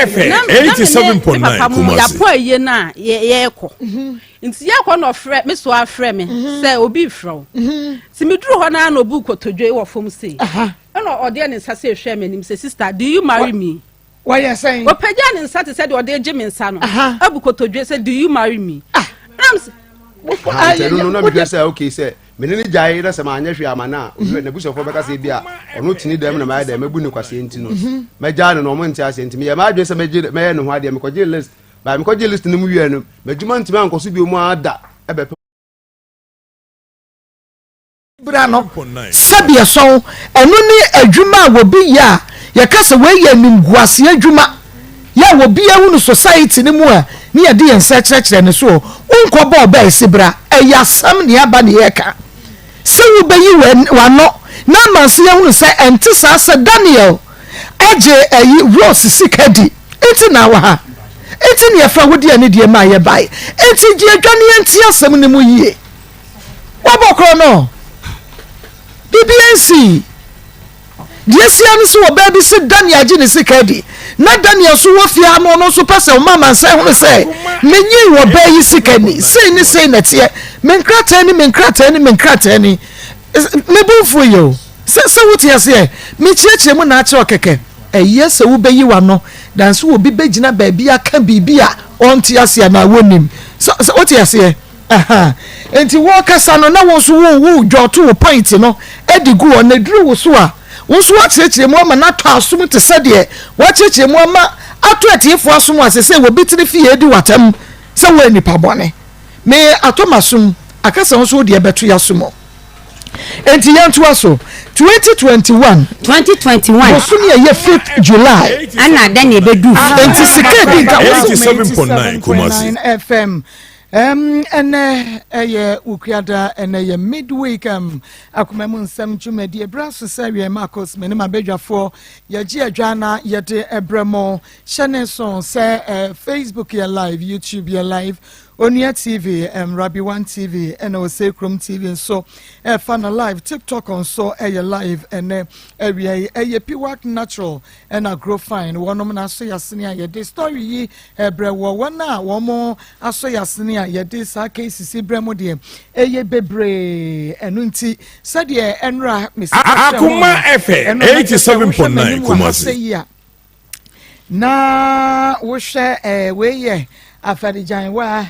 FM 87.9 Kumasi. Yɛapɔ ayie no a yɛrekɔ. Nti yɛkɔ na ɔfrɛ me so afrɛ me sɛ obi frɛ wo. Nti meduru hɔ no ara na obu kotodwe wɔ fam sei. Ɛna ɔde ne nsa sɛ ehwɛ m'anim sɛ, "Sister, do you marry me?" Wɔyɛ sɛn? Ɔpagya ne nsa te sɛ deɛ ɔde gye me nsa no. Abu kotodwe sɛ, "Do you marry me?" Ɛna m sɛ Nti ɛno no na mehwɛ sɛ okay, sɛ mene ne gyae na sɛ maanyɛ hwee ama no a, n'abusuafoɔ bɛka sɛ bi a ɔno tene dɛm na mayɛ dɛ mabu ne kwaseɛ, nti no mɛgyaa no na ɔmo nte aseɛ. Nti meyɛ m'adwene sɛ mɛgye mɛyɛ ne ho adeɛ. Mekɔgye list baa, mekɔgye list no mu wie no, m'adwuma ntumi ankɔ so bio mu ada ɛbɛpɛ. Bra no sɛdeɛ sɔn ɛno ne adwuma a wɔbi yɛ a yɛka sɛ wei yɛ animguaseɛ adwuma yɛ a wɔbi ahu no society no mu a, ne yɛde yɛn nsa kyerɛkyerɛ ne soɔ. Wonkɔbɔ ɔbaa esi bra, ɛyɛ asɛm ne aba ne yɛka sɛ wobɛyi w'ano na amanse yɛhunu sɛ ɛnte saa sɛ Daniel agye ayi Rose sika di nti na wɔ ha nti ne yɛfa wo deɛ ne deɛ ma yɛbae. Nti gye adwa ne yɛnte asɛm no mu yie. Wabɔ korɔ no, biribi nsi deɛ sia no sɛ ɔbaa bi sɛ Daniel agye ne sika adi na Daniel nso wɔ fie ha no, ɔno nso pɛ sɛ ɔma amansan hunu sɛ menyi wɔ baa yi sika ni, sei ne sei na ɛteɛ, me nkrataa ni, me nkrataa ni, me nkrataa ni. Me bo mfuo yɛ o sɛ wote aseɛ. Mekyerɛkyerɛ mu na akyerɛ kɛkɛ. Ɛyɛ sɛ wobɛyi w'ano danso obi bɛgyina baabi aka biribi a ɔnte aseɛ anaa wɔnim sɛ wote aseɛ. Nti wɔkasa no na wo nso wo dwɔto wo point no de gu hɔ na duru wo so a, wo nso woakyerɛkyerɛ mu ama no atɔ asom te sɛ deɛ woakyerɛkyerɛ mu ama ato atiefoɔ asom ase sɛ wɔbi tene fie di w'atam sɛ woyɛ nipa bɔne. Me atɔ m'asom aka sɛ wo nso wo deɛ bɛto y'asom. Enti yɛntoa so. 2021. 2021. Bosome a ɛyɛ 5th July. Ana Daniel bɛduu fie. Enti sika edi nka. 87.9 Kumasi. FM. Ɛnɛ ɛyɛ Wukuada, ɛnɛ yɛ midweek akoma mu nsɛm dwumadie berɛ so sɛ wiɛ Marcos me ne m'abadwafoɔ yɛgye adwa na yɛde ɛbrɛ mo. Hyɛ ne so sɛ Facebook yɛ live, YouTube yɛ live, Onua TV, Rabi One TV ɛna Ose Kurom TV nso ɛfa no live, TikTok nso ɛyɛ live. Ɛnɛ awia yi ɛyɛ Piwak Natural ɛna Grow Fine wɔnom na aso yasene a yɛde story yi ɛbrɛ wɔ. Wɔn a wɔn aso yasene a yɛde saa cases yi brɛ mu deɛ ɛyɛ bebree. Ɛno nti sɛdeɛ ɛnora mesi Akoma FM 87.9 Kumasi. Yi a na wohwɛ wei yɛ afɛregyanwa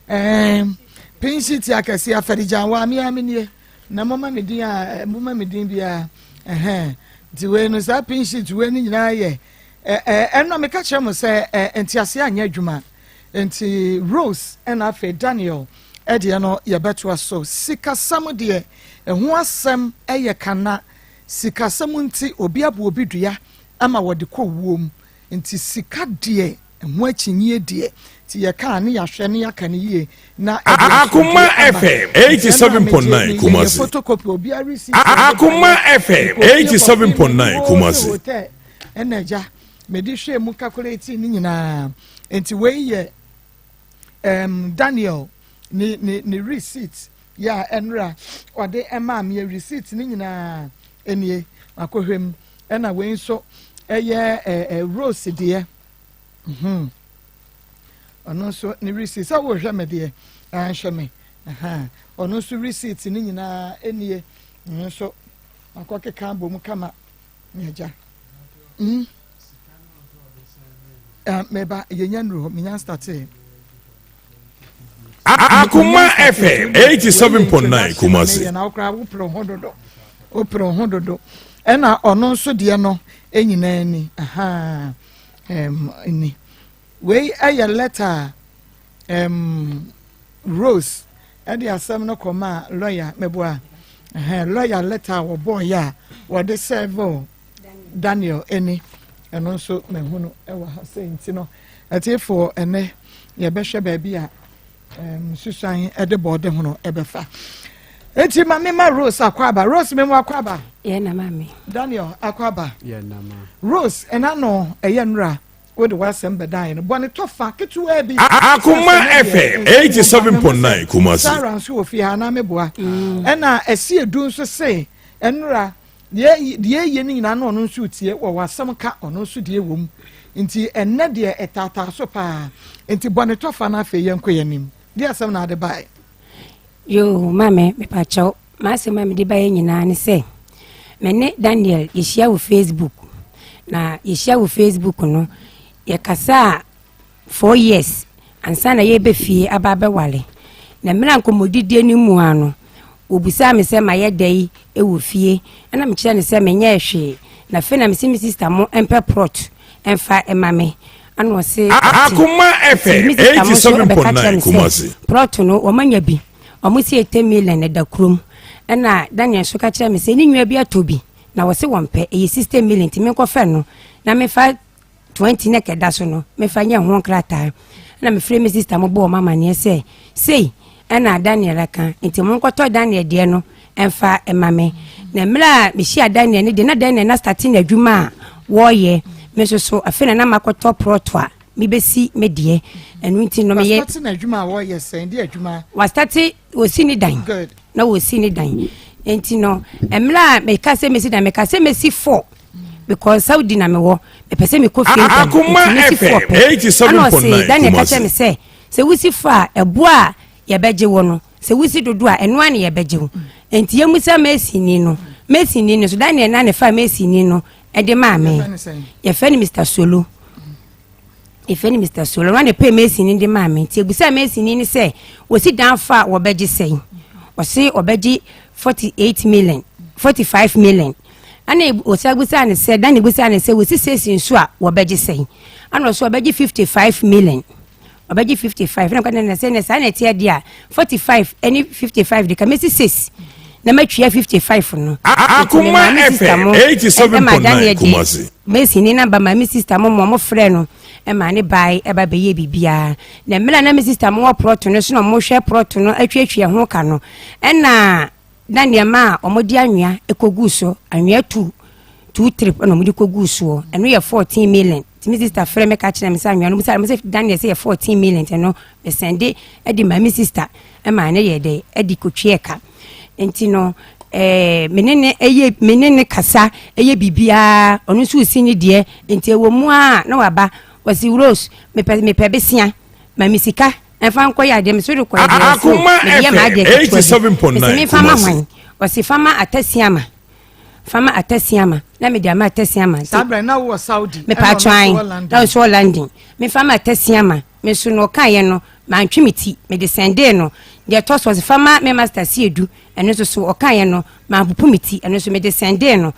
pink sheet akɛse, afɛregyanwa mmea mi nie na moma me din a moma me din biara ɛhɛn. Nti wei no, saa pink sheet wei no nyinaa yɛ ɛɛ ɛɛ ɛnna meka kyerɛ mo sɛ ntease anyɛ adwuma. Nti Rose ɛna afei Daniel ɛdeɛ no yɛbɛtoa so. Sikasɛm deɛ, ɛho asɛm ɛyɛ kana. Sikasɛm nti obi abo obi dua ama wɔde kɔ wuom. Nti sika deɛ, ɛho akyinnyie deɛ, nti yɛka ne yɛahwɛ ne yɛaka ne yie na ɛde Akoma asomdwoe aba. FM Nti ɛno a 87.9 megye meyɛ Kumasi. photocopy obiara receipt. Akoma FM 87.9 Kumasi. Hotel ɛna agya mede hwɛ mu calculate ne nyinaa. Nti wei yɛ Daniel ne receipt yɛ a ɛnora ɔde ɛmaa me receipt ne nyinaa nie, makɔhwɛ mu. Ɛna wei nso ɛyɛ ɛ ɛ Rose deɛ. Ɔno nso ne receipt sɛ wohwɛ me deɛ anhwɛ me. Ɔno nso receipt ne nyinaa nie. Ɔno nso makɔ keka abɔ mu kama ne agya. Meba yɛnya nnuru hɔ, menya start. Akoma FM 87.9 Kumasi. Na wokora wopere ho dodo, wopere ho dodo. Ɛna ɔno nso deɛ no nyinaa ni. Aha, ni wei ɛyɛ letter a Rose ɛde asɛm no kɔma lawyer mɛboa. Lawyer letter a wɔbɔɔyɛ a wɔde serve Daniel ani, ɛno nso mahunu ɛwɔ ha sɛ. Nti no ɛtiefoɔ, ɛnɛ yɛbɛhwɛ baabi a susan ɛde bɔɔde ho no ɛbɛfa. Eti maame ma Rose akɔ aba. Rose, memu akɔ aba. Yɛ na maame. Daniel akɔ aba. Rose, ɛna no ɛyɛ nnura wode w'asɛm bɛdan no bɔne tɔfa ketewa bi. Akoma FM 87.9 Kumasi. Sarah nso wɔ fie ha na meboa. Ɛna ɛsi edu nso se nnura deɛ ɛyɛ no nyinaa na ɔno nso tie wɔ w'asɛm ka. Ɔno nso deɛ wɔ mu. Nti ɛnnɛ deɛ ɛtaataa so paa. Nti bɔ ne tɔfa na afei yɛnkɔ yɛn anim. Deɛ asɛm na ade baeɛ? Yoo, maame, mepakyɛw, m'asɛm a mede baeɛ nyinaa ne sɛ, me ne Daniel yɛhyia wɔ Facebook. Na yɛhyia wɔ Facebook no, yɛkasaa 4 years ansa na yɛreba fie aba abɛware. Na mmerɛ a nkɔmmɔdidie no mu ara no, wɔbisaa me sɛ mayɛ dɛ wɔ fie. Ɛna mekyerɛ no sɛ menyɛɛ hwee. Na afei na mese me sister mo mpɛ plot ɛmfa ɛma me. Ɛna ɔse Akoma FM me sister mo nso ɛbɛka kyerɛ 87.9 me sɛ Kumasi. plot no wɔmanya bi. Ɔmo si 80 million ɛda kurom. Ɛna Daniel nso ka kyerɛ me sɛ ne nua bi atɔ bi na wɔse wɔmpɛ, ɛyɛ 60 million, nti menkɔfɛ no na mefa 20 ne kɛda so no mefa nyɛ ho nkrataa. Ɛna mefrɛ me sister mo bɔɔ ɔmo amanneɛ sɛ sei ɛna Daniel aka, nti monkɔtɔ Daniel deɛ no ɛmfa ɛma me. Na mmerɛ a mehyia Daniel no deɛ, na Daniel na start n'adwuma a wɔreyɛ. Me nso so afei na na makɔtɔ plot a mebɛsi me deɛ. Ɛno nti no meyɛ Wa start n'adwuma a wɔyɛ sɛn de adwuma? Wa start wɔsi ne dan. Good. Na wɔsi ne dan, nti no mmerɛ a meka sɛ mesi dan, meka sɛ mesi four because Saudi na mewɔ, mepɛ sɛ mekɔ fie ntɛm. Akoma nti mesi four FM pɛ. Ɛna ɔse 87.9 Daniel ka Kumasi. kyerɛ me sɛ wosi four a, ɛboa a yɛbɛgye wo no, sɛ wosi dodo a, ɛno a ne yɛbɛgye wo. Nti yɛmusa masonni no, masonni no so Daniel na ne fa masonni no ɛde maa me. Yɛfrɛ no sɛn? Yɛfrɛ no Mr Solo. Yɛfrɛ no Mr Solo. Ɔno na pɛ masonni de maa me. Nti ebusa masonni no sɛ wɔsi dan fa a wɔbɛgye sɛn? Ɔse ɔbɛgye 48 million, 45 million. Ɛna ɔsi abusa ne sɛ, Daniel busa ne sɛ wɔsi six nso a wɔbɛgye sɛn? Ɛna ɔso ɔbɛgye 55 million, ɔbɛgye 55. Ɛna kɔtɛ na sɛ ne saa na ɛteɛ deɛ a, 45 ɛne 55 de ka mesi six na matwia 55 no. Nti me Akoma maame sister FM mo ɛma Daniel 87.9 de Kumasi. Mesi ne namba maame sister mo mo frɛ no ɛma ne bae ɛba bɛyɛ biribiara. Na mmerɛ a na me sister mo wɔ plot no so na ɔmo hwɛ plot no atwiatwia ho ka no, ɛna na nneɛma a ɔmo de anwea ɛkɔgu so, anwea two trip ɛna ɔmo de kɔgu soɔ, ɛno yɛ 14 million. Nti me sister frɛ me ka kyerɛ me sɛ anwea no mo sɛ Daniel sɛ yɛ 14 million. Nti ɛno mesɛnde ɛde ma me sister ɛma ne yɛ dɛ ɛde kɔtwi ɛka. Nti no me ne ɛyɛ, me ne ne kasa ɛyɛ biribiara, ɔno nso si ne deɛ. Nti ɛwɔ mu a na waba wɔsi, "Rose, mepɛ besia ma me sika ɛmfa nkɔyɛ adeɛ." Me so de kɔyɛ deɛ ɔsi o, Akoma mede yɛ m'adeɛ FM ketewa bi. 87.9 Mesi memfa ma Kumasi. hwan? Ɔsi fama atasiama, fama atasiama. Na mede ama atasiama. Saa berɛ na wowɔ Saudi, ɛna Mepɛ ɔno nso atwan wɔ London. Na nso wɔ London. Mefa ma atasiama me so no, ɔkaeɛ no mantwe me ti, mede sɛndee no. Deɛ ɛtɔ so, ɔsɛ fama me master si edu, ɛno nso so ɔkaeɛ no mampopo me ti, ɛno nso mede sɛndee no.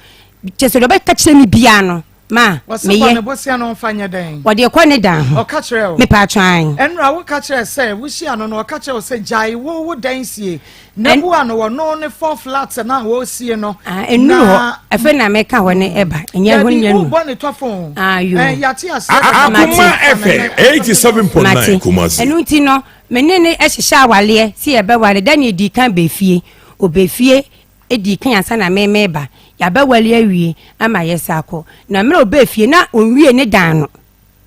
Kyɛ sɛ deɛ ɔbɛka kyerɛ me biara no ma Wɔse bɔ ne meyɛ. bosea no ɔmfa nyɛ dɛn? Wɔde kɔ ne dan ho. Ɔka kyerɛ wo? Mepɛ atwan. Ɛnora woka kyerɛ sɛ wohyia no no, ɔka kyerɛ wo sɛ gyae wo dan sie na bu ano wɔ no ne four flat na wɔresie no. Ah, ɛnuru hɔ. Afei na meka hɔ ne ɛba ɛnyɛ hɔ Dabi, nyɛ nu. wobɔ ne tɔfo. Ah, yo. Yɛate aseɛ. Akoma FM 87.9 Mate. Kumasi. Ɛno nti no me ne ne hyehyɛ awaleɛ sɛ yɛbɛwale. Daniel dii kan bɛfie, ɔbɛfie ɛdii kan ansa na meme ba. Yɛabɛwale awie ama yɛsa akɔ. Na mmerɛ ɔbɛfie na ɔnwie ne dan no,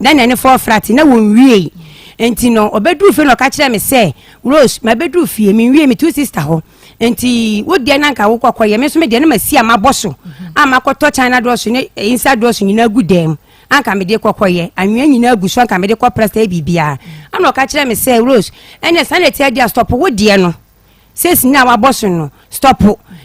Daniel ne four flat na wɔnwie. Nti no ɔbɛduru fie na ɔka kyerɛ me sɛ, "Rose, mabɛduru fie, menwie me two sister hɔ, nti wo deɛ na nka wokɔkɔ yɛ. Me nso me deɛ na masi a mabɔ so a makɔtɔ china doors ne inside doors nyinaa gu dan mu, anka mede kɔkɔyɛ anwea nyinaa gu so, anka mede kɔ press yɛ biribiara." Ana ɔka kyerɛ me sɛ, "Rose, ɛnɛ saa na ɛteɛ deɛ a, stop wo deɛ no sɛsi na wabɔ so no, stop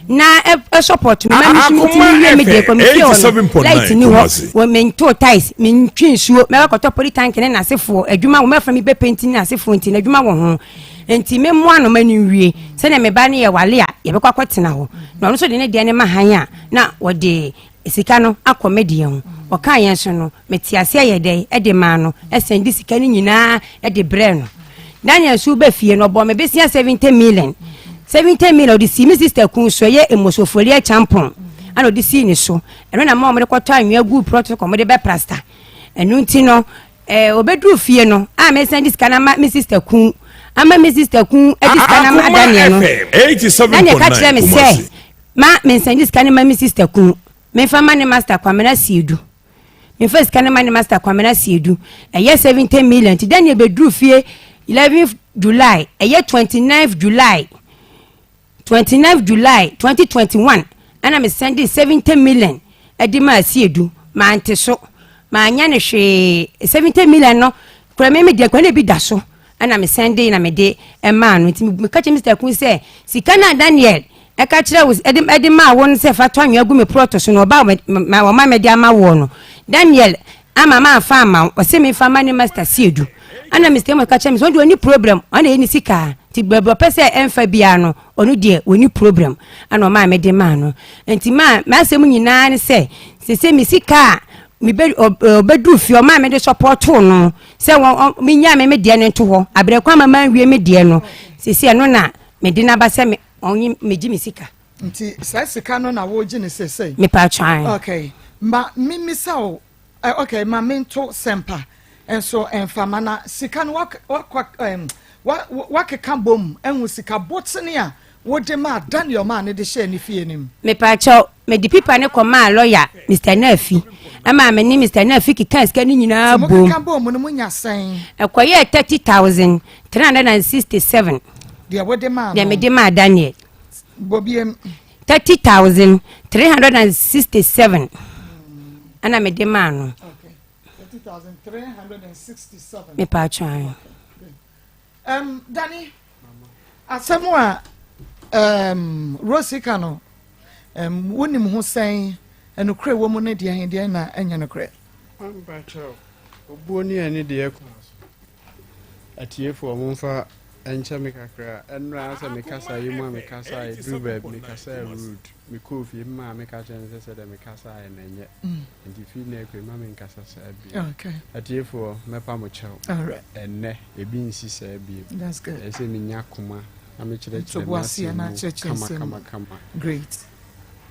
na ɛ support me ma me nso metumi wie me deɛ." Kɔ me fie hɔ no, light ni hɔ, wɔ mentoo tiles, mentwe nsuo, mɛbɛkɔtɔ polytank ne n'asefoɔ adwuma wɔ mɛfa mi bɛ paint ne n'asefoɔ, nti n'adwuma wɔ ho, nti memmoa no ma no nwie sɛdeɛ me ba no yɛ wale a yɛbɛkɔ akɔtena hɔ. Na ɔno nso de ne deɛ ne ma han a na wɔde sika no akɔ me deɛ ho. Ɔka yɛn so no, mete aseɛ yɛ dɛ ɛde maa no, ɛsɛn de sika no nyinaa ɛde brɛ no. Daniel nso bɛ fie no, ɔbɔ me besia 70 million, 70 million ɔde si me sister kun so, ɛyɛ emosofori ɛkyampɔn, ɛna ɔde sii ne so. Ɛno na ma ɔmo de kɔtɔ anwea gu plot kɔ ɔmo de bɛ plaster. Ɛno nti no obɛduru fie no a mesan de sika no ama me sister kun, ama me sister kun ɛde sika no ama Daniel no, Daniel ka kyerɛ me sɛ ma mensan de sika no ma me sister kun, memfa ma ne master Kwamena Siedu, memfa sika no ma ne master Kwamena Siedu, ɛyɛ 70 million. Nti Daniel bɛduru fie 11 July, ɛyɛ 29 July, 29 July 2021, ɛna me send 70 million ɛde ma Asiedu. Mante so. Manyɛ no hwee. 70 million no kura me me deɛ kura na ebi da so. Ɛna me sɛnde na mede maa no. Nti meka kyerɛ Mr. Kun sɛ sika no a Daniel ɛka kyerɛ wo ɛde ɛde maa wo no sɛ fa tɔ anwea gu me prɔto so no ɔba ma ɔma mede ama woɔ no. Daniel ama mamfa amma wo. Ɔse memfa ma ne master Siedu. Ɛna Mr. Amos ka kyerɛ me sɛ ɔno deɛ ɔnni problem. Ɔno na ɛyɛ ne sika. Nti baabi ɔpɛ sɛ ɛmfa biara no ɔno deɛ ɔnni problem. Ɛna ɔmaa mede maa no. Nti maa m'asɛm nyinaa ne sɛ sese me sika a mebe ɔbɛduru fie ɔmaa mede sɔpɔtoo no sɛ wɔn menyaa me me deɛ no nto hɔ abrɛ kwan ma manwie me deɛ no sese ɛno na mede n'aba sɛ me ɔnye megye me sika. Nti saa sika no na wogye no sesei? Mepatwa. Okay ma memisa wo Eh, okay, ma mento sɛmpa nso mfa ma na sika no wakeka bom ahu sika botene a wode maa Daniel maa ne de hyɛɛ ne fie no mu. Mepaakyɛw, mede pipa no kɔmaa lɔya Mr. Nafi ɛma me ne Mr. Nafi kekaa sika no nyinaa bom. Nti mokeka bom no monya sɛn? Ɛkɔyɛɛ 30,367. Deɛ wode maa no? Deɛ mede maa Daniel. Bɔ biem. 30,367 ɛna mede maa no. Mepatwa ayo. Um, Danny, asɛm a um, Rosie ka no, um, wonim ho sɛn ɛnokorɛ wɔ mu ne deɛ he deɛ na ɛnyɛ nokorɛ? Mpakyɛw, obuo ne ani deɛ kwan so. Atiefoɔ momfa nkyɛ me kakra, ɛnora sɛ me kasa yi mu a me kasaeɛ duru baabi me kasaa rude, me kɔɔ fie me maame ka kyerɛ me sɛ sɛdeɛ me kasaeɛ no ɛnyɛ, nti firi nnɛ rekɔ yi mma me nkasa saa bio. Atiefoɔ mɛpa mo kyɛw, ɛnnɛ ebi nsi saa bio, ɛyɛ sɛ menya koma na me kyerɛkyerɛ m'asɛm mu kama kama kama.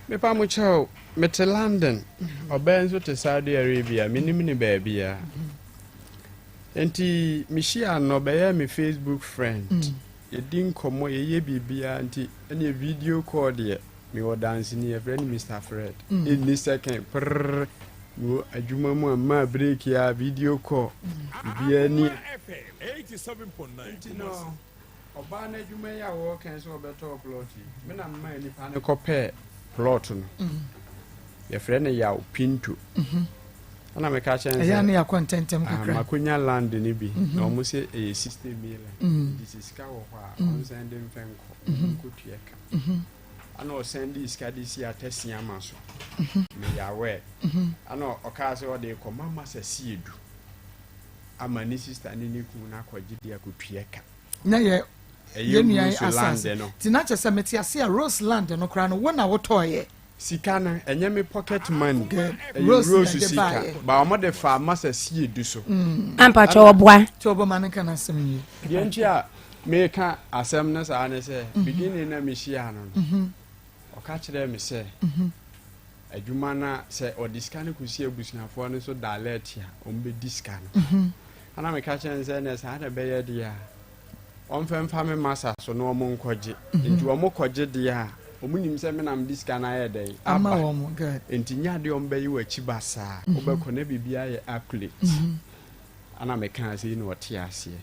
Mepa mo kyɛw, mete London, ɔbaa nso te Saudi Arabia, menim no baabiara. Enti mehyiaa no, ɔbɛyɛɛ me Facebook friend. Yɛdi nkɔmmɔ, yɛyɛ biribiara nti ɛneɛ video call deɛ mewɔ danseni yɛfrɛ no Mister Fred. Ɛnni second prrr mewɔ adwuma mu a mmaa break a video call biribiara ni. Nti no Ɔbaa no adwuma yi a wɔreka yi sɛ ɔbɛtɔɔ plot yi, me na memaa nipa no kɔpɛɛ plot no. Yɛfrɛ no Yaw Pinto. Ɛna meka kyerɛ no sɛ, Ɛyɛ ne yɛakɔ ntɛntɛm ah, kakra. makonya land no bi na wɔn sɛ ɛyɛ 60 million. Nti sɛ sika wɔ hɔ a, ɔnsan de mfɛ nkɔ, nkɔtua ka. Ɛna ɔsan de sika de si Atasiama so. Meyɛ aware. Ɛna ɔkaa sɛ ɔde rekɔma Masa Siedu ama ne sista ne ne kunu no akɔgye de akɔtua ka. Na yɛ Ɛyɛ yɛ nua yi Rose land asase no. nti na kyerɛ sɛ mete ase a Rose land no koraa no wo na wotɔɔyɛ. Sika no ɛnyɛ me pocket money Good. ɛyɛ Rose na Rose ɛde sika baeɛ. ba wɔn de faa Masa Siedu so. Ampakyɛ Ɛna ɔboa. Nti ɔbɔ ma no nka n'asɛm yie. Deɛ nti a meka asɛm no saa ne sɛ beginning na mehyiaa no no ɔka kyerɛɛ me sɛ adwuma no a sɛ ɔde sika no kɔsi abusuafoɔ no so direct a wɔbɛdi sika no. Ɛna meka kyerɛ no sɛ ɛnɛ saa na ɛbɛyɛ deɛ a ɔmfa mfa me masa so na wɔn nkɔgye. Nti wɔn kɔgye deɛ a wɔn nim sɛ me na mede sika no ayɛ dɛn Ama aba. wɔn, good. Nti nyɛ adeɛ wɔn bɛyi w'akyi basaa. Wobɛkɔ na biribi ayɛ accurate. Ɛna mekaa sei na ɔte aseɛ.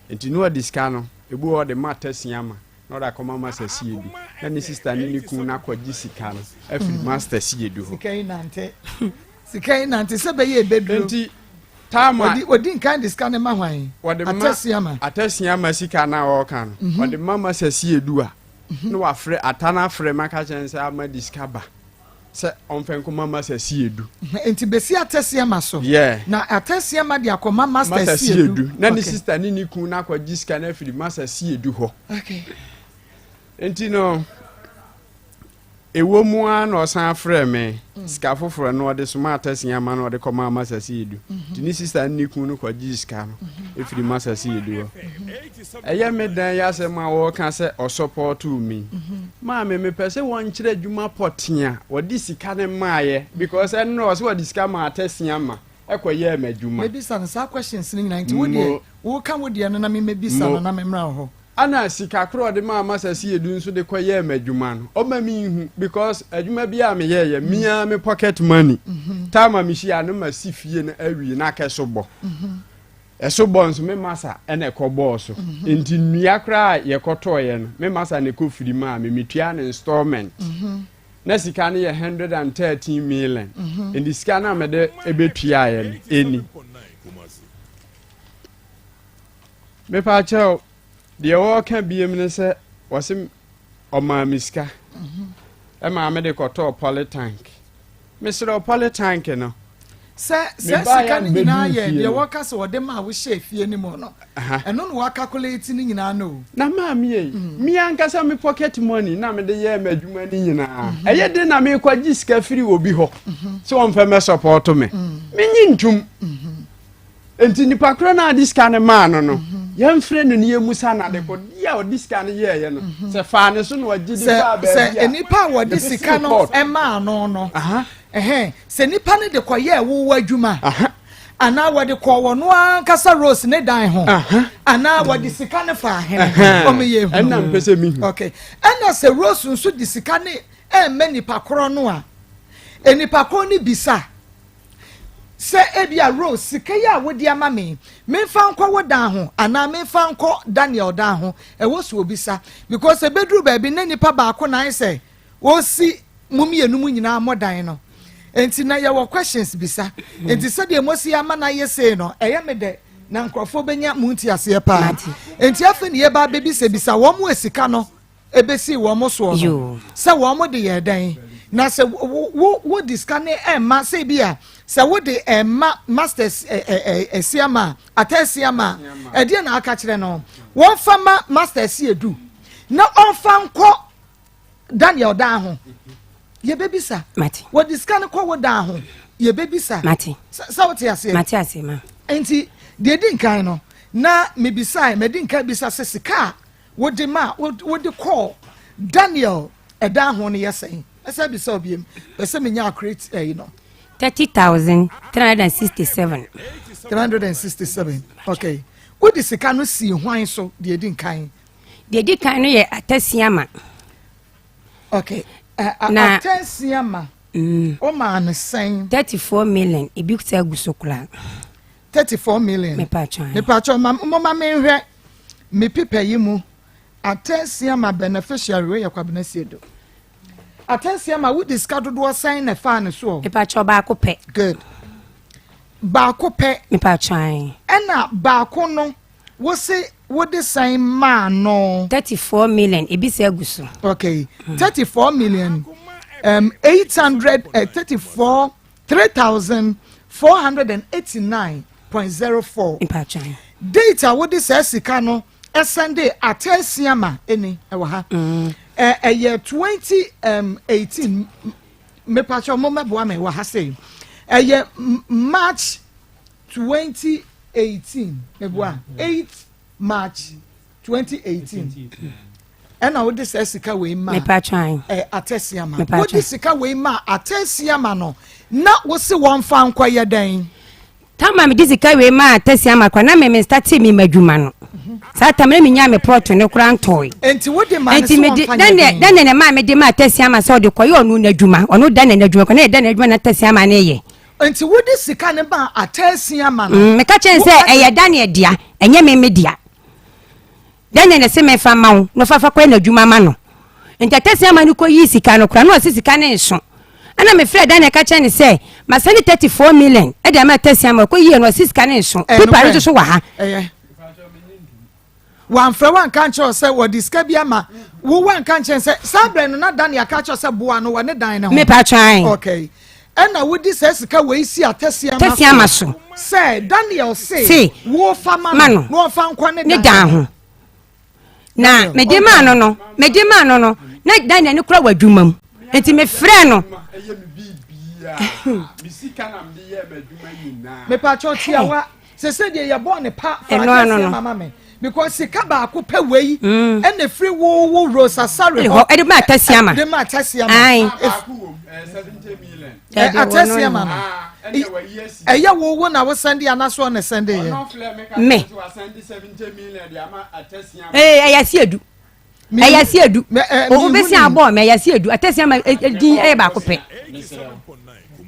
Nti na ɔde sika no, ebi wɔ hɔ ɔde ma Tasiama. na ɔde akɔma Master Siedu na ne sista ne ne kunu no akɔgye sika no afiri Master Siedu hɔ. Sika yi nante. Sika yi nante sɛ bɛyɛ ebeduro. Nti taama. Ɔdi ɔdi nkan de sika no ma hwan? Wɔde ma Atasiama. Atasiama sika no a ɔreka no. Mhm. Ɔde ma Master Siedu a. Mhm. Na wafrɛ ata no afrɛ ma ka kyerɛ no sɛ ama de sika ba sɛ ɔmfɛ nkɔma Master Siedu. Mhm. Nti besi Atasiama so. Yeah. Na Atasiama de akɔma Master Master Siedu. Siedu. Na ne Okay. sista ne ne kunu no akɔgye sika no afiri Master Siedu hɔ. Okay. Nti no, ɛwɔ mu ara na ɔsan frɛɛ me mm. sika foforɔ no ɔde soma atasia ma no ɔde kɔmaa Masa Siedu. Mm-hmm. Nti ne sista ne ne kunu no kɔgyee sika no mm-hmm. ɛfiri Masa Siedu hɔ. Mm-hmm. Ɛyɛ me dan yi asɛm a wɔreka sɛ ɔsɔpɔtoo mi. Maame mepɛ sɛ wɔnkyerɛ adwuma pɔtee a wɔde sika no maayɛ because ɛno ɔsɛ wɔde sika ma atasia ma ɛkɔyɛɛ m'adwuma. Mebisa no saa questions no nyinaa nti wo deɛ woka wo deɛ no na memebisa no na memmra wo hɔ. Ana sika korɔ a ɔde maa Masa Siedu nso de kɔ yɛɛ m'adwuma no ɔma me nhu because adwuma biara a meyɛɛyɛ mm. me ara me pocket money mm-hmm. time a mehyia no ma si fie no awie na akɛ so bɔ mm-hmm. ɛso bɔ nso me masa ɛna ɛkɔ bɔɔ so mm-hmm. nti nnua koraa a yɛkɔtɔɔyɛ no me masa na ɛkɔ firi maa me metua no installment. Na sika no yɛ 113 million. Nti sika no a mede ɛbɛtuaeɛ no ɛni. Mepaakyɛw, deɛ wɔreka biem ne sɛ wɔse ɔmaa me sika ɛmaa mede kɔtɔɔ polytank. Mesrɛ wo polytank no. Sɛ sɛ sika no nyinaa yɛ deɛ wɔka sɛ wɔde maa wohyɛɛ fie no mu no, ɛno na wɔakakulate no nyinaa no o. Na maame ei, me ankasa me pocket money na mede yɛɛ m'adwuma no nyinaa. Ɛyɛ den na merekɔgye sika firi obi hɔ sɛ ɔmfa mmɛsɔpɔɔto me. Menye ntom. Enti nipa korɔ no a ɔde sika no maa no no, yɛmfrɛ no na yɛmmusa no adekodeɛ a ɔde sika no yɛeɛ no, sɛ faa ne so na ɔgye de faa baabi a, Sɛ nipa a wɔde sika no maa no no, sɛ nipa no de kɔyɛɛ wo adwuma, anaa wɔde kɔɔ wɔn ankasa Rose ne dan ho, anaa wɔde sika no faa hene, wɔn yɛ ehunu. Ɛna mpɛ sɛ mihu. Okay, ɛna sɛ Rose nso de sika no ɛmma nipa korɔ no a, nipa korɔ no bisa. Sɛ ebia, Rose, sika yi a wode ama me yi, memfa nkɔ wo dan ho anaa memfa nkɔ Daniel dan ho? Ɛwɔ sɛ obisa. Because ebeduru baabi na nipa baako na ayɛ sɛ ɔresi mo mmienu mu nyinaa mo dan no. Enti na yɛwɔ questions bisa. Enti sɛdeɛ mosi ama no ayɛ sei no, ɛyɛ me dɛ na nkurɔfoɔ bɛnya mo nteaseɛ paa. Enti afei na yɛba abɛbisabisa wɔn a sika no ebesii wɔn soɔ no sɛ wɔn de yɛɛ dɛn na sɛ wo wo de sika ne ɛma sɛ bi a sɛ wo de ɛma masters ɛ ɛ ɛsi ama ata ɛsi ama ɛdeɛ na aka kyerɛ no wɔn fa ma masters si edu na ɔnfa nkɔ Daniel dan ho yɛbɛbisa wɔde sika no kɔ wo dan ho yɛbɛbisa sɛ wote aseɛ mate aseɛ ma nti deɛ di nkan no na mebisae madi nkan bisa sɛ sika a Wode ma a wode kɔɔ Daniel ɛdan ho no yɛ sɛn? Mɛsan bisa wo biom. Pɛ sɛ menya accurate ɛyi no. 30,367. 367. Okay. Wode sika no sii hwan so deɛ edi nkan? Deɛ edi kan no yɛ Atasiama. Okay. Na Atasiama. Mm. O maa no sɛn? 34 million. Ebi sɛ agu so koraa. 34 million. Mepatwa. Mepatwa ma mo ma menhwɛ. Me pepa yi mu, Atansiama beneficiary wei yɛ Kwabena Siedo. Atansiama wodi sika dodoɔ sɛn na ɛfaa ne soɔ? Mepakyɛw baako pɛ. Good. Baako pɛ. Mepakyɛw ae. Ɛna baako no wose wode sɛn maa no? 34 million ebi sɛ agu so. Okay, 34 million 800 34 3489.04. Mpakyɛw. Date a wode saa sika no sɛnde ataasia ma ɛni ɛwɔ ha. Ɛyɛ 2018 mepakyɛw mo mɛboa me wɔ ha sei. Ɛyɛ March 2018 meboa 8 March 2018 ɛna wode saa sika wei ma atɛsiama wode sika wei ma atɛsiama no na wose wɔmfa nkɔyɛ dɛn tama mede sika wei ma atɛsiama kora na meme starte me madwuma no saa tam na menya me prɔto no kora ntɔe nti wode ma no sɛ wɔmfa nyɛ dɛn dɛn na ɛma mede ma atɛsiama sɛ ɔde kɔyɛ ɔno n'adwuma ɔno da na n'adwuma kɔ na ɛda n'adwuma na atɛsiama no yɛ nti wode sika no ma atɛsiama no meka kyɛn sɛ ɛyɛ Daniel dea ɛnyɛ me me dea Daniel na ɛse memfa mma wo na ɔfa fa kɔyɛ n'adwuma ma no. Nti Atɛseama no kɔyii sika no koraa na ɔse sika no nso. Ɛna mefrɛɛ Daniel ka kyerɛɛ no sɛ masɛne 34 million de ama Atɛseama, ɔkɔyiiɛ no ɔse sika no nso. Paper no nso so wɔ ha. Ɛyɛ. Wamfrɛ wo anka ankyerɛ wo sɛ wɔde sika bi ama wo wanka nkyerɛ sɛ saa berɛ no na Daniel aka akyerɛ sɛ boa no wɔ ne dan no ho. Mepa twan. Okay. Ɛna wode saa sika wei si atɛseama so sɛ Daniel se wofa ma no na ɔmfa nkɔ ne dan ho. Na mede maa no no, mede maa no no, na Daniel ne kura wɔ adwuma mu. Nti mefrɛ no. Mepakyɛw tiawa sese deɛ yɛbɔɔ ne pa fa atɛseɛ ma ma me because sika baako pɛ wei mm. ɛna efiri wo wo Rose Asare hɔ ɛde ma atɛseɛ ma ɛde ma atɛseɛ ma atɛseɛ ma no ɛyɛ wo wo na wo sɛnde anaso ɔna sɛnde yɛ me ee ɛyɛ asi edu ɛyɛ asi edu o bɛ si abɔ mɛ ɛyɛ asi edu atɛseɛ ma edin ɛyɛ baako pɛ.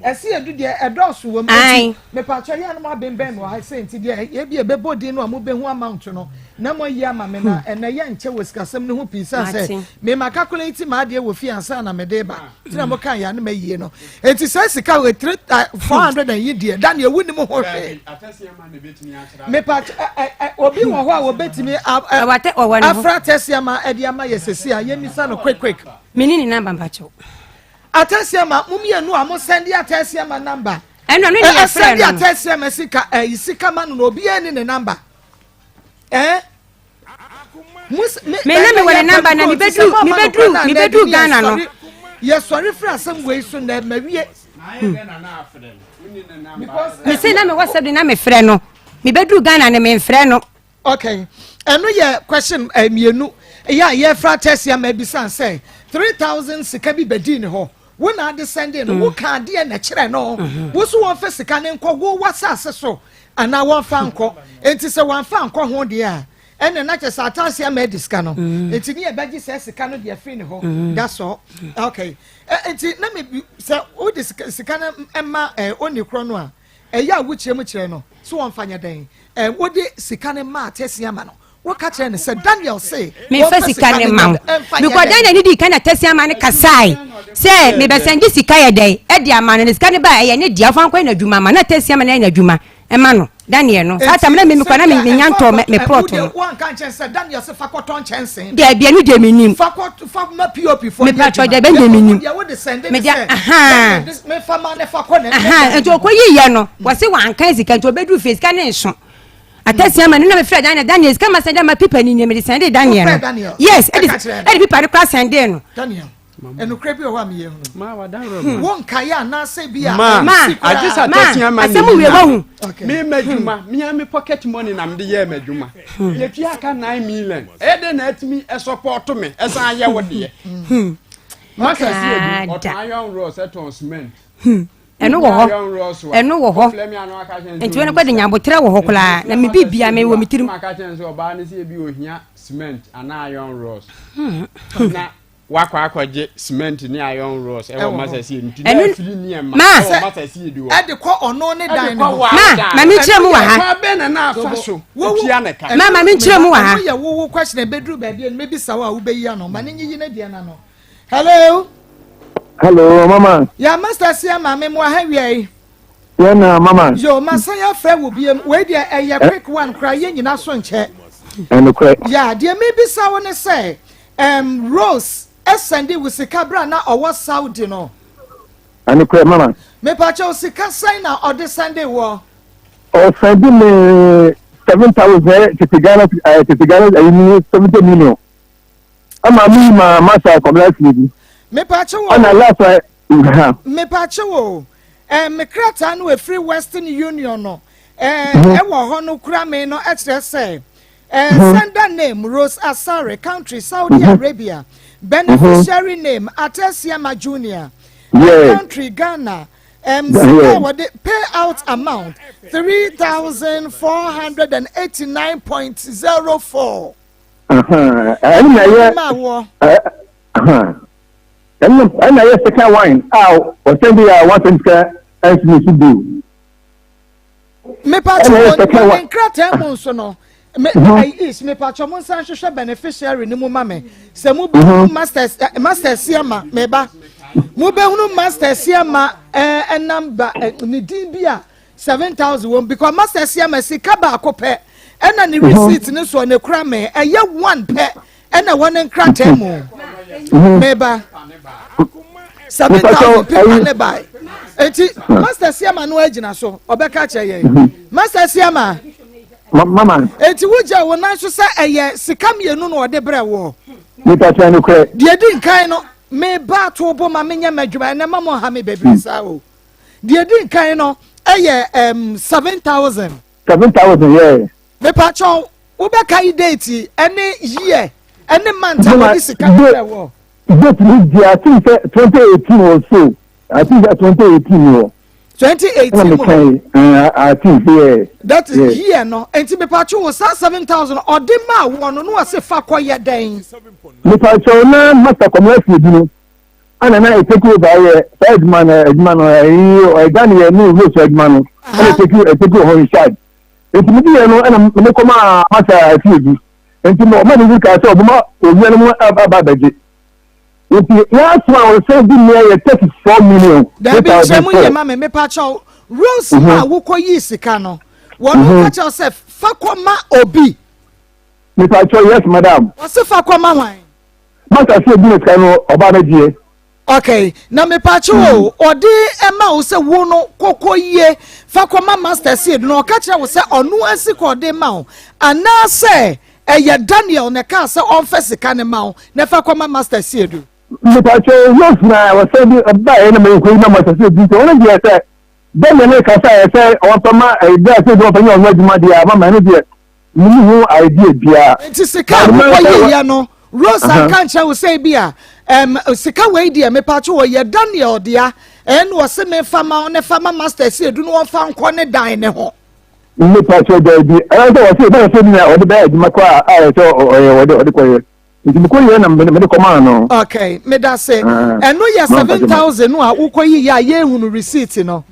Ɛsi edu deɛ ɛdɔɔso wɔ mu. Ae. Mepatwa yɛ anam abenbɛn no ha sɛ nti deɛ ebi ebɛbɔ din no a mobɛhu amount no na mo ayi ama me na ɛnɛ yɛ nkyɛ wɔ sikasɛm no ho pii san sɛ mema calculate ma adeɛ wɔ fie ansa na mede ba nti na mo kan yɛ anam ayie no nti sɛ sika wɔ three 400 and yi deɛ da neɛ wunim ho hwee. Mepatwa ɛ ɛ obi wɔ hɔ a wɔbɛtumi afra tɛsi ama ɛde ama yɛ sɛsi a yɛmmisa no quick quick. Mene ne namba mpakyɛw. Atɛsiama mo mmienu a mo sɛnde atɛsiama namba. Ɛnna no ne yɛ frɛ no. Ɛsɛnde atɛsiama sika ɛyi sika ma no na obiara ni ne namba. Ɛɛ. Me na me wɔ ne namba na mebɛduru mebɛduru mebɛduru Ghana no. Yɛsɔre firi asɛm wei so na mawie. Mese na mewɔ sɛbi na mefrɛ no mebɛduru Ghana no memfrɛ no. Okay, ɛno yɛ question eh, mmienu yɛ a yɛfra tɛsi ama ebisa sɛ 3000 sika bi bɛdii ne hɔ wo na ade sɛnde no wo ka adeɛ na kyerɛ no mm-hmm. wo so wɔmfa sika ne nkɔ wo w'asase so anaa wɔmfa nkɔ enti sɛ wɔamfa nkɔ ho deɛ a ɛna na kyerɛ sɛ ataase ama adi sika no mm. enti ne yɛbɛgye sɛ sika no deɛ firi ne hɔ mm. that's all okay enti na me sɛ wode sika no ma ɔni korɔ no a Ɛyɛ a wokyerɛ mu kyerɛ no sɛ wɔmfa nyɛ dɛn? Ɛ, wode sika no maa Tesia ma no. Woka kyerɛ no sɛ Daniel se Memfa wɔmfa sika sika no no mma nyɛ wo. dɛn, ɛmfa nyɛ Because dɛn. Daniel ne dii kan na Tesia ma no kasae sɛ mebɛsɛnde sika yɛ dɛn ɛde ama no. Na sika no baa ɛyɛ ne dea, ɔfa nkɔyɛ n'adwuma ma. Na Tesia ma no ayɛ n'adwuma ma no, Daniel no. Saa Enti tam na me mekɔ na sɛdeɛ menya ɛmfa ntɔɔ me kɔtɔ, me ɛ, plot wodeɛ no. woanka nkyɛn sɛ Daniel se fa kɔtɔ nkyɛnsee. Daabi, ɛno deɛ mennim. Fa kɔ, fa ma POP foɔ nyɛ Mepakyɛw, adwuma. deɛ ɛbɛn deɛ Na mmom mennim. wodeɛ wode sɛnde no Mede sɛ ahaa. Daniel de, mefa ma no fa kɔ ne, ne Ahaa, dan nti mu. ɔkɔyiiɛ no, wɔse wanka sika nti ɔbɛduru fie sika no nso. Atasia ma no na mefrɛ Daniel, Daniel sika ma sɛnde ama pipa ni nie mede sɛnde Daniel Wofrɛ no. Daniel? Yes, ɛde Ɛka kyerɛ no. ɛde pipa no kora sɛnde no. Daniel, ɛnokorɛ bi wɔ hɔ a meyɛ hunu. Ma wada rɔ ma. Wo nkaeɛ anaasɛ bi a Ma, Ma, ɛnsi koraa. agye sɛ ma, atasia ma asɛm na wie ɛyi wahu. Okay. Me m'adwuma, me ara me pocket money na mede yɛɛ m'adwuma. Yɛtua aka 9 million. Ɛyɛ dɛn na atumi ɛsɔpɔɔto me ɛsan ayɛ wo deɛ? Masa si edu, Kada. ɔtɔn iron rods, ɛtɔn cement. Ɛno wɔ hɔ. Ɛno wɔ hɔ. Nti wɔn kɔ de nyabotrɛ wɔ hɔ koraa na me bibia me wɔ me tirim. Maka kyɛn sɛ ɔbaa no sɛ ebi ohia cement anaa iron rods. Na wakɔ akɔgye cement ne iron rods ɛwɔ masa si edu. Nti na afiri nneɛma ɛwɔ masa si edu hɔ. Ɛde kɔ ɔno ne dan no hɔ. Ma, ma me nkyerɛ mu wɔ ha. Kwan bɛn na na afa so tua ne ka? Ma, ma me nkyerɛ mu wɔ ha. Ɛno yɛ wowo question ebeduru baabi a mebisa wo a wobɛyi ano. Ma ne nyiyi ne deɛ n'ano. Hello. Hello, mama. Ya master si ama me mo aha wia yi. Yeah na mama. Yo, masan ya frɛ wo biem. Wei deɛ ɛyɛ eh? quick one kora yɛ nyina so nkyɛ. Ɛnokorɛ. Ya, deɛ mebisa wo ne sɛ, Rose ɛsɛnde wo sika berɛ a na ɔwɔ Saudi no. Ɛnokorɛ mama. Mepakyɛw sika sɛn na ɔde sɛnde woɔ? Ɔsɛnde me 7,000 tete Ghana tete Ghana ɛyi ni 70 million. Ama mi ma masa kɔmla fie bi. Mepaakyɛw o. Ɛna last one ha. Mepaakyɛw o. Ɛɛ me krataa no efiri Western Union no ɛɛ ɛwɔ hɔ no kura me no ɛkyerɛ sɛ ɛɛ sender name Rose Asare, country Saudi Arabia, beneficiary name Atesiama Junior, country Ghana. Sika a wɔde pay out amount 3,489.04. Ɛna ɛyɛ ɛna ɛyɛ second one a ɔsɛn bi a wɔasɛn sika ɛnsi ne so bio. Mepatwa wɔ ne nkrataa mu nso no me is mepatwa mo nsa nhwehwɛ beneficiary no mu ma me sɛ mo bɛhunu masters masters ama meba mo bɛhunu masters ama ɛnam ba ne din bi a 7,000 wɔm because master si ama sika baako pɛ ɛna ne receipt ne soɔ ne kura me ɛyɛ one pɛ ɛna ɛwɔ ne nkrataa mu meba 7,000 paper ne bae eti master si ama no agyina so ɔbɛka kyerɛ yɛn master si ama Mama. Eti wogya wo nan so sɛ ɛyɛ sika mmienu na ɔde brɛ woɔ. Nipa kyɛn no korɛ. Deɛ di nkan no meba ato bo ma menyɛ m'adwuma ɛnɛ ma mo ha me bebree saa o. Deɛ di nkan no ɛyɛ 7,000. 7,000 yɛ. Mepakyɛw wobɛka yi date ɛne year ɛne month a wɔde sika no brɛ wɔ. Date ni di I think sɛ 2018 or so, I think sɛ 2018 wɔ. 2018 mu. Ɛna meka I think sɛ yɛ. That is year no nti mepakyɛw wo saa 7,000 ɔde maa wɔ no na wɔse fa kɔ yɛ dɛn. Mepakyɛw na master kɔmɛ afie bi no. Ɛna na ɛtake over yɛ saa adwuma no adwuma no ɛyi ɔyɛ ne yɛ ne rose adwuma no ɛna ɛtake ɛtake hɔ in charge nti mi di yɛ no ɛna mi kɔ maa masa afie bi nti mo ɔma ne bi kaa sɛ ɔbɛma owia no mu aba abɛgye nti last one ɔsɛn di mi yɛ 34 million. Dabi, nkyɛn mu yɛ ma mi mepa kyɛw, Rose a wokɔ yi sika no, wɔn mo ka kyerɛ sɛ fa kɔ ma obi. Mepa kyɛw, yes madam. Wɔsi fa kɔ ma hwan? Masa si ebi ne sika no ɔba abɛgye. Okay, na mepakye o, ɔde ɛma wo sɛ wo no kɔkɔ yie fa kɔma Master si edu no, ɔka kyerɛ wo sɛ ɔno asi kɔ ɔde ma wo, anaasɛ ɛyɛ Daniel na ɛka sɛ ɔnfɛ sika ne ma wo na ɛfa kɔma Master si edu? Mepakye, Rose na wɔsɛn bi ɔba yɛ na mɛ nkɔ yi ma masa si edu, nti ɔno deɛ sɛ Daniel ne kasa yɛ sɛ ɔmfa ma ɛyɛ bɛɛ sɛ ebi ɔmfa nyɛ ɔno adwuma deɛ ama ma ɛno deɛ mini ho idea biara. Nti sika a wokɔ yiyɛ no, Rose anka nkyerɛ wo sɛ bi a sika wei deɛ mepakye wɔ yɛ Daniel dea, ɛn wɔse memfa ma wo ne fa ma Master si edu no wɔmfa nkɔ ne dan ne ho? Mepakye, daabi, ɛyɛ sɛ wɔse ɛbɛyɛ sɛ bi na ɔde bɛyɛ adwuma kɔ a ayɛ sɛ ɔyɛ ɔde kɔyɛ, nti mekɔ yɛ na mede kɔmaa no. Okay, meda se ɛno yɛ 7,000 no a wokɔ yiyɛ a yɛhunu receipt no.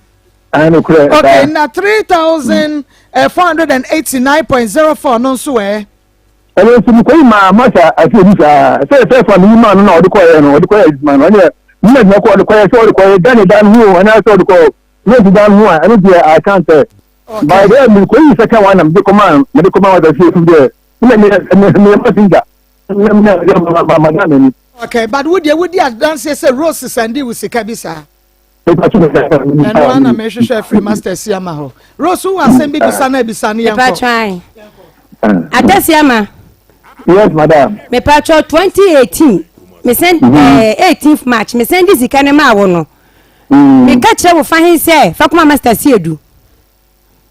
Ɛno korɛ. Okay, na 3,489.04 no nso ɛ? Ɛno nso mekɔyi maa masa ase ebi saa sɛ sɛ fa meyi maa no na ɔde kɔyɛ no, ɔde kɔyɛ adwuma no, ɔne mena adwuma kɔ ɔde kɔyɛ sɛ ɔde kɔyɛ dan dan ho anaasɛ ɔde kɔ rent dan ho a, ɛno deɛ I can't tell. By the way, mekɔyi second one na mede kɔmaa masa ase ebi deɛ mena meyɛ messenger mena madam ani. Okay, but wo deɛ wodi adanseɛ sɛ Rose send wo sika bi saa? Ɛno ana mehwehwɛ afiri Master si ama hɔ. Rose, wowɔ asɛm bi bisa no abisa no, yɛnkɔ. Mepatwan atɛsi ama. Yes madam. Mepatwa, 2018 mesɛn 18th March mesɛn de sika ne maa wo no, meka kyerɛ wo fa he sɛ fa kɔma Master si edu?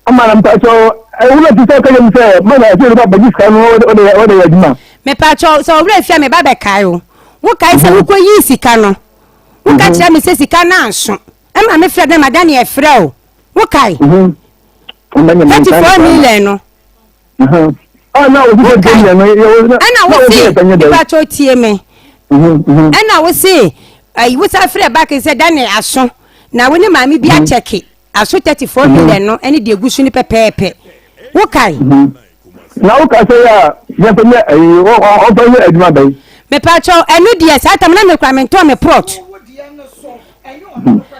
Ama na mpatsɔ ewura ti sɛ ɔka yam sɛ mana ɛsɛ nipa bɛgye sika no ɔde yɛ adwuma. Mepatwa, sɛ ɔwerɛ fia me ba bɛkae o, wokae sɛ wokɔ yii sika no, woka kyerɛ me sɛ sika no anso, ɛma mefrɛ dɛ ma Daniel frɛ o, wokae 34 million no? Ɛna wose, mepatwa tie me, ɛna wose ayi wosa frɛ back sɛ Daniel aso na wo ne maame bi akyɛke aso 34 million no ɛne deɛ egu so no pɛpɛɛpɛ, wokae? Na woka sɛ yɛ a yɛmfa nyɛ ayi, ɔmfa nyɛ adwuma bɛyi. Mepatwa, ɛno deɛ saa tam na mekura mentɔn me plot,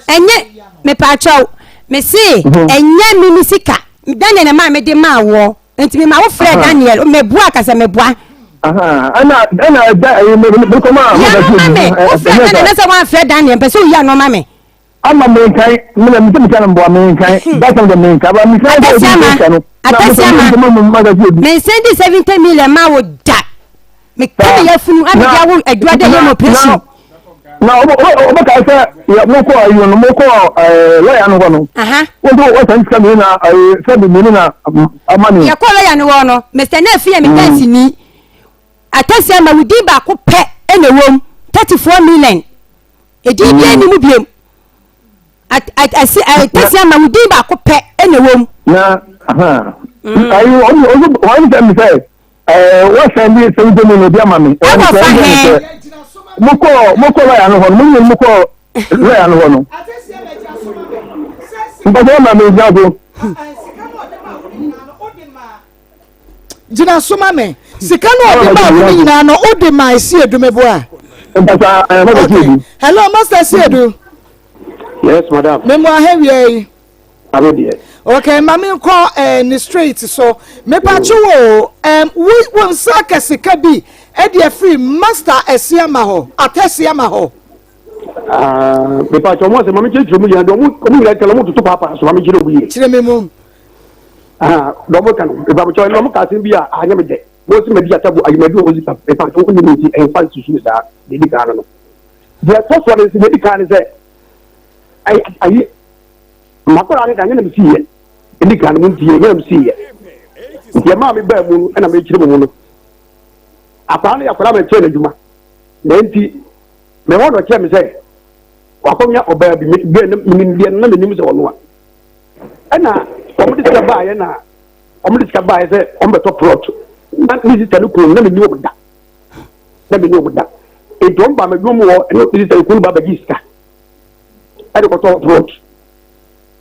ɛnyɛ, mepatwa, mese ɛnyɛ me sika. Daniel na maa mede maa woɔ, nti mema wo frɛ Daniel, meboa kasa meboa. Ɛna ɛda ɛyi mekɔma. Yɛ no ma me, wofrɛ Daniel na sɛ woamfrɛ Daniel, mpɛ sɛ woyi ano ma me. Ama menkan mena mesɛ meka no mboa menkan dasɛm dɛ menkan ba mekan sɛ Atasiama, sika no Atasiama, mensɛn di 70 million ma wo da, meka me yafunu amede awo adua dɛ yɛ no operation. Na ɔbɛkae sɛ mokɔ ayi no, mokɔ lɔya no hɔ no, wonso wɔsɛn sika mmienu na sɛbi mmienu na ama ne. Yɛkɔ lɔya no hɔ no, Mr Nafi yɛ me dansini. Atasiama, wo din baako pɛ ɛna ɛwɔ mu, 34 million, edin bi anim biem. Asi Atasiama, wo din baako pɛ ɛna ɛwɔ mu. Na ayi ɔno wɔn sɛ mi sɛ wɔsɛn di 70 million bi ama mi. Ɛwɔ fa hɛn? Mokɔ lɔya no hɔ no, mo nyɛ mokɔ lɔya no hɔ no, mpɔtɔ ma mi gyina so. Gyina so ma me, sika no ɔde maa wo no nyinaa no, wode maa esi edu meboa? Mpasa mɔtɔ si edu. Hello, Master si edu. Yes madam. Memu ahɛwia yi. Ame deɛ. Okay, ma me nkɔ ne straight so. Mepatwo wo, wo nsa aka sika bi ɛde afiri Master Asiama hɔ, Atasiama hɔ? Mepatwo, ɔmo asɛ ma me kyerɛkyerɛ mu yɛn de ɔmo nyinaa kɛlɛ ɔmo toto paapaa so, ma me kyerɛ ɔmo yie. Kyerɛ me mu. Dɛ ɔmo ka no, mepatwo, ɛna ɔmo ka asɛm bi a anyɛ me dɛ. Mo si ma di atabo ayi ma di ɔmo sika, mepatwo, wɔn nim nti ɛnfa nsusu ne saa deɛ edi kan no. Deɛ ɛtɔ soɔ no nso, deɛ edi kan no sɛ ayi ayi makɔla ne da nyɛ na me si yɛ edi kan no mo nti yɛ nyɛ na me si yɛ nti ɛmaa mi baa mu no, ɛna me kyerɛ mu no, akwadaa no yɛ akwadaa ma ɛkyerɛ n'adwuma na nti mɛ hɔ na ɔkyerɛ mi sɛ wakɔnya ɔbaa bi bɛɛ ne menim deɛ na menim sɛ ɔno a ɛna wɔn de sika baayɛ, na wɔn de sika baayɛ sɛ wɔn bɛtɔ plot, na ne sista no kun na menim wɔn da, na menim wɔn da. Nti wɔn ba m'adwuma mu hɔ ɛne sista ekunu ba bɛgye sika ɛde kɔtɔ plot.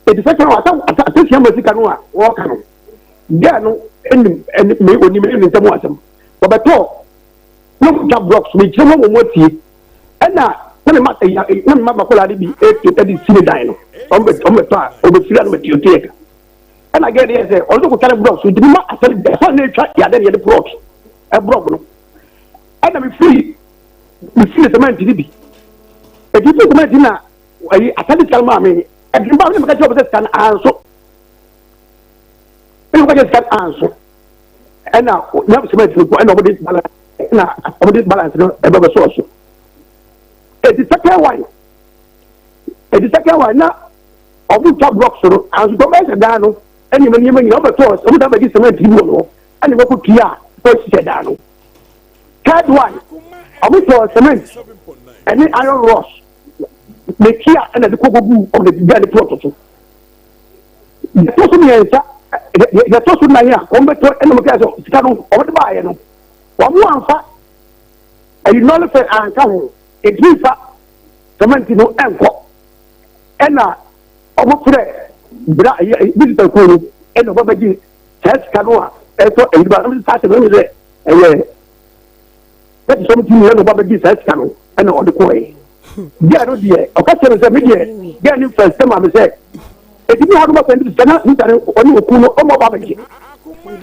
Eti sɛ kyɛn asa asesia ma sika no a wɔka no gɛɛ no ɛnim ɛne me onim ɛne nsɛm asɛm wɔbɛtɔ na wɔn twa blocks me kyerɛ wɔn wɔn atie ɛna na me ma ɛya na me ma bakɔla de bi ɛte ɛde si ne dan no wɔn bɛ wɔn bɛtɔ a wɔbɛfiri a na wɔte ɔte yɛ ka ɛna gɛɛ de yɛ sɛ ɔno nso kɔtwa ne blocks nti me ma asɛm ɛfɔ na etwa yɛ adɛ ne yɛde plot ɛblɔk no ɛna me firi me firi cement ne bi eti firi cement na ɛyi asɛm sika no maa me ɛdi ba ne meka kyerɛ ɔbɛ sɛ sika no anso ɛna meka kyerɛ sika no anso ɛna na cement no ɛna ɔmo de balance ɛna ɔmo de balance no ɛbɛ bɛ sɔɔ so eti second one eti second one na ɔmo twa blocks no anso tɔ bɛyɛ sɛ dan no ɛna nneɛma nneɛma nyinaa ɔmo bɛ tɔɔ ɔmo da bɛ gye cement bi wɔ no ɛna wɔkɔ tua a ɔhyehyɛ dan no third one ɔmo tɔɔ cement ɛne iron rods metua ɛna de kɔkɔ gu ɔmo de gya ne plɔt so yɛtɔ so mmiɛnsa yɛtɔ so nan a wɔn bɛtɔ ɛna wɔn kɛ sɛ sika no wɔn de baayɛ no wɔn anfa ɛyi nɔɔle fɛ anka ho etumi nfa cement no ɛnkɔ ɛna wɔn frɛ bra ɛyɛ bisita kuo no ɛna wɔn bɛgye saa sika no a ɛtɔ ɛyi ba ɛna saa sɛ ɛna sɛ ɛyɛ ɛti sɔm ti mu ɛna ɔba bɛgye saa sika no ɛna ɔde kɔɛ gɛɛ no deɛ ɔka kyerɛ no sɛ me deɛ gɛɛ no fɛ sɛ maame sɛ ebi bi hɔ no sɛ sɛ na nita no ɔne oku no ɔmo ɔba bɛgye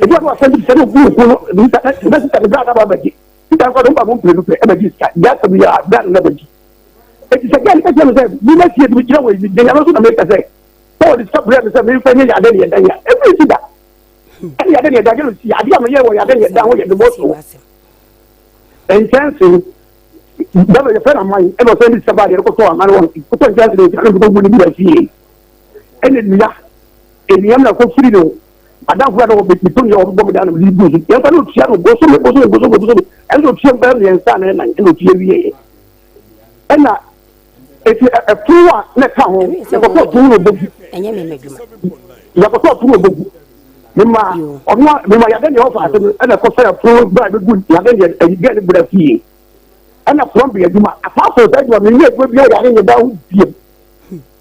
ebi hɔ no sɛ sɛ na oku oku no nita na sita no bra na ɔba bɛgye sita no kɔ no ɔba mo mpere no pɛ ɛbɛgye sika deɛ asɛm yɛ a bra no na bɛgye eti sɛ gɛɛ no ka kyerɛ no sɛ mi na sie bi gyina wɔ yi gyina nyame so na mi ka sɛ sɛ ɔde sika brɛ mi sɛ mi nfa nye yade ne yɛ dan ya ebi si da ɛne yade ne yɛ dan yɛ no si adeɛ a mi yɛ wɔ yade ne yɛ dan ho yɛ de bɔ so nkyɛnse dama yɛfrɛ no aman ɛna ɔsɛn de sika baa yɛde kɔtɔ aman wɔ kɔtɔ nkyɛnse ne nkyɛn na ɔde ne bi afie ɛna nnua nnua na kɔfiri no adamfo a na wɔbɛtɔ nnua wɔbɛbɔ me dan na mede gu so yɛmfa no otua no bosome bosome bosome bosome ɛna otua bɛyɛ mmiɛnsa na ɛnan ɛna otua wie ɛna eti ɛpono a na ɛka ho yɛkɔtɔ pono na ɔbɛgu yɛkɔtɔ pono na ɔbɛgu mema ɔno a mema yade deɛ ɔfa ase no ɛna ɛkɔsɛ ɛpono bra ɛbɛgu yade deɛ ɛyi gɛ ne bra fie ɛna plɔmbi adwuma apart from saa adwuma menyɛ adwuma bi a yade nyɛ da ho biem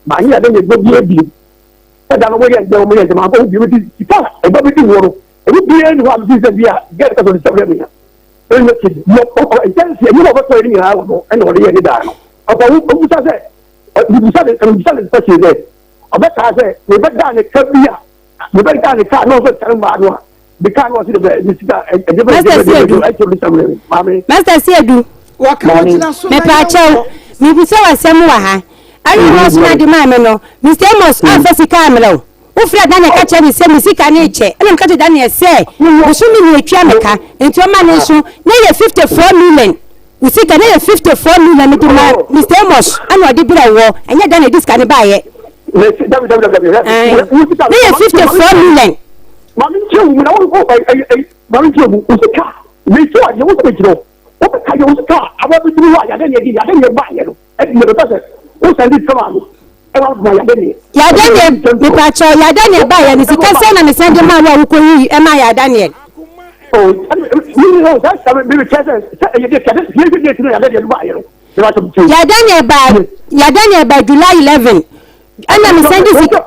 maanyɛ yade nyɛ adwuma bi abiem ɛda no wɔyɛ ndɛ wɔyɛ ndɛ mankɔ ho biem nti sika a ɛba bɛdi wɔ no ɛmu biara ni hɔ a mefi sɛ bi a gɛ ne kasɔ ne sɛ brɛ me ya ɛnyɛ ti yɛ ɔkɔ nkyɛnse ɛnyɛ wɔbɛtɔ yɛ ne nyinaa wɔ no ɛna ɔde yɛ ne daa no ɔkɔ wo ɔbusa sɛ ɔbusa ne ɔbusa ne sɛ sɛ ɔbɛkaa sɛ mebɛdaa ne ka bi a mebɛdaa ne kaa na ɔsɛ sika no maa no a ne kaa no ɔsɛ de bɛ ne sika ɛde bɛ Master Siedu. ɛkyɛ ɔde sɛ brɛ me maame Master Siedu. Wɔka wɔgyina so na Mepaakyɛw, yɛnkɔ. mebisa wo asɛm wɔ ha. Ayi na ɔsoma de maa me no, Mr. Amos amfa sika ammrɛ wo. Wofrɛ Daniel ka kyerɛ me sɛ me sika no rekyɛ. Ɛna meka kyerɛ Daniel sɛ bosome na etua me ka. Nti ɔma ne nso na yɛ 54 million. Wo sika na yɛ 54 million mede ma Mr. Amos ɛna ɔde brɛ wɔ. Ɛnyɛ Daniel de sika no baeɛ. dabi dabi dabi Ae. Na yɛ 54 million. maame nkyɛn wo mu na wo wo ɛyi ɛyi maame nkyɛn mu wo sika mekyɛ adeɛ wo sɛ mekyerɛ wo wobɛka yɛ wo sika a aba bɛduru hɔ a yade neɛ de yade neɛ baayɛ no ɛde neɛ bɛpɛ sɛ wo sɛn de sika maa no ɛwɔ ma yade neɛ Yɛ Daniel, mepaakyɛw, yɛ Daniel baeɛ no sika sɛn na mesan de maa wo a wokɔyii ɛmaa yɛ Daniel? Yɛ Daniel baa yɛ Daniel baa July 11 ɛna mesan de sika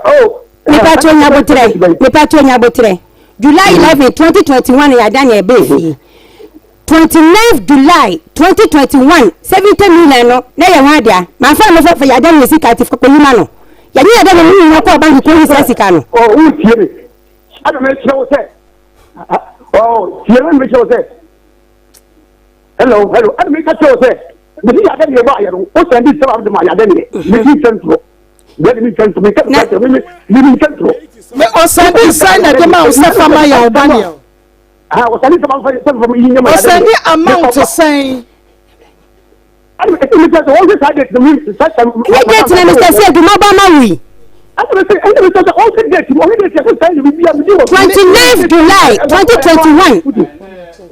mepaakyɛw nyabotrɛ mepaakyɛw nyabotrɛ July 11 2021 yɛ Daniel baa fie 29 July 2021 70 million no na yɛ ho adea manfa no mɛfa yɛ Daniel sika ti kɔyi ma no yɛne yɛ Daniel no nyinaa kɔɔ banki kɔyi saa sika no. Wotie me ɛna mekyerɛ wo sɛ tie me mekyerɛ wo sɛ hello hello ɛna meka kyerɛ wo sɛ mede yade neɛ baayɛ no wo sɛn de sɛ de ma yade neɛ medi nsɛm torɔ yɛde me nsɛm torɔ meka kyerɛ me me nsɛm torɔ Me ɔsɛnde sɛn na ɛde ma wo sɛ fa ma Yaw Daniel. ah ɔsɛnde sɛ fa sɛ fa yi nyɛ ma yade Ɔsɛnde amount sɛn. ɛna ɛsɛ mi sɛ ɔhwɛ saa date no mi saa sɛ Ne date na Mr. Siedu mabɔ ama wo yi. ɛna mi sɛ ɛna mi sɛ ɔhwɛ date no ɔhwɛ date ɛsɛ sɛ ɛyɛ bibi a mi di wɔ 29 July 2021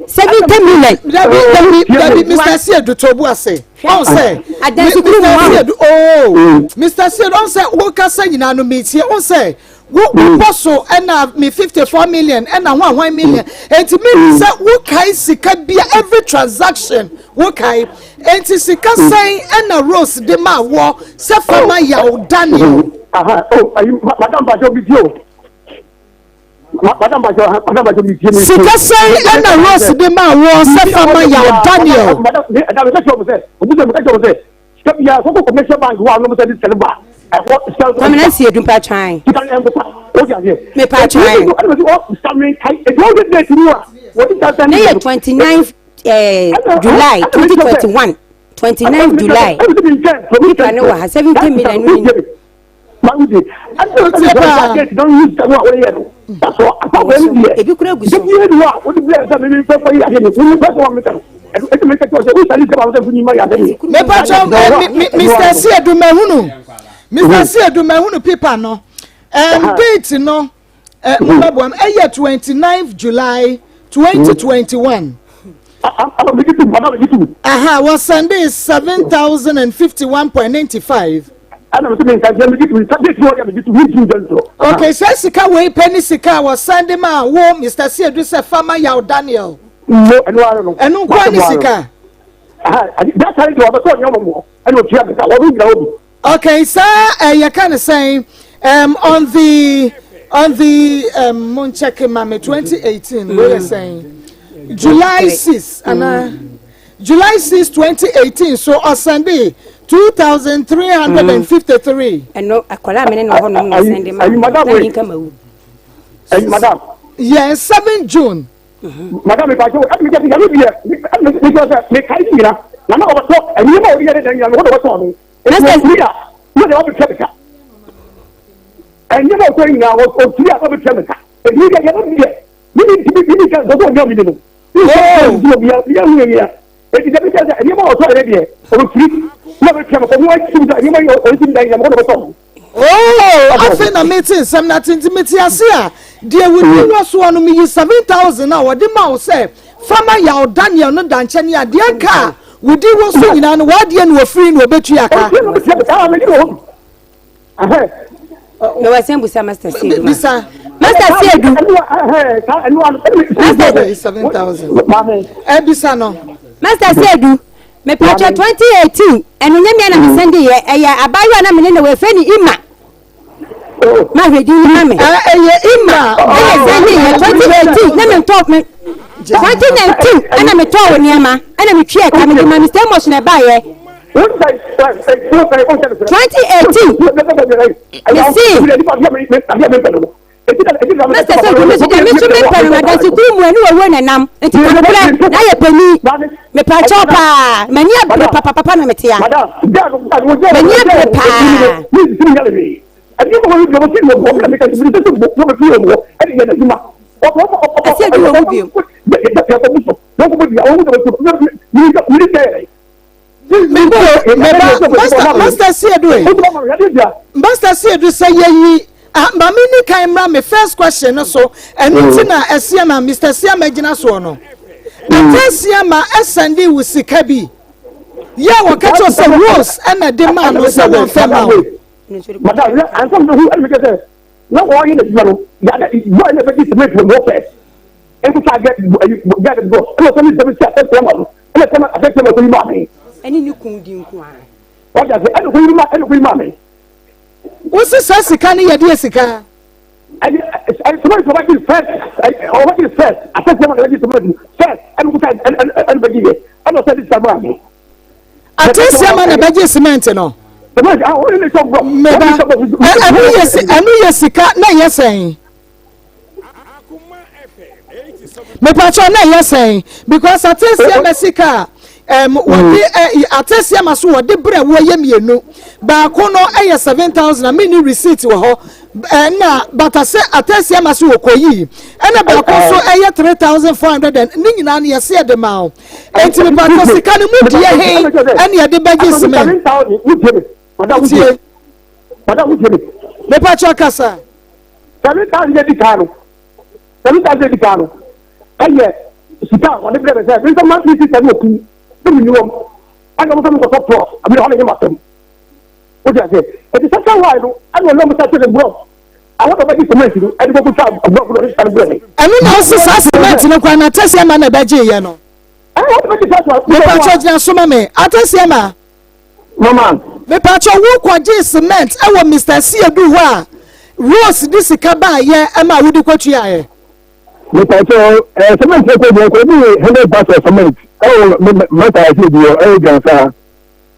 70 million. Dabi dabi dabi Mr. Siedu to bu ase. Ɔn sɛ Adansi kuru mu Mr. hɔ. Siedu ooo Mr. Siedu ɔn sɛ wo kasa nyinaa no mi tie ɔn sɛ wo bɔ so ɛna mi 54 million ɛna ho ahwan million eti mi sɛ wo kae sika bia every transaction Wokae? Enti sika sɛn ɛna Rose de maa woɔ sɛ fa ma Yaw Daniel? Aha, oh, ayi, madam Bajo, mi di o. Madam Bajo, madam Bajo, mi di mi. Sika sɛn ɛna Rose de maa woɔ sɛ fa ma Yaw Daniel? Madam, madam, mi ka kyerɛ mo sɛ, obi sɛ mi ka kyerɛ mo sɛ, sika bia kɔkɔ commercial bank hɔ a ɔnom sɛ de sika no ba ɛhɔ sika no. Kwamina si edu mpatwan. Sika no ɛnkopa o di aseɛ. Mepatwan. Ɛna bɛ si ɔ sika mi kae ebi wɔn de date mu a wɔde sika sɛn. Ne yɛ 29 July 2021 29 July. Nipa ne wɔ ha 70 million no ni. Ebi kura gu so. Mepatwa Mr. Siedu mahunu Mr. Siedu mahunu pipa no date no mobɛboa m ɛyɛ 29 July 2021. Aha, wɔsɛnde 7,051.95. Okay, sɛ sika wei pɛ ne sika a wɔsan de maa wo Mr. Siedu sɛ fama Yaw Daniel. No, ɛno ara no. Ɛno nko ara ne sika. That time de wɔbɛtɔ nneɛma mu ɛna otua bɛka wɔn gyina hɔ bi. Okay, saa ɛyɛ ka ne sɛn on the on the mo nkyɛke ma me 2018 wei yɛ sɛn July 6 ana July 6 2018 so ɔsɛnde 2353. Ɛno akwadaa mi ne na ɔhɔ nom na ɔsɛnde ma na mi nka ma wu. Madam. Yɛ 7 June. Madam mi pàṣẹ ɛna mi jẹ yàrá bi yɛ ɛna mi jẹ sɛ mi ka yi nyina na na ɔbɛtɔ ɛnìyɛn ma ɔdi yɛ ne dan nyina mi hɔ na ɔbɛtɔ ɔno eti ɔfiri a ne de ɔbɛtwa mi ka ɛnìyɛn ma ɔtɔ nyina ɔfiri a ɔbɛtwa mi ka eti mi jɛ yàrá bi yɛ mi ni mi ni ka nsɔsɔ ɔnyɛ mi ni no mi sɛ ɔbi yɛ yɛ hu yɛ eti dɛbi sɛ ɛnìyɛn ma ɔtɔ yɛ deɛ ɔbɛfiri na ɔbɛtwa mi kɔ ho ɛti mi sɛ ɛnìyɛn ma ɔdi mi dan nyina mi hɔ na ɔbɛtɔ ɔno. Oh, afei na mete nsɛm no ate nti mete ase a deɛ wodi wɔ soɔ no meyi 7000 a wɔde ma wo sɛ fama yaw Daniel no da nkyɛn a deɛ nka a wodi wɔ so nyinaa no w'adeɛ na wɔfiri na wɔbɛtua ka. Na wɔsɛn busa Master Siedu. Bisa. Master Siedu. Master 7000. Ebisa no. Master Siedu. Mepatwɔ 2018 ɛno nyɛ mea na me sɛnde yɛ ɛyɛ abaayewa na mene na wɔfrɛ no Ima ma hwɛ din no ma me ɛyɛ Ima ɛna sɛnde yɛ 2018 na mentɔ me 2019 ɛna metɔɔ wo nneɛma ɛna metwi ɛka mede ma Mr. Amos na ɛbaayɛ 2018 mesi Mr. Sɛ dwuma so deɛ me nso mepɛ no na dansekuru mu ɛne wɔwuo na nam nti kanokorɛ na ayɛ panin mepakyɛw paa m'ani abere papapapa na metea m'ani abere paa. Ɛsɛ ɛdi wɔ mu bio. Meba master master siedu e master siedu sɛ yɛyi ah, maame ni kan mmra me first question no so ɛno nti na ɛsiama mr siama gyina soɔ no ata siama ɛsɛnde wo sika bi yɛ a wɔka kyerɛ sɛ rose ɛna de maa no sɛ wɔmfɛ ma wo. Madam, ansa na hu ɛna mi kɛ sɛ na wɔyɛ n'adwuma no yàda bɔyɛ na ɛbɛgye cement wɔ hɔ fɛ nkuta gɛ ɛyi gɛ bɔ ɛna ɔsɛ mi sɛ mi si asɛ ma no ɛna sɛ asɛ ma ɔsɛ yi maa mi. Ɛne ne kun di nko ara. Ɔdi ase ɛna ɔkɔ yi ma ɛna ɔkɔ yi maa mi. Wosi saa sika no yɛ deɛ sika. Ɛyɛ ɛyɛ cement ɔbɛgye first ɛyɛ ɔbɛgye first asɛ ma na ɛbɛgye cement first ɛna nkuta ɛna ɛna bɛgye yɛ ɛna ɔsɛ de sika maa mi. Atesia ma na bɛgye cement no. Meba ɛno yɛ sika na ɛyɛ sɛn? Mepatwa na ɛyɛ sɛn? Because atesia ma sika a wɔde atesia ma so wɔde brɛ wɔyɛ mmienu baako no ɛyɛ 7000 a menni receipt wɔ hɔ ɛna bata sɛ atesia ma so wɔkɔ yi ɛna baako nso ɛyɛ 3400 ne nyinaa no yɛse yɛde ma wo. Enti mepatɔ sika no mu deɛ he ɛne ɛde bɛgye cement. Tie. Mepatɔ kasa. 7,000 di kan no 7,000 di kan no ɛyɛ sika a wɔde brɛ me sɛ me nsa ma me sista ne oku ne me niwam ɛna wɔn sɛ me nkɔtɔ plɔt abi na hɔ na nyɛ ma sɛm o ti ase eti sasa waa no ɛna ɔnam sa kyerɛ blɔk àwọn bàbá di cement no ɛde kɔkɔ twa blɔk no ɔde sika no brɛ me. Ɛno na ɔsi saa cement no kwan na tɛsi ama na ɛbɛgye yɛ no. Mepakyɛw gyina so ma me. Ateseɛ ma. Mama. Mepakyɛw wo kɔgyee cement ɛwɔ Mister Siedu hɔ a Rose de sika baayɛ ɛma wode kɔtuaeɛ. Mepakyɛw ɛɛ cement ɛkɔ deɛ kɔ bi 100 bags of cement ɛwɔ Mata Siedu hɔ ɛwɔ Dwansa.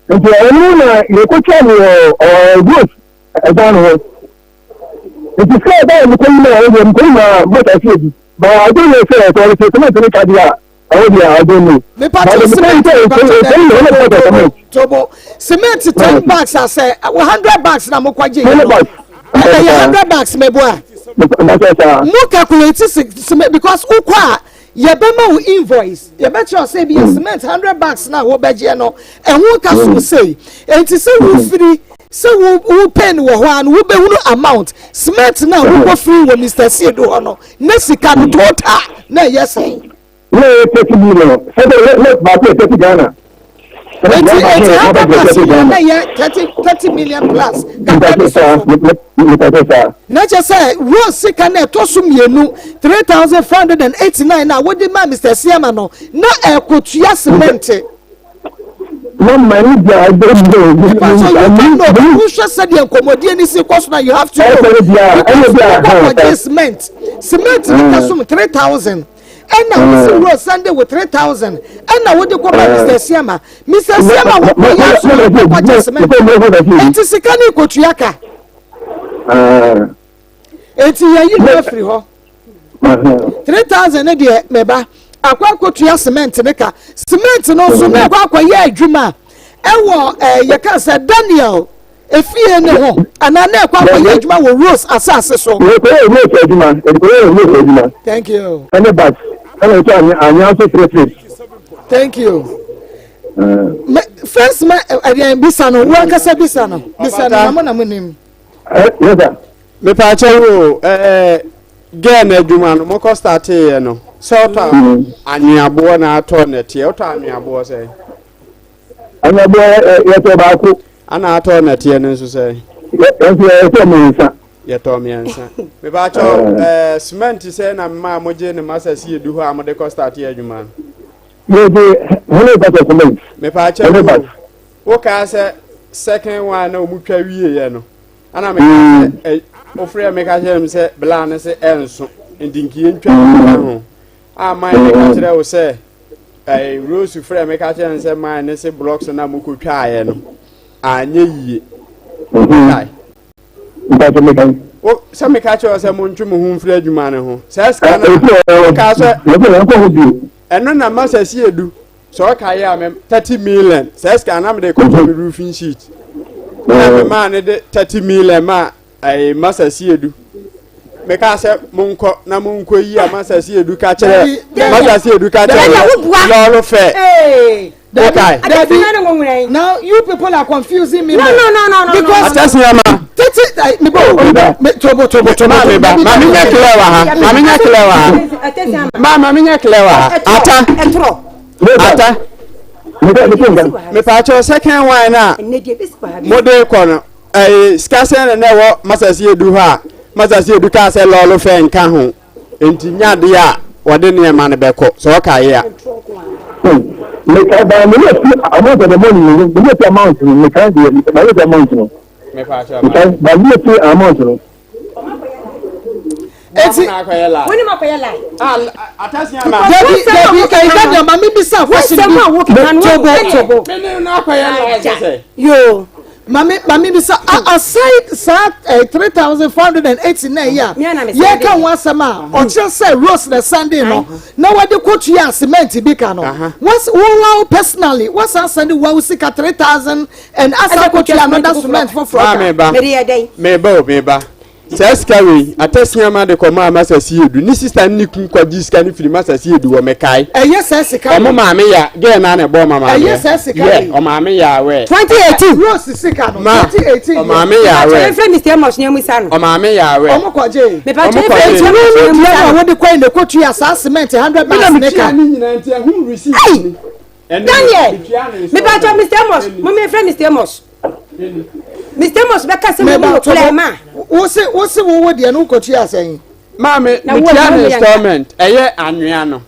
Nti ɛno na yɛkɔtua no wɔ ɛɛ Rose ɛdan no hɔ. Nti sika ɛda yɛ mekɔ yi ma ɛwɔ deɛ mekɔ yi ma Mata Siedu. Ba ɔdɔ yɛ sɛ sɛ ɔde cement ne ka deɛ a. Ɛwɔ deɛ I don't know. Mepatro cement mepatro dɛ tobo cement 10 bags asɛ 100 bags na mo kwagye yɛ no ɛyɛ 100 bags meboa mo calculate cement because wokɔ a yɛbɛma wo invoice yɛbɛkyerɛ sɛ bi yɛ cement 100 bags na wobɛgyeɛ no ɛho ka so sei enti sɛ wofiri sɛ wo wo pen wɔ hɔ a no wobɛhunu amount cement na wokɔ firi wɔ Mr. Siedu hɔ no ne sika no total na ɛyɛ sɛn. Na ɛyɛ 30 million sɛdeɛ lɛ baako yɛ 30 Ghana. Eti eti 100 plus million na yɛ 30 million plus kakra bi so. Na kyerɛ sɛ Rose sika na ɛtɔ so mmienu 3,489 na wode ma Mr. Siama no na ɛkotua cement. Na mma ni bia ɛbɛ mu. Because you can know wohwɛ sɛdeɛ nkɔmmɔdie ni si kɔ so na you have to know. Because wokɔ kɔgye cement cement ni ka som 3,000. Ɛna wo si wuro Sunday wo 3,000 ɛna wode kɔ ma Mr. Siama. Mr. Siama wo kɔ yɛ aso na wokɔ kɔgye cement. Eti sika ne kotua ka. Eti yɛyi no afiri hɔ. 3,000 ne deɛ mɛba akɔ akɔtua cement ne ka. Cement no nso na ɛkɔ akɔyɛ adwuma ɛwɔ ɛɛ yɛka sɛ Daniel efie ne ho anaa na ɛkɔ akɔyɛ adwuma wɔ Rose asase so. Yɛkɔyɛ Rose adwuma, yɛkɔyɛ Rose adwuma. Thank you. Ɛne bat, ɛna ɛtɔ anya anya nso 3 3. Thank you. Me first ma ɛdeɛn bisa no, wo ankasa bisa no, bisa no na mo na mo nim. Yes sir. Mepaakyɛ wo ɛɛ girl no adwuma no mokɔ starteeɛ no sɛ ɔtɔ anweaboɔ na atɔ nɛteɛ wotɔ anweaboɔ sɛ? Anweaboɔ yɛtɔ baako. Ana atɔ nɛteɛ no nso sɛ? Yɛnso yɛtɔ 3. Yɛtɔ 3. Mepaakyɛ ɛɛ cement sɛ na mmaa mogye ne masa si edu hɔ a mode kɔ startee adwuma no? Yɛgye 100 bags of cement. Mepaakyɛ wo wokaa sɛ second one na ɔmu twa wieɛ no ana meka sɛ wofrɛ meka kyerɛ m sɛ bla ne sɛ ɛnso nti nkiɛ ntwa nka ho a man meka kyerɛ wo sɛ Rose frɛ meka kyerɛ n sɛ man ne se blocks na mokɔtwaeɛ no anyɛ yie. Wokae sɛ meka kyerɛ wo sɛ montwe mo ho mfiri adwuma no ho saa sika no wokaa sɛ ɛno na masa si edu sɛ ɔka yɛ a mɛ 30 million sɛ sika na mede kɔtɔ me roofing sheet na me maa ne de 30 million ma ɛyɛ masa si edu meka sɛ monkɔ na monkɔ yi a masa si edu ka kyerɛ masa si edu ka kyerɛ lɔɔro fɛ. Okay. Dabi, now you people are confusing me. No, no, no, no, no. Because Atasiama. Tete, me bo, me tobo, tobo, tobo. Ma me ba, ma me nya clear wa ha, ma me nya clear wa ha. Ma me nya clear wa ha. Ata. Ata. Me pa cho second one na. Mo de kɔ no. Eh, sika sɛn na ɛwɔ masasi edu hɔ a. Masasi edu ka sɛ lɔɔlo fɛ nka ho. Enti nya de a wɔde nneɛma no bɛkɔ sɛ ɔka yɛ a. Meka ba me yɛ fi amount of the money no me yɛ fi amount no meka deɛ ma yɛ fi amount no meka ba me yɛ fi amount no. Eti dabi dabi ɛyi Daniel maame bisa question bi tobo tobo yoo maame maame bisa aside saa 3,489 yi a yɛka ho asɛm a ɔkyerɛ sɛ Rose na Sunday no na wɔde kotua cement bi ka no wɔs wɔn personally wɔsan send wɔn sika 3,000 and asan kotua another cement foforɔ ka. Maame ba meba o meba saa sika wei atasiama de kɔmaa masasi edu ne sista ne kun kɔgye sika ne firi masasi edu wɔ mɛkae. Ɛyɛ sɛ sika wei. Ɔmo maame ya gɛɛ naa na ɛbɔ ɔmo maame ya. Ɛyɛ sɛ sika wei. Yɛ ɔmaame ya awɛ. 2018. Rose sika no 2018. Ɔmaame ya awɛ. Mepatwa efirɛ Mr Amos ne emusa no. Ɔmaame ya awɛ. Ɔmo kɔgye. Mepatwa efirɛ Mr Amos ne emusa no. Eti wo deɛ na wɔde kɔɛ na ekotua saa cement 100 bags ne ka. Mina metua ne nyinaa nti ɛho receipt ni. Daniel mepatwa Mr Amos mo mi efirɛ Mr Amos. Mr Amos bɛka sɛ mo mu kura ma. Wose wose wo wo deɛ no wokɔtua asɛn. Maame metua ne installment ɛyɛ anwea no.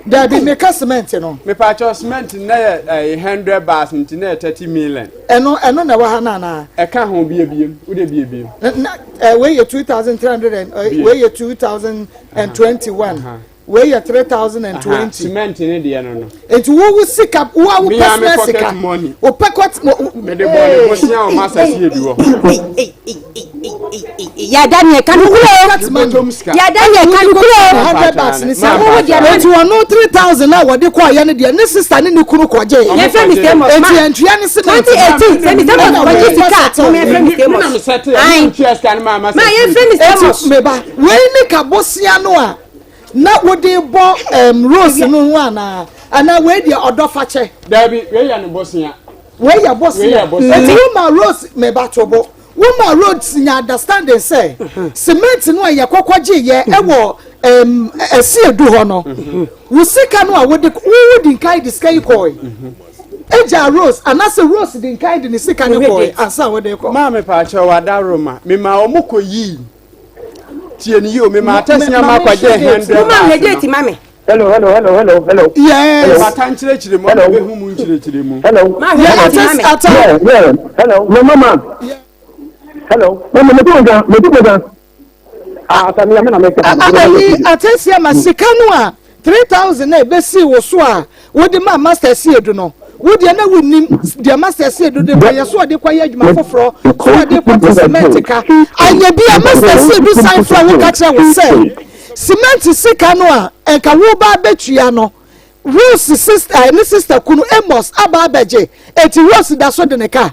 Dabi meka cement no. Mepaakyɛw cement na yɛ ɛyɛ 100 bars nti na yɛ 30 million. Ɛno ɛno na ɛwɔ ha no anaa? Ɛka ho biebiem wode biebiem. Na ɛ wei yɛ 2300 and wei yɛ 2021. Wei yɛ 3020. Cement ne deɛ no no. Nti wo wo sika wo a wo personal sika. Wo pocket mo. Mede bɔ ne bosia wɔ masa sie bi wɔ. Yɛda ne ɛka no kuro. Yɛda ne ɛka no kuro. 100 bucks ne sika. Nti wɔn 3000 a wɔde kɔ ayɛ no deɛ ne sister ne ne kunu kɔgye. Yɛfrɛ Mr. Amos. Nti yɛntua ne cement. 2018 sɛ Mr. Amos kɔgye sika. Mo yɛfrɛ Mr. Amos. Ma yɛfrɛ Mr. Amos. Nti meba wei ne ka bosia no a. Na wode bɔ um, Rose no ho anaa? Anaa wei deɛ ɔdɔ fakyɛ? Dabi, wei yɛ ne bosea. Wei yɛ bosea. Eti wo ma Rose meba to bo. Wo ma Rose nya understanding sɛ cement no a yɛ kɔkɔ gye yɛ ɛwɔ um, ɛsi edu hɔ no. Wo sika no a wode wo wo di nkan de sika yi kɔe. Egya Rose anaasɛ Rose di nkan de ne sika no kɔe ansa wode kɔ. Maame paakyɛw wada Roma. Mema wɔn kɔ yii. Tie ni yio, mema atɛsia ma akɔgye 100 Mo ma nhwɛ date ma me. Hello, hello, hello, hello, hello. Yes. Bata nkyerɛkyerɛ mu, ɔmo bɛhu mu nkyerɛkyerɛ mu. Hello. Ma hwɛ date ma me. Ata. Yeah, yeah. Hello, mama, ma. Hello. Mama, me tu nka, me tu nka. Ah, sami ya me na me ka. Ayi atɛsia ma sika no a 3000 na ebesi wo so a wode ma master si edu no. Wo deɛ na wonim deɛ master si edu de kɔyɛ so ɔde kɔyɛ adwuma foforɔ so ɔde kɔte cement ka. Anyɛ bi a master si edu san fra wo ka kyerɛ wo sɛ cement sika no a ɛnka wo ba abɛtua no Rose sister ne sister kunu Amos aba abɛgye eti Rose da so de ne ka.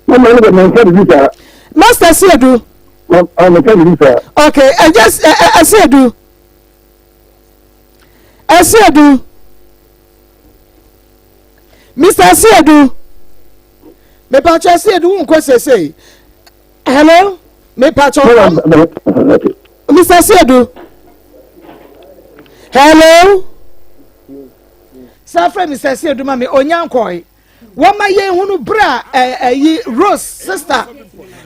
Mama ne de me nsa bibi saa. Master si edu. Mama me nsa bibi saa. Okay, ɛgye ɛsi edu. Ɛsi edu. Mr. Asiedu. Mepatwa Asiedu wo nkɔ sesei. Hello? Mepatwa. Mr. Asiedu. Hello? Saa frɛ Mr. Asiedu ma me onya nkɔe. Wɔma yɛn hunu bere a ɛyi Rose sister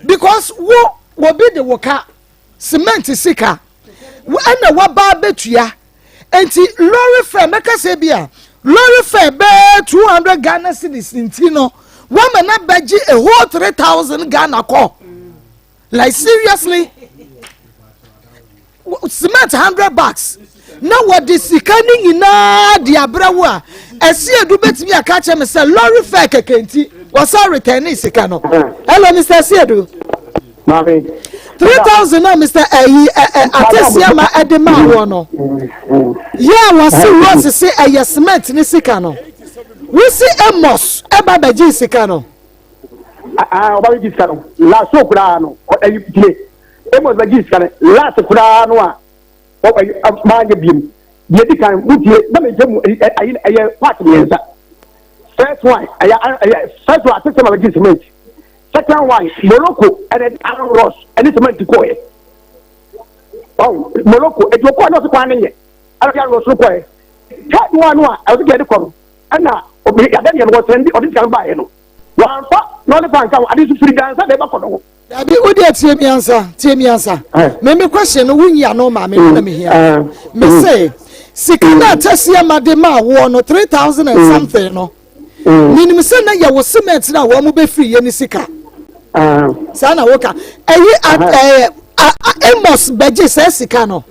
because wo wɔbi de wo ka cement sika ɛna waba abɛtua nti lorry fare mɛka sɛ bi a lorry fare bɛɛ 200 Ghana cedis nti no wɔma na bɛgye a whole 3000 Ghana kɔ. Like seriously, cement 100 bucks na wɔde sika no nyinaa de abrɛ wo a ɛsi edu bɛtumi aka kyerɛ me sɛ lorry fare kɛkɛ nti wɔsan return sika no. Hello Mr. Asiedu. Maame. 3000 na Mr. Ɛyi ɛ atesiama ɛde maa wɔ no. Yɛ a wɔsi Rose se ɛyɛ cement ne sika no. Wosi Amos ɛba bɛgye sika no. Ah, ɔba bɛgye sika no. Last so koraa no, ɛyi tie. Amos bɛgye sika no. Last koraa no a, maa nyɛ biem. Deɛ di kan, mo tie, na mɛ nkyɛn mu ɛyi ɛyɛ part mmiɛnsa. First one, ɛyɛ ɛyɛ first one atesɛm a bɛgye cement. Second one, Morocco ɛna iron rods ɛne cement kɔɛ. Ɔn Morocco eti okɔɛ na ɔsi kwan ne yɛ ɛna iron rods no kɔɛ. Third one no a ɛwɔ sɛ yɛde kɔ no ɛna obi yɛde yɛn wɔ sɛndi ɔde sika no baayɛ no wɔnfa na ɔde fa nka ho ade nso firi dansa na ɛbɛkɔ no ho. Dabi o deɛ tie mi ansa tie mi ansa me me question no wonyi ano maame no na me hia me se sika na atɛseɛ ma de ma awoɔ no 3000 and something no menim sɛ na yɛwɔ cement na wɔn mo bɛfiri yɛ ne sika saa na woka ɛyi ɛɛ Amos bɛgye sɛ sika no.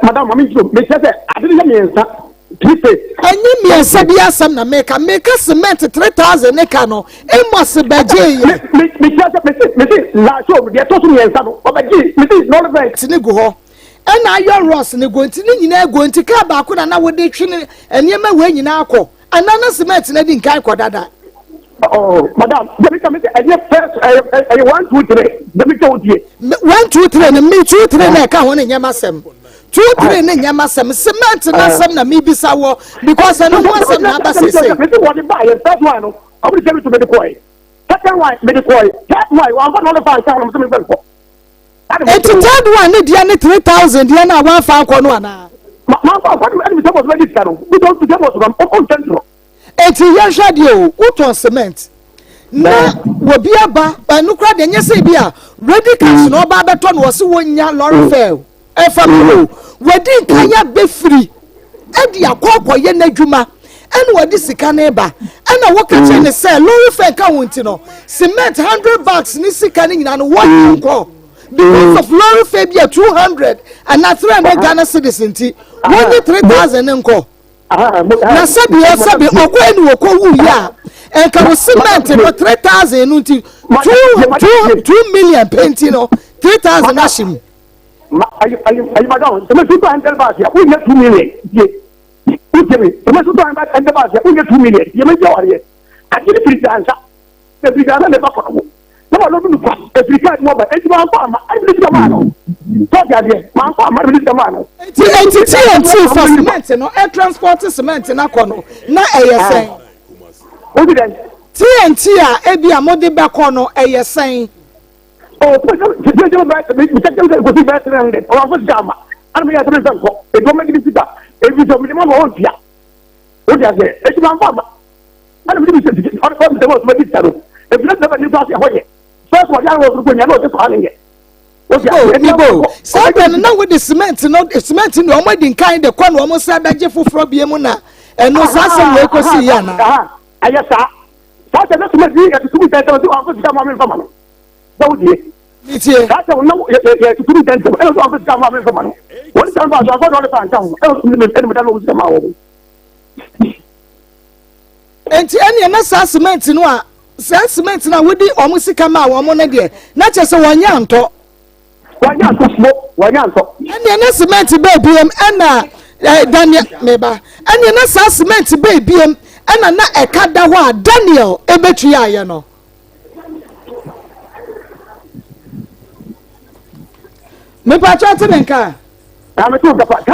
Madam maame nkyerɛ me kyerɛ sɛ ade no yɛ mmiɛnsa three phase. Ɛnyɛ mmiɛnsa bi asɛm na meka meka cement 3000 ne ka no Amos bɛgye yɛ. Me me kyerɛ sɛ mesi mesi laasi o deɛ ɛtɔ so mmiɛnsa no ɔbɛgye mesi nɔɔre fɛn. Ne gu hɔ ɛna ayɔ rɔs ne gu nti ne nyinaa gu nti kaa baako na na wɔde twe ne nneɛma wei nyinaa kɔ anaa na cement na di nkan kɔ dada. Oh, madam, deɛ meka me sɛ ɛnyɛ first ɛyɛ ɛyɛ 1 2 3 deɛ meka wo tie. 1 2 3 no me 2 3 na ɛka ho ne nyɛma asɛm 2 3 ne nyɛma asɛm cement na asɛm na mebisa wɔ because ɛno ho asɛm na aba sese. Mesi wɔde ba yɛ first one no ɔmo de sɛ mi to mede kɔɛ second one mede kɔɛ third one wɔn afa na ɔde fa nsa wɔn sɛ mi fɛ nkɔ. Eti third one ne deɛ ne 3000 deɛ na wɔafa nkɔ no anaa. Ma ma nfa nkɔ ɛna mi sɛ bɔsɔ bɛ di sika no bi tɔ bi sɛ bɔsɔ bɛ ɔn tɛn tɔrɔ. Eti yɛhwɛ deɛ o wotɔn cement na wɔbi aba ɛno koraa deɛ nyɛ sɛ bi a ready cash na ɔba abɛtɔ no wɔsi wɔnya lorry fare ɛfa mi o. Wadi nkan abɛfiri de akɔ akɔyɛ n'adwuma ɛna wɔde sika no ba ɛna woka kyerɛ ne sɛ lorry fare nka ho nti no cement 100 bags ne sika no nyinaa no wɔnyɛ nkɔ because of lorry fare bi a 200 anaa 300 Ghana cedis nti wɔnye 3000 ne nkɔ. Na sɛbi ɔ sɛbi ɔkɔ ɛni wɔkɔ wu yi a nka wo cement no 3000 no nti 2 2 million penti no 3000 ahyɛ mu. Ma ayi ayi ayi madam sɛ mɛ sutɔ hundred bags a wonyɛ 2 million tie wotie mi sɛ mɛ sutɔ 100 bags a wonyɛ 2 million yɛ mɛ gye awareɛ agye ne firi dansa efiri dansa na ɛba kɔnɔ mo na ma lɔbi nukwa efiri kaa mu ɔba eti maa nkɔ ama ɛbi ne sika maa no tɔɔti adeɛ maa nkɔ ama ɛbi ne sika maa no. Nti TNT fa cement no ɛ transport cement no akɔ no na ɛyɛ sɛn? O ti dɛ. TNT a ebi a mode bɛkɔ no ɛyɛ sɛn? O sɛ sɛ sɛ bɛ mi sɛ sɛ kosi bɛ 300 ɔwɔ afɔ sika ama ɛna mi yɛ sɛ mi fɛ nkɔ ebi ɔmɛ gidi sika ebi sɛ mi ma ma ɔn tia o ti aseɛ eti maa nkɔ ama ɛna mi de mi sɛ ɔde ɔde mi sɛ ɔsɛ mi sika no ebi na sɛ mi nipa ase ɛhɔ yɛ first wɔde ayɛ wɔ soro nya na ɔde kɔ ano yɛ o ti aseɛ. Mibo saa bɛ no na wode cement no cement no wɔn adi nkan de kɔ na wɔn nsa bɛgye foforɔ bie mu na ɛno saa asɛm wɔ ekosi yɛ ana. Ɛyɛ saa saa sɛ ne cement yi yɛ tutu mi sɛ sɛ ɔsi ɔnfɔ sika mu ame nfa ma no sɛ o die. Mitie. Saa sɛ ɔno yɛ tutu mi ntɛntɛm ɛna ɔsɛ ɔnfɔ sika mu ame nfa ma no wɔn sika nfa so afɔ na ɔde fa nka ho ɛna ɔsɛ ɛna mi da na ɔmo sika ma wɔn. Nti ɛnneɛ na saa cement no a saa cement no a wodi wɔn sika maa wɔn no deɛ na kyerɛ sɛ wɔnyɛ antɔ. Wɔnyɛ antɔ mo wɔnyɛ antɔ. Ɛnneɛ na cement bɛɛ biem ɛna ɛɛ Daniel meba ɛnneɛ na saa cement bɛɛ biem ɛna na ɛka da hɔ a Daniel ebetua ayɛ no. Mipatwa te ne nka.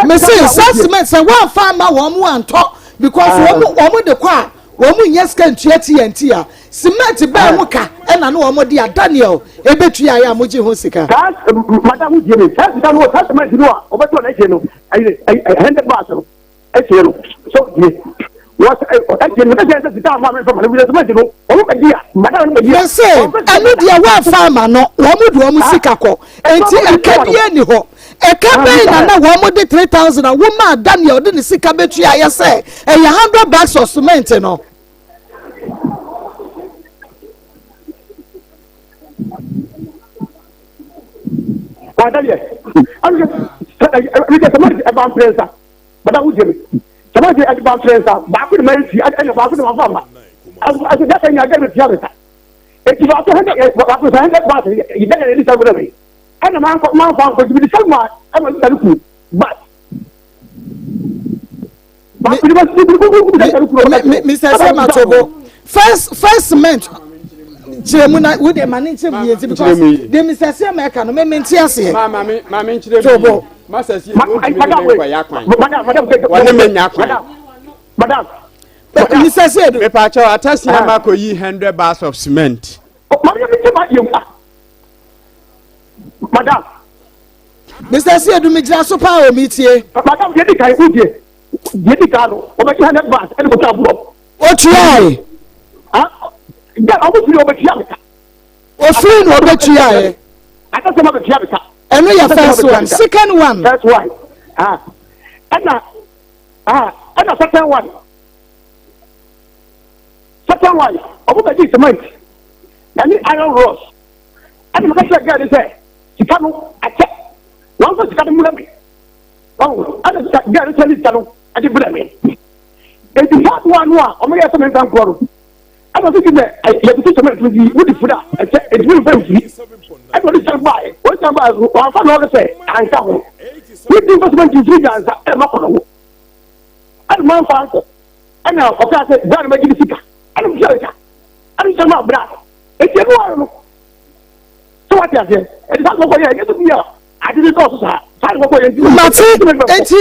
Mese saa cement sɛ wɔamfa ama wɔn mo antɔ because wɔn wɔn de kɔ a wɔn nyɛ sika ntua TNT a cement bɛɛ ho ka ɛna ne wɔn de a Daniel ebetua ayɛ a mo gye ho sika. Saa madam die mi saa sika no saa cement no a ɔbɛtɔ n'akyire no ɛyɛ ɛyɛ 100 bags no akyire no so die wɔ akyire no ɛkyɛ sɛ sika ama mi fɛ ma no bi cement no wɔn bɛ di a madam no bɛ di a. Mese ɛno deɛ wɔamfa ama no wɔn de wɔn sika kɔ nti ɛka bi ani hɔ ɛka bɛn na na wɔn de 3000 a wɔn a Daniel de ne sika bɛtua ayɛ sɛ ɛyɛ 100 bags of cement no. Wada deɛ ɛbi sɛ cement ɛba mprɛnsa madam wo tie mi cement ɛba mprɛnsa baako de ma esi ɛna baako de ma fa ma ɛso daka nya gɛrɛ tia mi sa eti baako 100 baako sɛ 100 bags yi dɛ ɛdi sɛ gbɛdɛ mi ɛna maa nkɔ maa nfa nkɔ tibi de sɛ ma ɛma sika no ku but. Mr. Sematobo, first cement kyerɛ mu na wo de ma ne nkyerɛ mu yie ti because de Mr. Sema ɛka no mɛmɛ nti aseɛ. Maa maame maame nkyerɛ mu yie masa si ebi ntumi ne me nkɔ ya kwan wɔne me nya kwan. Madam. Mr. Sedu. Mepaakyɛw atasia ma kɔ yi 100 bags of cement. Maame mi ti ma yɛ mu ah madam. Mr. Sedu mi gyina so paa o mi tie. Madam deɛ di kan o die deɛ di kan no ɔbɛgye 100 bags ɛna kò twa aburɔ. Otua yi. Ah dɛ ɔmo firi ɔbɛtua mi ka. Ofiri na ɔbɛtua yɛ. Atasɛ ma bɛtua mi ka. Ɛno yɛ first one, second one. First one ah ɛna ah ɛna second one, second one ɔmo bɛgye cement ɛne iron rods ɛna meka kyerɛ girl ne sɛ sika no akyɛ wɔn nso sika no mura mi ɔmo ɛna sika girl ne sɛ ne sika no ɛde brɛ mi eti third one no a ɔmo yɛ sɛ mi nsa nkorɔ no ɛna ɔsi ti sɛ yɛtutu cement no di wodi fura ɛkyɛ etumi nfa nfiri ɛna ɔde sika baa yɛ ɔde sika baa so wɔn afa na ɔde sɛ anka ho wodi nfa cement nfiri gansa ɛna ma kɔ no ho ɛna ma nfa nkɔ ɛna ɔka sɛ bra no ma gye ne sika ɛna mo sika ɛna sika ma bra eti ɛnu ara no sɛ wate aseɛ ɛdi saa kɔkɔ yɛ ɛnyɛ sɛ bi a ade ne dɔɔso saa saa ne kɔkɔ yɛ nti. Mate eti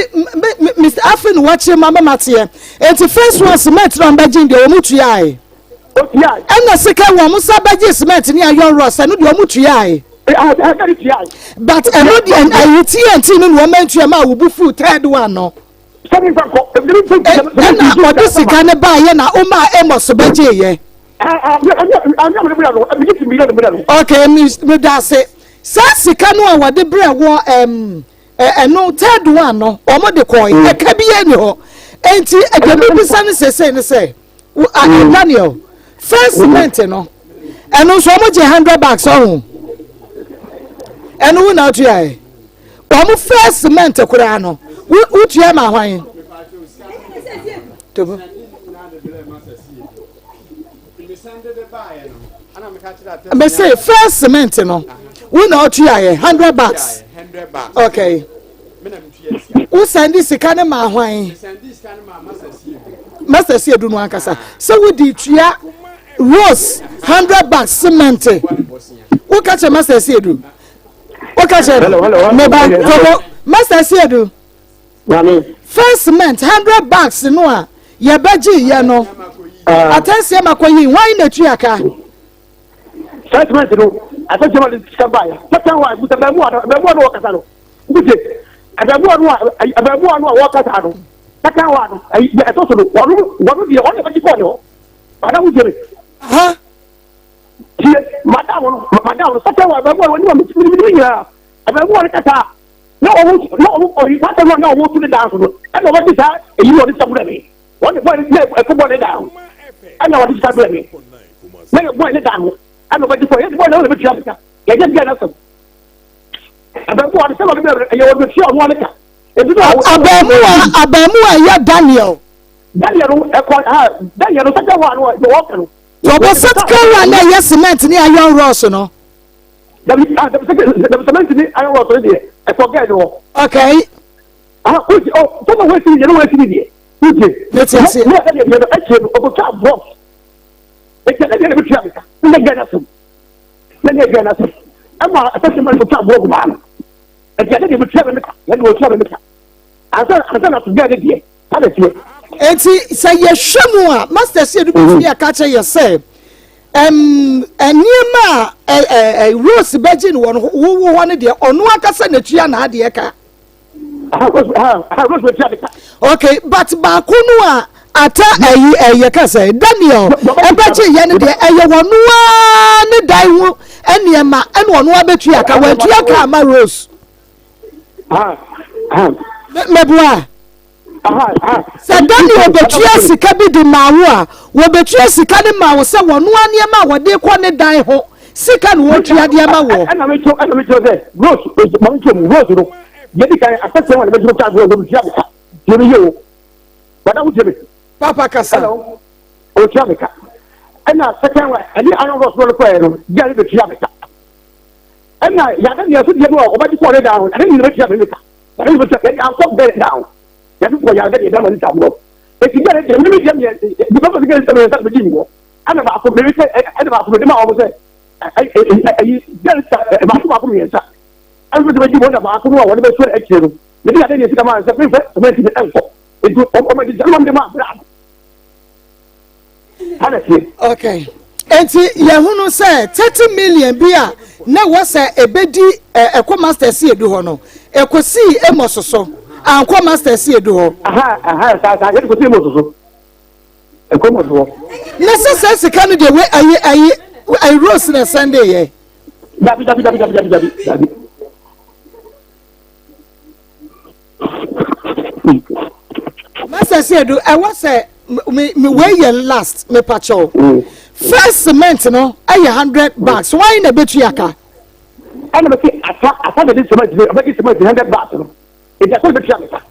Mr. Afi no wakyerɛ mu ama mateɛ eti first one cement na ɔmbɛgye deɛ wɔn tuae. Ɛna sika wɔn nsa bɛgye cement ne iron rods ɛno deɛ wɔn tuae. But ɛno deɛ ɛyi TNT no na wɔn antua ma awobu fu third one no. Ɛna ɔde sika ne baayɛ na ɔmaa Amos bɛgye yɛ. Okay, mi da ase. Saa sika no a wɔde brɛ wɔ ɛm. Ɛno third one no wɔn de kɔɔ mm. ɛka bi yɛ ni hɔ nti ɛdeɛ mi bisa ne sese ne sɛ mm. Daniel first mm. cement no ɛno nso wɔn gye 100 bags ɔho ɛno wo na ɔtua yɛ wɔn first cement koraa no wotua ma hwan tobo. Mese first cement no wo na ɔtua yɛ 100 bucks okay wo sɛnde sika no maa hwan masa si edu no ankasa sɛ wodi tua rose 100 bucks cement wo ka kyerɛ masa si edu wo ka kyerɛ meba tobo masa si edu. First cement 100 bags no a yɛbɛgye yɛ no atɛnseɛ ma kɔ yi hwan na etua ka. First cement no atɛnseɛ ma de sika ba yɛ second one busa abɛɛmuwa no abɛɛmuwa no wɔkasa no wute abɛɛmuwa no a abɛɛmuwa no a wɔkasa no second one no ɛyi ɛtɔ so no wɔn wɔn deɛ wɔn na bɛgye kɔɔ ne hɔ ɔda wute mi. Tie madam no madam no second one abɛɛmuwa no wɔn ni wɔn mi mi nyinaa abɛɛmuwa no kasa. Na ɔmo na ɔmo ɔyi saa asɛm no a na ɔmo tu ne dan so no ɛna ɔbɛgye saa eyi na ɔde sika brɛ me wɔn de bɔɔ ne ɛkɔ bɔɔ ne dan ho ɛna ɔde sika brɛ me na yɛ bɔɔ ne dan ho ɛna ɔbɛgye kɔ yɛ bɔɔ ne ho na bɛtua sika yɛgye bia n'asɛm abɛɛmuwa no sɛ ɔde brɛ ɛyɛ ɔde bɛtua ɔno ane ka ebi na abɛɛmuwa abɛɛmuwa yɛ Daniel. Daniel no ɛkɔ ha Daniel no sɛkyɛ hɔ ano deɛ wɔka no. Wɔbɔ sɛkyɛ hɔ a na ɛyɛ cement ne iron rods no. Dabi ah dabi sɛ dabi cement ni iron rod no deɛ ɛkɔ gɛɛ no hɔ. Okay. Ah o ti oh sɔfɔ wo esi ni deɛ ne wo esi ni deɛ o ti. Ne ti ase. Ne yɛ deɛ deɛ no ɛkyɛ no ɔkɔ twa blocks. Eti ɛna deɛ na ebi tua mi ka ne yɛ gɛɛ n'asɛm ne yɛ gɛɛ n'asɛm ɛma ɛsɛ sɛ ma ne tua block maa no eti ɛna deɛ ebi tua mi ka yɛ deɛ otua mi ka ansa ansa na to gɛɛ ne deɛ. Enti sɛ yɛhwɛ mu a, Master Siedu betumi aka akyerɛ yɛ sɛ nneɛma a Rose bɛgye no wɔ no wowo hɔ no deɛ ɔno ankasa na tua n'adeɛ ka. Okay, but baako no a ata ɛyi ɛyɛ ka sɛ Daniel ɛbɛgye yɛ no deɛ ɛyɛ wɔn ara ne dan ho nneɛma ɛna ɔno abɛtua ka wɔatua ka ama Rose. Mɛboa. Sɛ Daniel bɛtua sika bi de maa wo a, wɔbɛtua sika no maa wo sɛ wɔnoa nneɛma a wɔde kɔ ne dan ho sika na wɔtua de ama woɔ. Ɛna mekyerɛ ɛna mekyerɛ sɛ Rose maame kyerɛ mu Rose no yɛ di kan asɛsɛ wɔn na bɛgyina kaa Rose no tua me ka tie me yie o wada wo tie me. Papa kasa. Hello otua me ka ɛna second one ɛne iron rose no kɔɛ no gya ne bɛtua me ka ɛna yada nea so deɛ no a ɔbɛgye kɔɔ ne dan ho ɛne nyina bɛtua me ka. Yɛde no sɛ yɛde ankɔ bɛrɛ da o. Yɛde kɔ yɛde deɛ dama nita borɔ. Eti bɛrɛ deɛ mímí deɛ miɛ deɛ bɛfɔ sika sɛ miɛ nsa bɛdi mi hɔ. Ɛna baako mɛ sɛ ɛna baako mɛ de ma wɔn sɛ ɛyi bɛrɛ sa baako baako mmiɛnsa. Ɛna sɛ bɛdi wɔn na baako no a wɔde bɛsɔ akyire no. Mɛ de ade deɛ sika maa sɛ mɛ fɛ sɛmɛnti mi ɛnkɔ. Eti wɔn wɔn de sɛ ɛna wɔn de ma abira. Okay. Enti yɛhunu sɛ 30 million bi a na ɛwɔ sɛ ɛbɛdi ɛkɔ master si edu hɔ no ɛkɔsii Amos so ankɔ master si edu hɔ. Aha aha saa saa yɛde kɔsii Amos so ɛkɔ Amos hɔ. Na sɛ sɛ sika no deɛ wei ayi ayi ayi rose na sɛnde yɛ. Dabi dabi dabi dabi dabi dabi dabi. Master Siedu, ɛwɔ sɛ me me wei yɛ last me pakyɛw. Mm. First cement no ɛyɛ 100 bags. Wɔn na ebetu aka. Ɛna bɛ se asa asa na de cement ne ɔbɛ di cement 100 bags no. Ebi asa na betu aka.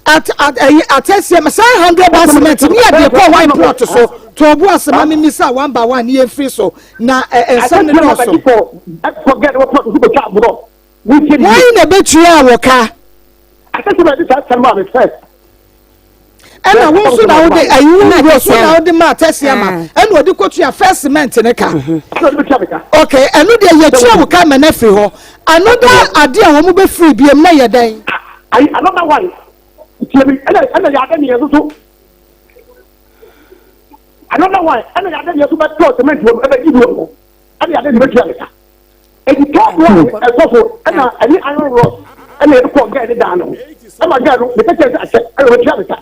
At at ɛyi atɛseɛ ma saa 100 bags cement ne yɛ de kɔ one plot so. To obu ase ma mi misa one by one ne yɛ firi so na ɛ nsɛm ne dɔɔso. Ɛkɔ gɛ ne wɔ plot so kɔ twa aborɔ. Wɔn na ebetua wɔ ka. Ɛna wo nso na wode ayi wo wuro so na wode ma atɛsi ama ah. ɛna ɔde kotua first cement ne ka. Mhm. Okay, ɛno deɛ yɛtua wo ka ma no afiri hɔ. Another adeɛ a wɔn bɛfiri biem na yɛ dɛn? Another one, ɛna ɛna yɛ adɛ ne yɛn soso. Another one, ɛna yɛ adɛ ne yɛn so bɛtɔ cement wɔ mu ɛbɛgye bi wɔ mu ɛna yɛ adɛ ne bɛtua ne ka. Eti third one ɛtɔ so ɛna ɛne iron rod ɛna yɛde kɔɔ gɛɛ ne dan no ho ɛma gɛɛ no meka kyerɛ sɛ akyɛ ɛna ɔbɛtua me ka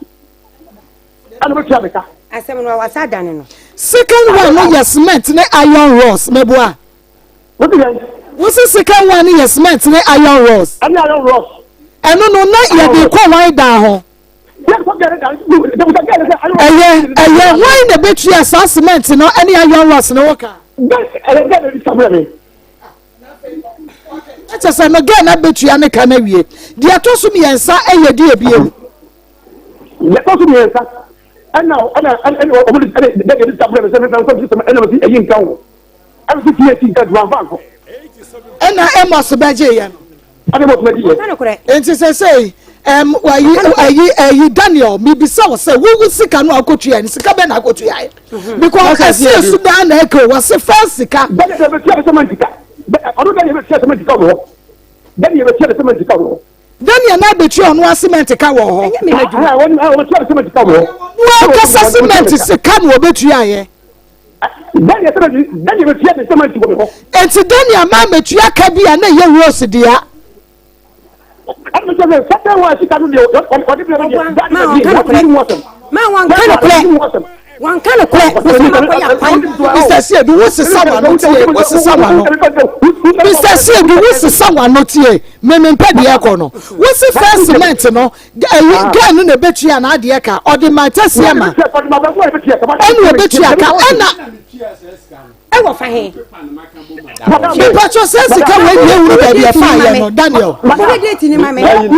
ɛna ɔbɛtua me ka. Asɛm no wasa adane no. Second one no yɛ cement ne iron rods meboa. Wosi yɛn. Wosi second one no yɛ cement ne iron rods. Ɛne iron rods. Ɛno no na yɛde kɔ hwan dan ho? Ɛyɛ ɛyɛ hwan na ɛbɛtua saa cement no ɛne iron rods no ho ka? Ɛkyɛ sɛ no gɛɛ na bɛtua ne ka no awie. Deɛ ɛtɔ so mmiɛnsa ɛyɛ deɛ ebiem. Deɛ ɛtɔ so mmiɛnsa ɛna ɛna ɛna wɔn de ɛna deɛ de sika brɛ mi sɛ fɛn fɛn sɛ ɛna wɔsi ɛyi nka ho ɛna si fie ti nka duma nfa nko. Ɛna Amos bɛgye yɛ no. Ɛna Amos bɛgye yɛ. Nti sɛ sɛ ɛm wayi ayi ayi Daniel mibisa wɔ sɛ wowu sika no akotua no sika bɛ na akotua yɛ mhm. because ɛsi esu daa na ɛkɛ wɔsi fɛn sika. Bɛyɛ dɛ bɛ tia sɛ man sika ɔno dɛ yɛ bɛ tia sɛ man sika wɔ hɔ dɛ yɛ bɛ tia sɛ man sika wɔ hɔ. Daniel na abetua ɔno ara cement ka wɔ hɔ. Ɔno ankasa cement sika na ɔbɛtua yɛ. Enti Daniel maa metua ka bi a na ɛyɛ Rose dea. Mr. Siedu, wo sesa w'ano tie, wo sesa w'ano. Mr. Siedu, wo sesa w'ano tie. Meme mpɛ deɛ ɛkɔ no. Wo si first cement no, ɛyi ah. girl no na ebetua na adeɛ ka, ɔde ma tɛseɛ ma. Ɛna obetua ka, ɛna. Ɛwɔ fa he. Mepatwɔ sɛ sika wei deɛ wuru baabi ɛfa yɛ no, Daniel. Wobɛdi ti ni ma me. Eti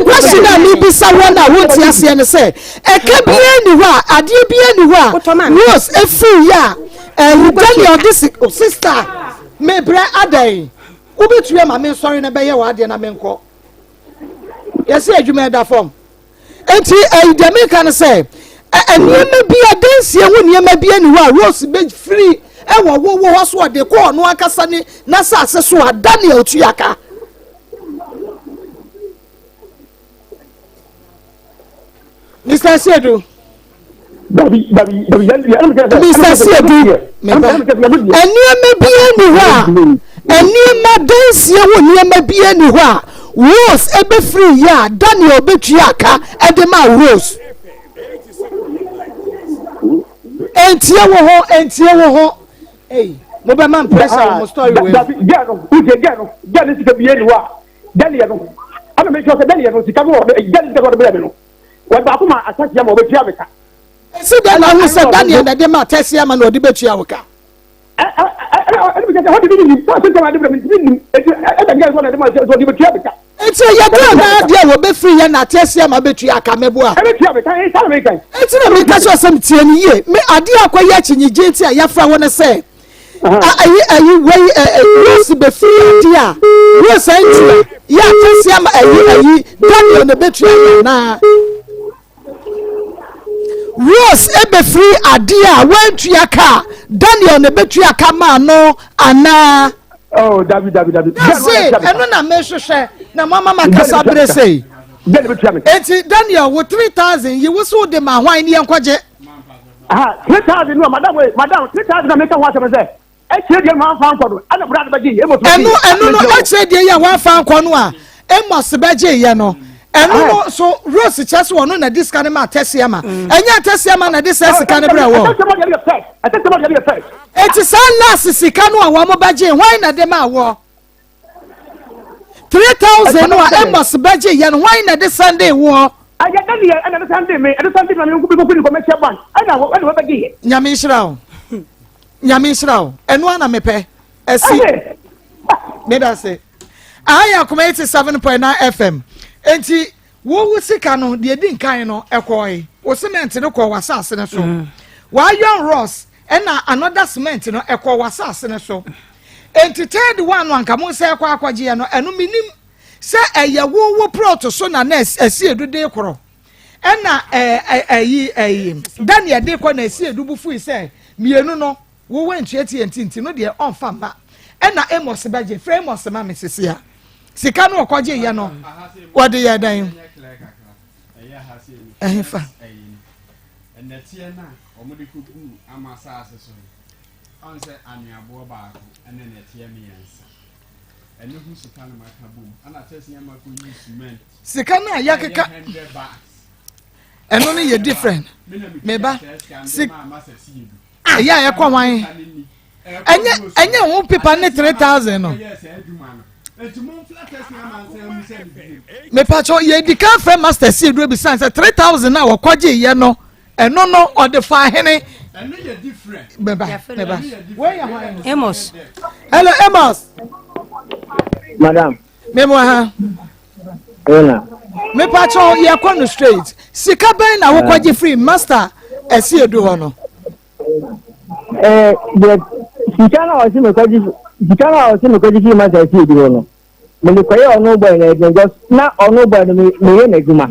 question a mebisa wɔn a wonte aseɛ no sɛ ɛka biara ni hɔ a adeɛ biara ni hɔ a Rose efiri yɛ a ɛyi Daniel de si o sista mebrɛ adɛn wobɛtumi ama me nsɔre na bɛyɛ w'adeɛ na menkɔ yɛsɛ adwuma ɛda fam. Enti ɛyi deɛ meka no sɛ nneɛma bi adansie ho nneɛma bi ani hɔ a Rose bɛfiri ɛwɔ wo wo hɔ so ɔde kɔ ɔno ankasa ne n'asase so a Daniel tua ka. Mr. Siedu. Mr. Siedu, meba. Nneɛma bi ani hɔ a, nneɛma dansie ho nneɛma bi ani hɔ a, Rose ebefiri yɛ a Daniel betua aka ɛde ma Rose. Entie wo ho, entie wo ho. Ei, mo bɛ ma pressure wɔ mo story wei. Dabi, gɛɛ no, wogye gɛɛ no, gɛɛ no sika bi ani hɔ a, Daniel no, ɛna mɛkyerɛ sɛ Daniel no sika no wɔ, gɛɛ no sika no ɔde brɛ me no. Wɔde baako ma Atasia ma ɔbɛtua me ka. Esi dɛn na ahu sɛ Daniel na ɛde ma Atasia ma na ɔde bɛtua wo ka? Enti ɛyɛ dɛn na adeɛ a wɔbɛfiri yɛ na Atasia ma bɛtua ka mɛboa? Enti na meka kyerɛ sɛ tie no yie. Me adeɛ akɔyɛ akyinnyegye nti a yɛafrɛ wo ne sɛ ayi ayi wei Rose bɛfiri adeɛ a Rose antua yɛ akɛseɛ ama ayi ayi Daniel na bɛtua yɛ anaa Rose ɛbɛfiri adeɛ a wantua ka Daniel na bɛtua ka maa no anaa. Oh, dabi dabi dabi. Dase ɛno na mehwehwɛ na mo ama ma kasa bere sei. Eti Daniel wo 3000 yi wo so de ma hwan ne yɛn kɔgye. Aha, 3000 no a, madam wei, madam, 3000 na meka ho asɛm sɛ, ɛkyerɛ deɛ no wamfa nkɔ no, ɛna brad bɛgye yɛ, Amos bɛgye yɛ. Ɛno, ɛno no, ɛkyerɛ deɛ yi a wamfa nkɔ no a, Amos bɛgye yɛ no, ɛno no, so Rose kyerɛ sɛ ɔno na di sika no ma atɛseɛ ma, mm. ɛnyɛ atɛseɛ ma na de sɛ sika no brɛ wɔ. Eti saa last sika no a wɔn bɛgye, hwan na de ma wɔ? 3000 no a Amos bɛgye yɛ no, hwan na de sɛnde woɔ? Ɛyɛ Daniel ɛna ɛde sɛnde me, ɛde sɛnde me na me nko bi commercial bank ɛna ɛna wɔbɛgye yɛ. Nyame nhyira wo. Nyame nhyira wo. Ɛno ara na mepɛ. Ɛsi. Meda se. Aha yɛ Akoma 87.9 FM. Enti wo wo sika no deɛ di nkan no ɛkɔe. Wo cement no kɔɔ w'asase no so. Mm. W'iron rods ɛna another cement no ɛkɔɔ w'asase no so. Enti third one no anka mo nsa ɛkɔ akɔgyeɛ no ɛno menim. Sɛ ɛyɛ wo wo plot so na na ɛsi edu de korɔ ɛna ɛɛ ɛyi ɛyi Daniel de kɔ na ɛsi edu bu fui sɛ mmienu no wo wɔ ntua tie nti nti no deɛ ɔnfa mma ɛna Amos bɛgye frɛ Amos ma me sisi a sika no ɔkɔgye yɛ no wɔde yɛ dɛn ɛhefa. Ɛnɛteɛ no a wɔde kɔguu ama asase so no, ɔn sɛ anweaboɔ baako ne nɛteɛ mmiɛnsa. Sika no a yɛakeka ɛno no yɛ different meba si ah. Ɛyɛ a ɛkɔ wan? Ɛnyɛ ɛnyɛ ho pepa ne 3000 no. Mepakyɛw yɛdi kan frɛ master si edu ebisan sɛ 3000 a wɔkɔgye yɛ no ɛno no ɔde fa hene. Meba meba. Amos. Hello Amos. Madam. Memu ha. Ena. Mepakyɛw yɛkɔ no straight. Sika bɛn na wokɔgye firi master ɛsi edu hɔ no? Ɛɛ deɛ sika na ɔsi mi kɔgye sika na ɔsi mi kɔgye firi master ɛsi edu hɔ no. Mede kɔyɛ ɔno bɔyɛ na ɛdɛn because na ɔno bɔyɛ no meyɛ n'adwuma.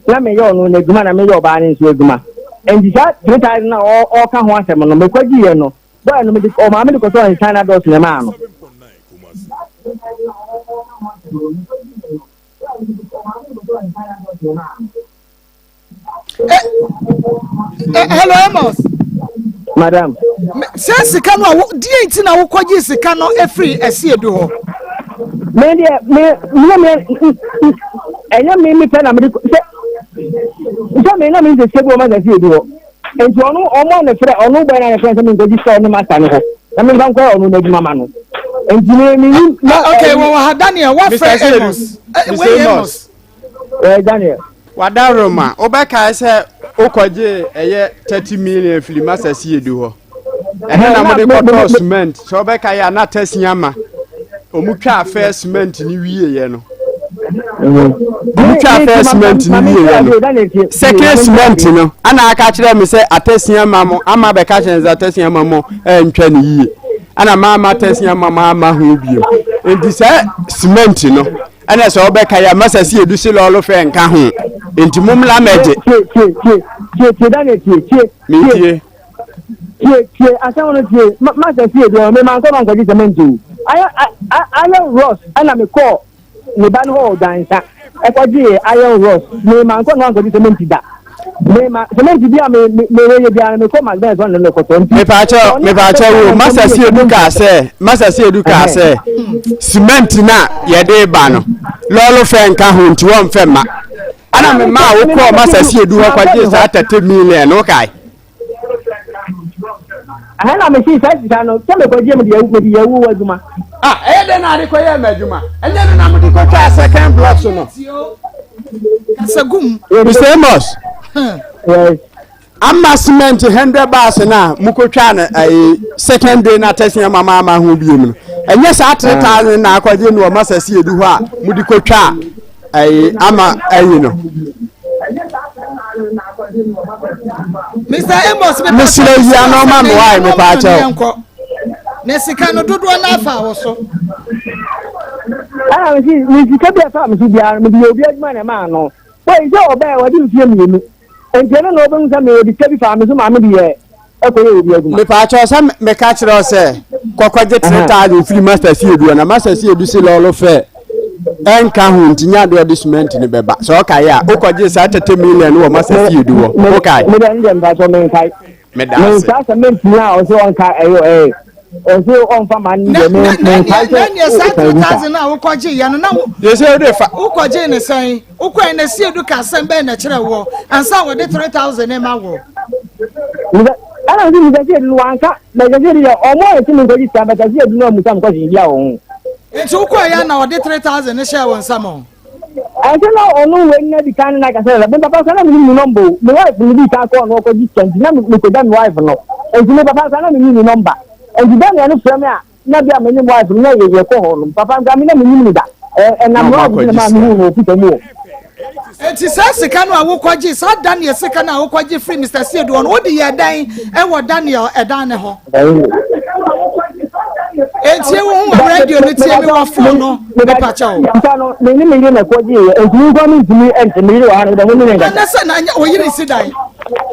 Na meyɛ ɔno n'adwuma na meyɛ ɔbaa no nso adwuma. Nti saa 3000 na ɔka ho asɛm no mekɔgye yɛ no bɔyɛ no mede ɔmaa mede kɔtɔɔ nsan na dɔɔso na ɛmaa no. Eh, eh, hello Amos. Madam. Sɛ sika no a wo deɛ nti na wokɔgye sika no efiri ɛsi edu hɔ. Me deɛ me me me ɛnyɛ me me pɛ na me de sɛ sɛ me na me nsɛ sika bi wɔ ma sɛ ɛsi edu hɔ. Nti ɔno ɔmo ne frɛ ɔno bɛn na ne frɛ sɛ me nkɔgye sika ɔno masta no hɔ na me nfa nkɔyɛ ɔno n'adwuma ma no. Nti me me yi. Ah, okay, wɔ wɔ ha Daniel wafrɛ Amos. Eh, Mr. Amos. Eh, Daniel. Wadaroma, wobɛkae sɛ wokɔgye ɛyɛ 30 million firi Masa Siedu hɔ. Ɛno na mode kɔtɔɔ cement. Sɛ wobɛkae a na tasi ama. Ɔmu twaa first cement no wieɛ no. Ɔmu twaa first cement no wieɛ no. Second cement no, ana aka kyerɛ me sɛ atasi ama mo, ama bɛka kyerɛ sɛ atasi ama mo ɛntwa ne yie. Ana maama atasi ama mo ama ho bio. Enti sɛ cement no, ɛna sɛ wobɛka yɛ masa si edu si lɔɔlo fɛ nka ho. Enti mo mmla mɛgye. Tie tie tie tie tie Daniel tie tie. Metie. Tie tie asɛm no tie masa si edu me mankɔ mankɔgye cement o. Ayɛ ayɛ Ross ɛna mekɔɔ ne ba no hɔ ɔdansa ɛkɔgye iron rods me mankɔ no ankɔgye cement da me ma cement bi a me me me yɛ biara me kɔ magdalene sɔn ne me kɔtɔ nti. Mepaakyɛw mepaakyɛw wo masa si edu kaa sɛ masa si edu kaa sɛ cement na yɛde ba no lɔɔlo fɛ nka ho nti wɔn fɛ ma ɛna me maa wo kɔɔ masa si edu hɔ kɔgye saa 30 million no kae. Ɛhɛn na mesi saa sika no sɛ mekɔgye mede yɛ mede yɛ wo adwuma. Ah, ɛyɛ dɛn na ade kɔyɛɛ m'adwuma? Ɛnyɛ no na mode kɔtwaa second block so no. Kasagum. Mr. Amos. Yes. Ama cement 100 bars na mokɔtwaa no ɛyi second day na atɛsi ama ma ama ho biem no. Ɛnyɛ saa 3000 na akɔgye no wɔ masasi edu hɔ a mode kɔtwaa ɛyi ama ɛyi no. Mr. Amos mi mesrɛ yi ano ma me wae me paa kyɛw. Na sika no dodoɔ no afa wo so. Ɛna mesi me sika bi afa me so biara mede yɛ obi adwuma na ɛmaa no. Wɔyi sɛ ɔbɛɛ wɔde mfie mmienu. Nti ɛno na ɔbɛhu sɛ mewɔ sika bi faa me so maa mede yɛ ɛkɔyɛ obi adwuma. Mepaakyɛw sɛ meka kyerɛ wo sɛ kɔkɔgye 3000 firi master si edu na master si edu si lɔɔlo fɛ ɛnka ho nti nya adeɛ ɔde cement no bɛba sɛ ɔkae a wokɔgye saa 30 million wɔ master si edu hɔ wokae. Meda ne deɛ mpakyɛw menkae. Meda ase. Menkaa cement no a ɔsɛ ɔnka ɛyɛ ɛyɛ ɔsɛ ɔnfa ma no deɛ menkae sɛ na neɛ saa 3000 no a wokɔgye yɛ no na yɛsɛ wode fa wokɔgye ne sɛn wokɔɛ na si edu ka asɛm bɛn na kyerɛ wɔ ansa wɔde 3000 ne ma wɔ. Ɛna nso mika si edu no wanka mika si edu deɛ ɔmo a yɛsi mi nkɔgye sika mika si edu no amusa nkɔgye bi a wɔn ho. Nti wokɔɛ yɛ na ɔde 3000 ne hyɛɛ wɔn nsam o. Ɛnti na ɔno wei na di kan na kasa dada me papa nsa na me nim ne nɔmba o me wife no di kan kɔɔ no ɔkɔgye sika nti na mekɔgya me wife no nti me papa nsa na me nim ne nɔmba nti Daniel no frɛ me a na bi a me ne me wife no na yɛ yɛkɔ hɔ no papa nsa me na me nim ne da ɛnam Na lɔɔre so na ɔmo maa akɔgye me sika. hu no wɔ pita mu hɔ. Enti saa sika no a wokɔgye, saa Daniel sika no a wokɔgye firi Mr. Siedu hɔ no, wode yɛɛ dɛn wɔ Daniel ɛdan no ho? Enti wo ho wɔ radio no tie me wɔ phone no, mepa kyɛw. Sika no me ne me yere na ɛkɔgye yɛ nti me nkwa me ntumi ɛnte me yere wɔ ha no dɛ mo ne ne nkasa. Ana sɛ na nyɛ wo yere nsi dan?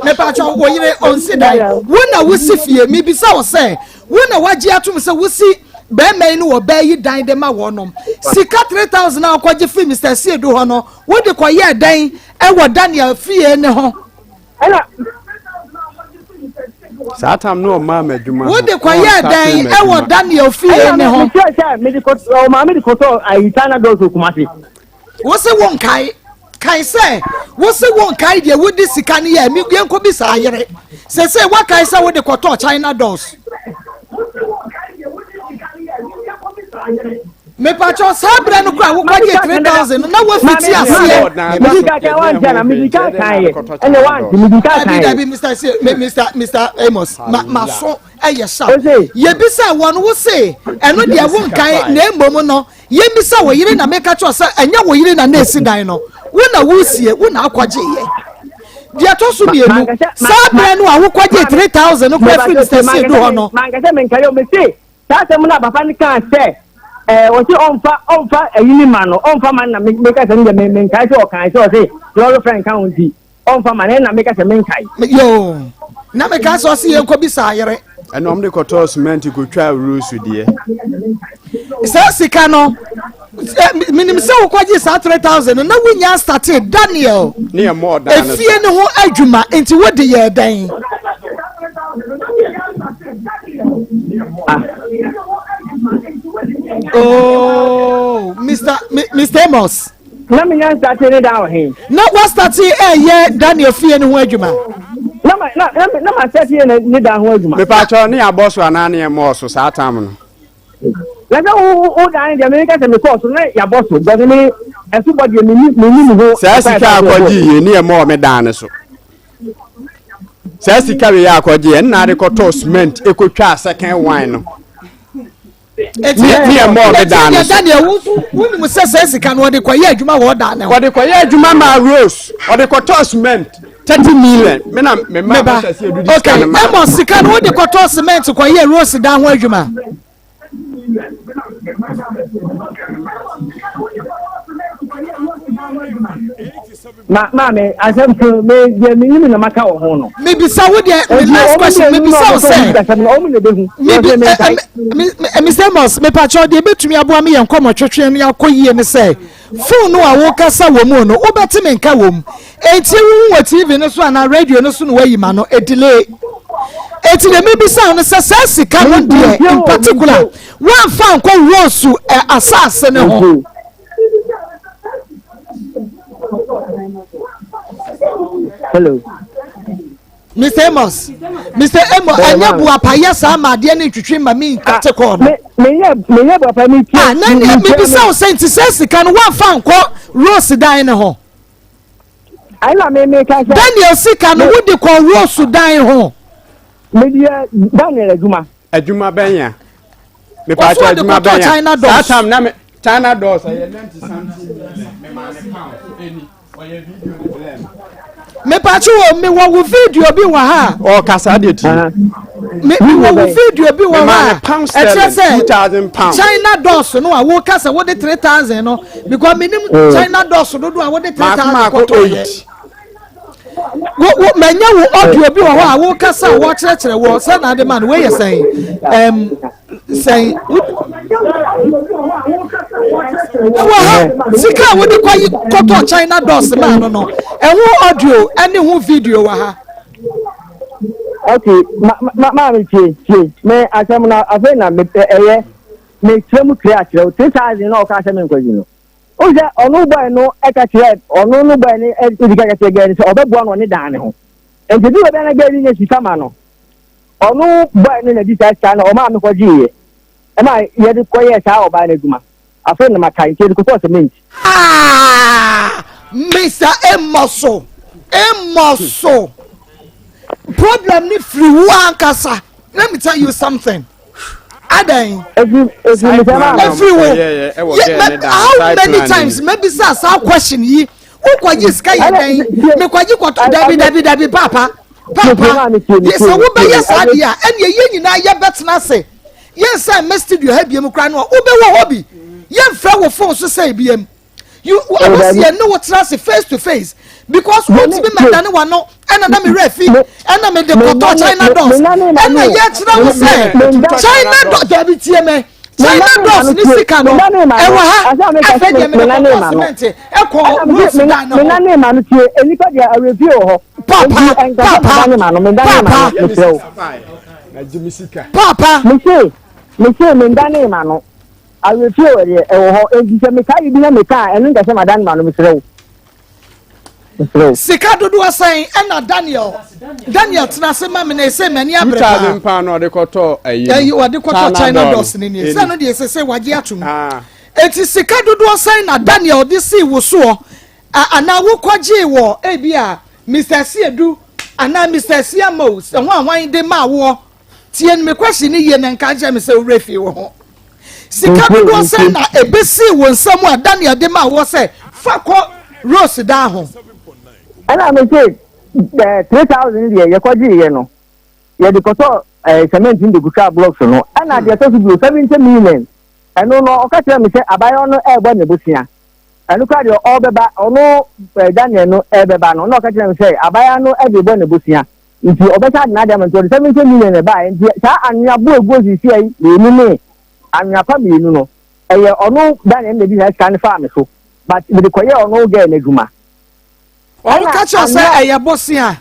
Mepa kyɛw, wo yere ɔnsi dan. Wo na wosi fie, mebisa wo sɛ, Wo na wagye atom sɛ wosi bɛrima yi ne ɔbaa yi dan de ma wɔnom. Sika 3000 a wokɔgye firi Mr. Asiedu hɔ no, wode kɔyɛɛ dɛn wɔ Daniel fie ne ho? Ɛna Saa tam no ɔmaa me adwuma ho. Wode kɔyɛɛ dɛn wɔ Daniel fie ne ho? Mekyerɛ sɛ mede kɔ ɔmaa mede kɔtɔ ayi China doors wɔ Kumasi. Wo se wo nkae. Kae sɛ wose wonkae deɛ wode sika no yɛɛ, me yɛnkɔbisa ayere. Seesei woakae sɛ wode kɔtɔɔ China doors. Mepakyɛw saa berɛ no koraa wokɔgye 3000 no na woafiti aseɛ. Dabi dabi Mr. Se, Mr. Mr. Amos, ma ma so ɛyɛ sharp. Yɛbisa wɔn wo se ɛno deɛ wonkae na mmom no Yɛmmisa wo yere na meka kyerɛ sɛ ɛnyɛ wo yere na na esi dan no, wo na woresie, wo na akɔgyeeɛ. Deɛ ɛtɔ so mmienu, saa berɛ no a wokɔgyee 3000 no koraa firi Mr. Siedu hɔ no. Mankasa menkae o, mese saa asɛm no a papa no kaa sɛ ɛɛ ɔse ɔmfa ɔmfa ayi ne ma no, ɔmfa ma no na meka sɛ no deɛ menkae sɛ ɔkae sɛ ɔse lɔre fɛ nka ho nti ɔmfa ma no ɛna meka sɛ menkae. Yoo, na meka sɛ ɔse yɛnkɔbisa ayere. Ɛna ɔmo de kɔtɔɔ cement kotwaa rules deɛ. Saa sika no, menim sɛ wokɔgye saa 3000 no na wonya state Daniel ne yɛ mɔɔ dan no so. Efie no ho adwuma nti wode yɛɛ dɛn? Ah. Oh, Mr. Mr. Amos. Na menya nsate ne dan wɔ he? Na wastate ɛyɛ Daniel fie no ho adwuma. Na ma na na na ma sate yɛ ne dan ho adwuma. Mepaakyɛw ne abɔ so anaa ne ɛmɔɔ so saa tam no. Na sɛ wo wo dan deɛ meka sɛ mekɔɔ so na yɛabɔ so because me ɛso bɔ deɛ menni menni mu ho. Saa sika akɔgye yie ne ɛmɔɔ me dan no so. Saa sika wei akɔgye yɛ nna ade kɔtɔɔ cement ekotwaa second wine no. Eti ne yɛ mɔɔ me dan no so. Daniel wo nso wonim sɛ sɛ sika no ɔde kɔyɛ adwuma wɔ ɔdan no ho. Ɔde kɔyɛ adwuma maa Rose ɔde kɔtɔɔ cement 30 million me na me maa Meba bɛhyɛ sɛ edu di sika okay no maa. ɛmɔ sika no wode kɔtɔɔ cement kɔyɛ Rose dan ho adwuma. Ma maame asɛm so me deɛ me nim na maka wɔ ho no. Mebisa wo deɛ me last question mebisa wo sɛ. Mebi ɛ ɛ Mr. Amos mepakyɛw deɛ ebetumi aboa me yɛn nkɔmɔ twetwe no akɔ yie ne sɛ phone no a wokasa wɔ mu no wobɛte me nka wɔ mu enti wohu wɔ TV no so anaa radio no so na wayi ma no edile eti deɛ mebisa wo no sɛ saa sika no deɛ in particular woamfa nkɔ Rose ɛ asase ne ho. Hello. Mr. Amos, Mr. Amos, ɛnyɛ buapayɛ saa ma adeɛ ne ntwitwi ma mi nkate ah, kɔɔ no. Menyɛ menyɛ buapayɛ mi tie. Ah, na nea mebisa wo sɛ nti sɛ sika no woamfa nkɔ Rose dan ne ho. Ɛna me me ka sɛ. Daniel sika no wode kɔ Rose dan ho. Medeɛ Daniel adwuma. Adwuma bɛn ya? Mepaakyɛ adwuma bɛn ya? Saa time na me China doors ɛyɛ 90 something million me maa ne pound ɛni ɔyɛ video ne blɛ me. Mepaakyɛ wɔ me wɔ wo video bi wɔ ha. Ɔkasa deɛ tie. Me me wɔ wo video bi wɔ ha. Ɛkyerɛ sɛ 2000 pounds. China doors no a woka sɛ wode 3000 no because menim oh. China doors dodo a wode 3000 kɔtɔ yɛ. Wo wo manya wo audio bi wɔ hɔ a wokasa a wɔkyerɛkyerɛ wɔ sɛ na ade ma no wei yɛ sɛn ɛm sɛn wɔ ha sika a wode kɔ kɔtɔ China doors maa no no ɛho audio ɛne ho video wɔ ha. Okay, ma ma ma mi tie tie me asɛm na afei na me ɛyɛ me kyerɛ mu kyerɛ akyerɛ o 3000 na ɔka asɛm nkɔyi no. Wohu sɛ ɔno bɔe no ka kyerɛɛ ɔno no bɔe no di ka kyerɛ gɛɛ no sɛ ɔbɛboa no ɔne dan ne ho. Nti bi wɔ bia na gɛɛ no nya sika ma no. Ɔno bɔe no na di saa sika no ɔmaa me kɔgyeeɛ. Ɛma yɛde kɔyɛɛ saa ɔbaa no adwuma. Afei na makae nti yɛde kɔtɔɔ cement. Ah! Mr. Emoso, Emoso. Problem ni firi wo ankasa. Let me tell you something. Adan. Efiri wo. How many times mebisa saa question yi? Wokɔgye sika yɛ dɛn? Mekɔgye kɔtɔ dabi dabi dabi papa. Papa, sɛ wobɛyɛ saa deɛ a, ɛnneɛ yɛn nyinaa yɛbɛtena ase. Yɛnsan mmɛ studio ha biom koraa no a, wobɛwɔ hɔ bi. Yɛmfrɛ wo phone so sɛ biam. You ɔmo si yɛn ne wo tena ase face to face because wotumi mɛdane wano ɛna na me werɛ fi ɛna me de kɔtɔ China doors ɛna yɛkyerɛ wo sɛ China doors dabi tie me China doors ne sika no ɛwɔ ha afei deɛ mede kɔtɔ cement ɛkɔ rose dan no ho. Papa papa papa papa. Mese mese mendane ma no. Awerɛfie wɔ deɛ ɛwɔ hɔ, enti sɛ mekae biribi na meka a, ɛno nka sɛ madane m'ano, mesrɛ wo. Sika dodoɔ sɛn ɛna Daniel Daniel tena ase ma me na ɛsɛ m'ani abere paa. 2000 pound na ɔde kɔtɔ ayi no. Ɛyi ɔde kɔtɔ China dollars ne nie. Sɛ no deɛ ɛsɛ sɛ wagye atum. Ah. Eti sika dodoɔ sɛn na Daniel de sii wo soɔ anaa wokɔgyee wɔ ebi a Mr. Siedu anaa Mr. Siamo sɛ ho ahwan de maa woɔ. Tie no me question no yie na nka nkyerɛ me sɛ wo werɛ fii wo ho. Sika dodoɔ sɛn na ɛbɛsii wo nsa mu a Daniel de maa woɔ sɛ fa kɔ Rose dan ho? Ɛna me se eh, 3000 deɛ yɛkɔgyeeɛ no yɛde kɔtɔ eh, cement no de kotwaa blocks no ɛna deɛ ɛtɔ so bio 70 million ɛno no ɔka kyerɛ me sɛ abayewa no ɛrebɔ ne bosea ɛno koraa deɛ ɔrebɛba ɔno eh, Daniel no ɛrebɛba no na ɔka kyerɛ me sɛ abayewa no ɛde bɔ ne bosea Nti ɔbɛsan de n'ade ama nti ɔde 70 million na ɛbaeɛ nti saa anwea bo egu osisi ayi mmienu ne anwea pa mmienu no ɛyɛ ɔno Daniel na ɛdi saa sika no faa me so but mede kɔyɛ ɔno girl no adwuma. Ɔno ka kyerɛ sɛ ɛyɛ bosea.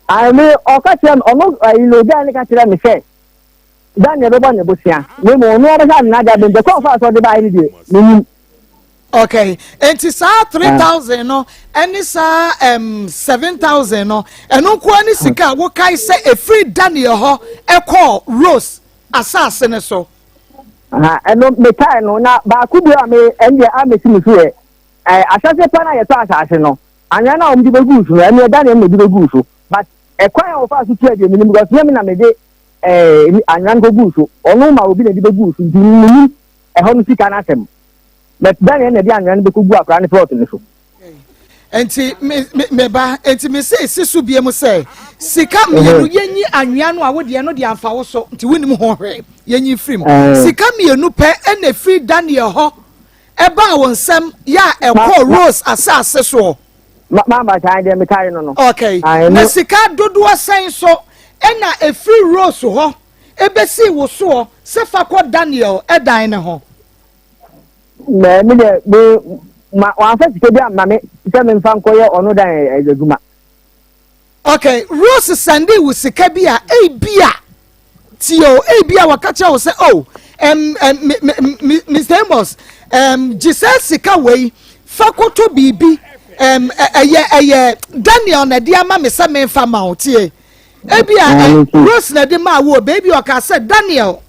Ame ɔka kyerɛ me ɔno ɛyi no girl no ka kyerɛ me sɛ Daniel bɛbɔ ne bosea na mmom ɔno ɔbɛsan de n'ade abɛn nti ɛkwan ɔfaa so ɔde baeɛ no deɛ menim. Okay, nti saa 3000 no ɛne saa um, 7000 no ɛno nkoa ne sika a wokae sɛ ɛfiri Daniel hɔ ɛkɔɔ Rose asase no so. Ɛno mekae no na baako bi a me ɛndeɛ a mesi me so yɛ asase pa no a yɛtɔ asase no anwea no a wɔde bɛguu so no ɛno Daniel na ɛde bɛguu so but ɛkwan a wɔfaa so tua deɛ menim because nyɛ me na mede anwea no kɔguu so ɔno ma obi na ɛde bɛguu so nti menim ɛhɔ no sika no asɛm. But Daniel na ɛde anwea no bɛkɔgu akwadaa no plot no so. Nti me me me ba nti me se si so bie mu sɛ sika mmienu yɛnyi anwea no a wodeɛ no deɛ amfa wo so nti wonim ho hwee yɛnyi firi mu sika mmienu pɛ ɛna efiri Daniel hɔ ɛbaa wo nsɛm yɛ a ɛkɔɔ Rose asase soɔ. Mama saa deɛ mekae no no. Okay na sika dodoɔ sɛn so ɛna efiri Rose hɔ ebesii wo soɔ sɛ fa kɔ Daniel ɛdan ne ho. Na me deɛ me ma wɔamfa sika bi amma me sɛ memfa nkɔyɛ ɔno dan adwuma. Okay, Rose sɛnde wo sika bi a ebia tie o ebia wɔka kyerɛ wo sɛ oh um, um, me, me, me, Mr. Amos um, gye sɛ sika wei fa kɔtɔ biribi um, ɛyɛ ɛyɛ Daniel na ɛde ama me sɛ memfa ma wo tie Ebia Rose na ɛde maa wo o, baabi ɔkaa sɛ, Daniel,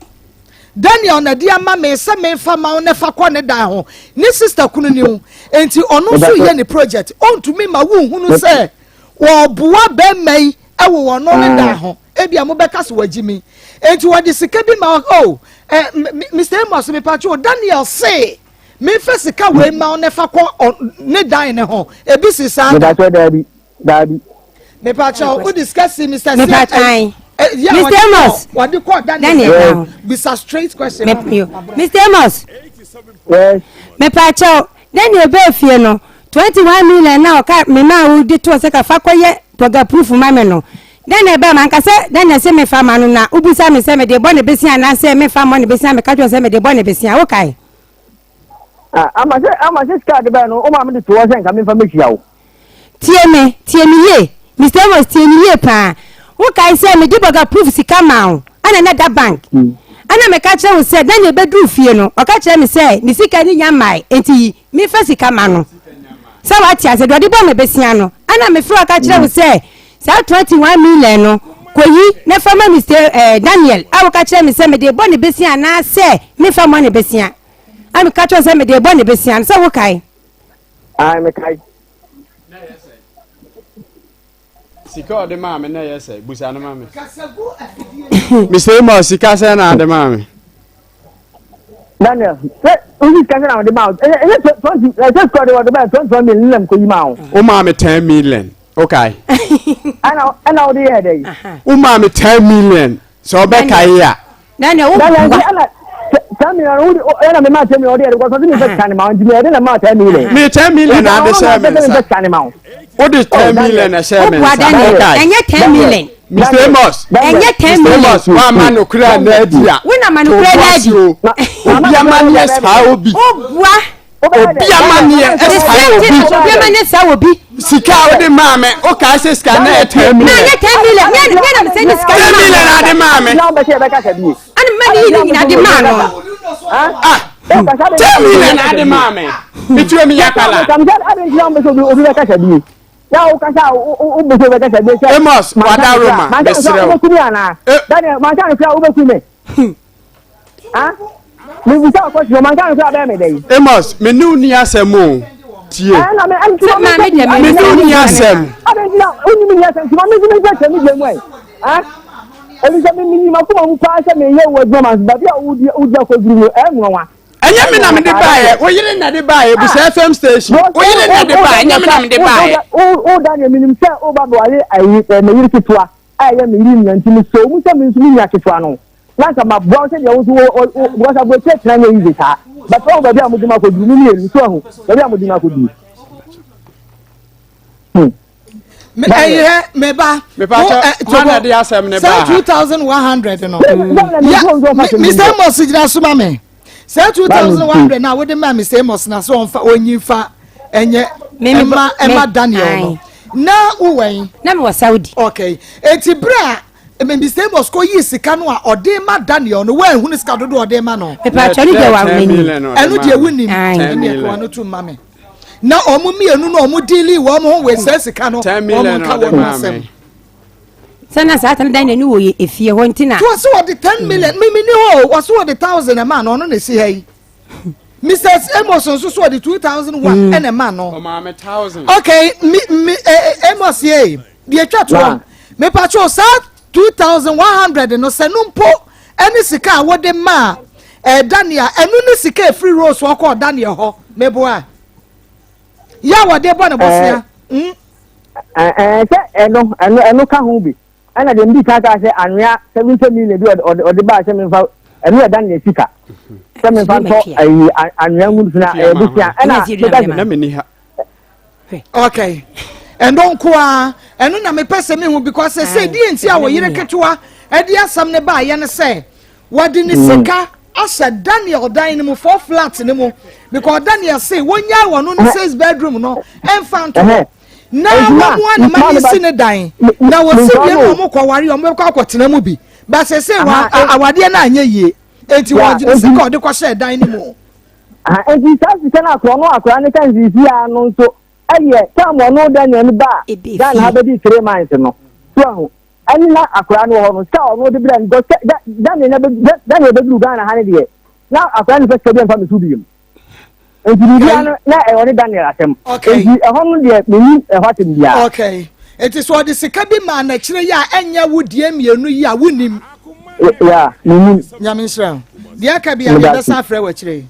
Daniel na ɛde ama me sɛ memfa ma wo na fa kɔ ne dan ho. Ne sista kunu ni wo. Enti ɔno nso yɛ ne project. Ɔntumi ma wonhunu sɛ wɔboa bɛrima yi wɔ ɔno ne dan ho. Ebia mobɛka sɛ wagye mi. Enti wɔde sika bi ma oh, eh, Mr. Amos, mepatwo, Daniel se memfa sika wei ma wo na fa kɔ ne dan ne ho. Ebi si saa da. Mepakyɛw daabi. Daabi. Mepakyɛw, wo discuss Mr. Mepakyɛw. Mr. Amos. Wɔde kɔ Daniel. Bisa straight question. Mr. Amos. Yes. Mepakyɛw, Daniel bɛɛ fie no, 21 million na ɔka me maa wo de toɔ sɛ ka fa kɔyɛ bɔga proof ma me no. Daniel bɛɛ ma nka sɛ Daniel sɛ mefa ma no na wobisa me sɛ mede bɔ ne besia anaasɛ mefa mmɔ ne besia meka kyerɛ sɛ mede bɔ ne besia wokae. Ah, ama sɛ ama sɛ sika de bɛn no wo maame de to hɔ sɛ nka memfa mɛhyia wo. Tie me, tie me yie, Mister Amos tie me yie paa. Wokae sɛ mede burger proof sika maa wo, ɛna na ɛda bank. Ɛna meka kyerɛ wo sɛ Daniel bɛduru fie no, ɔka kyerɛ me sɛ ne sika no nya mmae, enti yi memfa sika ma no. Sɛ woate aseɛ, deɛ ɔde bɔɔ me besia no. Ɛna mefrɛ wo ka kyerɛ wo sɛ saa 21 million no, kɔyi na fa ma Mister eh, Daniel, a woka kyerɛ me sɛ mede bɔ ne besia anaasɛ memfa mmɔ ne besia. A meka kyerɛ wo sɛ mede bɔ ne besia no, sɛ wokae? Ae, mekae. Sika ɔde maa me na ɛyɛ sɛ busa no ma me. Mr. Amos sika sɛ na ade maa me. Daniel, sɛ wosi sika sɛ na ɔde maa wo ɛyɛ ɛyɛ 20 ɛsɛ sika ɔde ɔde maa 21 million nam kɔ yi maa wo. Wo maa me 10 million, okay. Ɛna ɛna ɔde yɛ dɛ yi. Wo maa me 10 million sɛ ɔbɛkae a. Daniel wo Daniel nti ɛna 10 million wo ɛna me maa 10 million ɔde yɛ de kɔ sɛ mi fɛ sika ne ma wo nti mi ɛde na maa 10 million. Me 10 million na ade hyɛ me nsa. Wo de 10 million na hyɛ me Wobua nsa. Daniel Okay. ɛnyɛ 10 million. Mr. Amos. Ɛnyɛ 10 Mr. million. Amos wa ma no kura na adi a. Wo na ma no kura na adi. Obi amaneɛ saa obi. Wobua. Obi amaneɛ saa obi. Obi amaneɛ saa obi. Sika a wode maa me, o kaa sɛ sika na yɛ 10 million. Na yɛ 10 million. Nyɛ nyɛ na mesɛ ne sika. 10 million na ade maa me. Ana mma ne yi ne nyina de maa no. Ah. 10 million na ade maa me. Metua mi yɛ akwadaa. Amos wada Roma mesrɛ wo. Amos me ne wo ni asɛm o tie. Me ne wo ni asɛm. Ɛnyɛ me na mede baeɛ, wo yere na de baeɛ, busa FM station. Wo yere na de baeɛ, ɛnyɛ me na mede baeɛ. Wo Daniel, menim sɛ woba bɛware ayi me yere ketewa a ɛyɛ me yere nua nti mesɔɔ mu sɛ me nso me nua ketewa no na anka maboa wo sɛdeɛ wo nso wo wo because aburokyire tena nyɛ easy saa but ɔho baabi a mode me akɔduru mo mmienu so ahu baabi a mode me akɔduru. Hmm. ɛyɛ me ba sɛ 2100 no mr amos gyina so ma me sɛ 2100 na wode ma mr amos na sɛ ɔmfa ɔnyi fa ɛnyɛ ɛma ɛma daniel no na wowɛn na mewɔ saudi okay eti bere a mr amos kɔ yi sika no a ɔde ma daniel no wɔahunu sika dodo ɔde ma no mepatwa no deɛ wawani ɛno deɛ wonim ɛne ɛkoa no to ma me na wɔn mmienu no wɔn diili wɔn ho wɔ saa sika no wɔn nka wɔn asɛm. sɛ na saa tan dan na ni wɔ yɛ efie hɔ nti na. tí wɔsi wɔde 10 million mímí ni hɔ o wɔsi wɔde thousand ɛma no ɔno na esi ha yi Mrs Amos nso so wɔde 2001 ɛna ɛma no. Ɔmaame thousand. Okay, mi mi ɛ ɛ Amos yɛ deɛ etwa toɔ mipatwo saa 2100 no sɛ no mpo ɛne sika a wɔde maa ɛɛ Daniel, ɛno ne sika efiri Rose ɔkɔɔ Daniel hɔ meboa yɛ a wɔde bɔ ne bɔsia. Ɛɛ sɛ ɛno ka ho bi ɛna deɛ mbi kan kaa sɛ anwea 70 million bi ɔde ɔde baa sɛ memfa ɛno yɛ Daniel sika sɛ memfa ntɔ ayi anwea ngu so na ɛyɛ bosia ɛna meka Na menni ha. Okay, ɛno nko a ɛno na mepɛ sɛ mehu because sɛ deɛ nti a wɔyere ketewa ɛde asɛm ne baayɛ ne sɛ wɔde ne sika ahyɛ Daniel dan no mu, four flat no mu, because Daniel se wɔnyaa wɔn no six bedroom no ɛmfa nto hɔ na wɔn a ne ma ne si ne dan na wɔsi wie na wɔn kɔ ware wɔn bɛkɔ akɔtena mu bi ba sɛ sɛ wa awadeɛ no anyɛ yie eti wɔn gye ne sika ɔde kɔhyɛ dan no mu. Nti saa sika no akorɔ no akora ne ka nsisi a no nso ɛyɛ tam ɔno Daniel no ba a Ghana ha bɛdi 3 months no so ahu ɛne na akora no wɔ hɔ no sika ɔno de brɛ no because Daniel na Daniel bɛduru Ghana ha ne deɛ na akora no fɛ sika bi mfa me so bio nti biribiara no na ɛwɔ ne Daniel asɛm nti ɛhɔ no deɛ menim ɛhɔ asɛm biara. Okay, eti so ɔde sika bi maa n'akyire yi a ɛnyɛ wo deɛ mmienu yi a wonim. Ya, menim. Nyame nhyira wo. Deɛ aka bi a yɛbɛsa afrɛ wɔ akyire yi.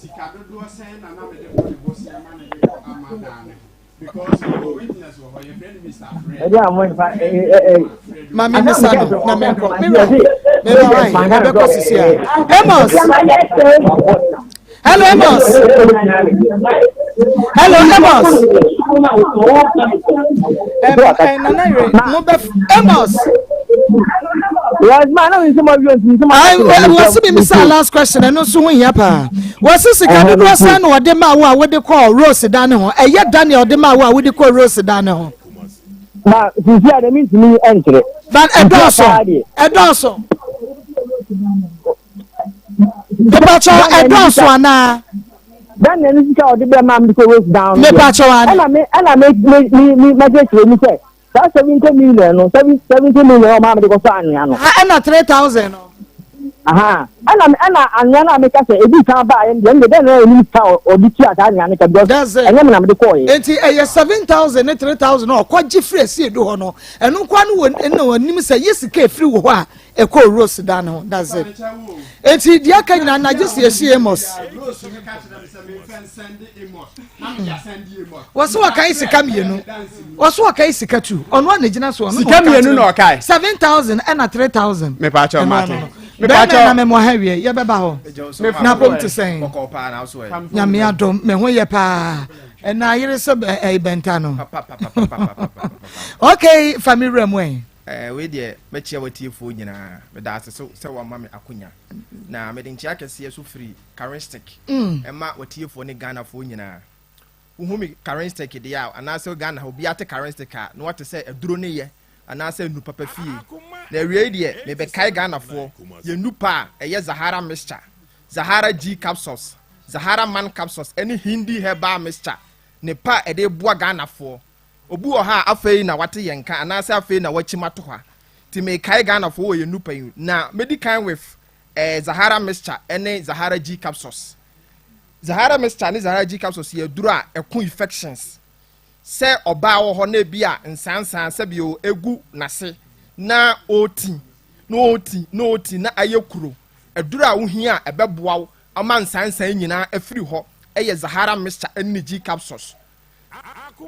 Sika dodoɔ sɛn na na mede bɔ ne bosea ma ne de kɔ ama daa ne ho because mewɔ witness wɔ hɔ, yɛfrɛ no Mr. Fred. Ɛdi a mo nfa ɛ. Maame misa no na menkɔ mewura mewura wa yɛbɛkɔ sisi a. Amos, hello Amos, hello Amos, ɛ nana yere mo bɛ Amos. Yes, ma na mi nsɛm awi nti nsɛm ayi. Wɔsi mi misa last question, ɛno nso ho hia paa. Wɔsi sika dodoɔ sɛn na wɔde maa wo a wɔde kɔɔ Rose dan ne ho? Ɛyɛ Daniel de maa wo a wɔde kɔɔ Rose dan ne ho? Ma sisi a dɛm ntumi nkyerɛ. But ɛdɔɔso, ɛdɔɔso, mepakyɛw, ɛdɔɔso anaa? Daniel ní sika ɔde bɛɛ maa mi de kɔ Rose dan no. Mepakyɛw ani. Ɛna mi ɛna mi mi mi mi mɛkyerɛkyerɛ mu sɛ saa 70 million no, 70 million ɔmaa mi de kɔ sɔ anwea no. Ɛna 3000 no. Ɛna ɛna anwea no a meka sɛ ebi kan baa yɛn deɛ ɛna dɛn na ɛnim sika ɔde tua saa anwea no ka because ɛnyɛ mi na mi de kɔɔ yɛ. Eti ɛyɛ 7000 ne 3000 na ɔkɔ gye firi esi edu hɔ no, ɛno nkwa no wɔ ɛna wɔnim sɛ yɛ sika efiri wɔ hɔ a ɛkɔ Rose dan ho. That's it. Eti deɛ aka nyinaa na gye si esi Amos. Wɔsɛ wɔkae sika mmienu, wɔsɛ wɔkae sika tu, ɔno a na gyina so ɔno. Sika mmienu na ɔkae. 7000 ɛna 3000. Mepakyɛw, mate. Bɛrima na mɛmɔ ha wie yɛbɛba hɔ na apom te sɛn? Nyame adom, me ho yɛ paa. Ɛna ayere sɛ ɛyi bɛnta no. Okay, fa mi wura mu ɛ. Ɛɛ, wei deɛ mɛkyia watiefoɔ nyinaa. Meda ase so sɛ wama me akonya na mede nkyia kɛseɛ so firi Karistic ɛma watiefoɔ ne Ghanafoɔ nyinaa. Wohu me Karistic deɛ a, anaasɛ Ghana ha obiara te Karistic a, na wate sɛ aduro ne yɛ anaasɛ nu papa fie. Na awiei deɛ mebɛkae Ghanafoɔ yɛn nu pa a ɛyɛ Zahara mixture. Zahara G capsules, Zahara Man capsules ɛne Hindi herbal mixture ne pa a ɛde boa Ghanafoɔ. Obi wɔ hɔ a afei na wate yɛn nka anaasɛ afei na wakyim ato hɔ a. Nti mekae Ghanafoɔ wɔ yɛn nupa yi na mɛdi kan with eh, Zahara mixture ɛne Zahara G capsules. Zahara mixture ne Zahara G capsules yɛ aduro a ɛko infections. Sɛ ɔbaa wɔ hɔ na ebi a nsansan sɛbio egu n'ase na ɔreti na ɔreti na ɔreti na ayɛ kuro. Aduro a wohia a ɛbɛboa wo ama nsansan nyinaa afiri hɔ yɛ Zahara mixture ɛne ne G capsules.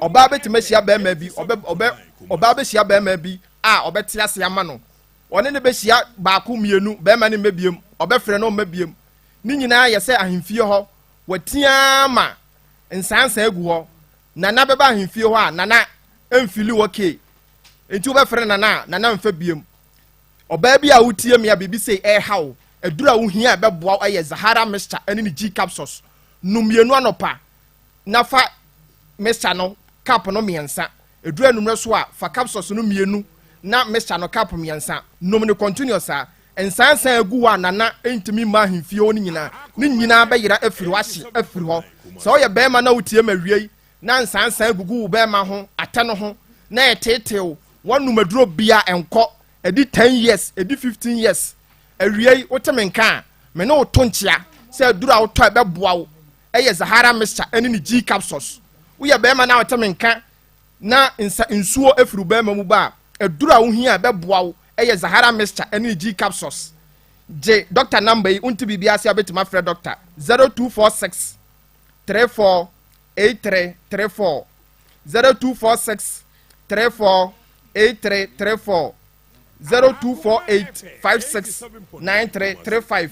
Ɔbaa bɛtumi ahyia bɛrima bi, ɔbɛ ɔbɛ ɔbaa bɛhyia bɛrima bi a ɔbɛte ase ama no. Ɔne no bɛhyia baako mmienu, bɛrima no mma biem, ɔbɛfrɛ no ɔmma biem. Ne nyinaa yɛ sɛ ahemfie hɔ, watia ara ma nsansan agu hɔ. Nana bɛba ahemfie hɔ a, Nana mfili hɔ kee. Enti wobɛfrɛ Nana a, Nana mfa biem. Ɔbaa bi a wotie me a biribi sei ɛreha wo, aduru a wohia a ɛbɛboa wo yɛ Zahara mixture ne ne G capsules. Nom mmienu anɔpa na fa mixture no cup no mmiɛnsa. Ɛduru anwummerɛ so a, fa capsules no mmienu na mixture no cup mmiɛnsa. Nom no continuous saa. Nsansan a ɛgu hɔ a Nana ntumi mma ahemfie hɔ no nyinaa, ne nyinaa bɛyera afiri hɔ, ahye afiri hɔ. Sɛ woyɛ barima na wotie me awiei na nsansan gugu wo bɛrima ho, atɛ no ho, na ɛteetee wo, woanom aduro bia ɛnkɔ, ɛdi 10 years, ɛdi 15 years, awiei wote me nka a, me ne wo to nkyea sɛ aduro a wotɔ a ɛbɛboa wo ɛyɛ Zahara mixture ɛne ne G capsules. Woyɛ bɛrima na wote me nka na nsa nsuo afiri wo bɛrima mu ba a, aduro a wohia a ɛbɛboa wo ɛyɛ Zahara mixture ɛne ne G capsules. Gye dɔkta namba yi, wonte biribi ase a wobɛtumi afrɛ dɔkta 0246 34 8334 0246 34 8334 0248 56 9335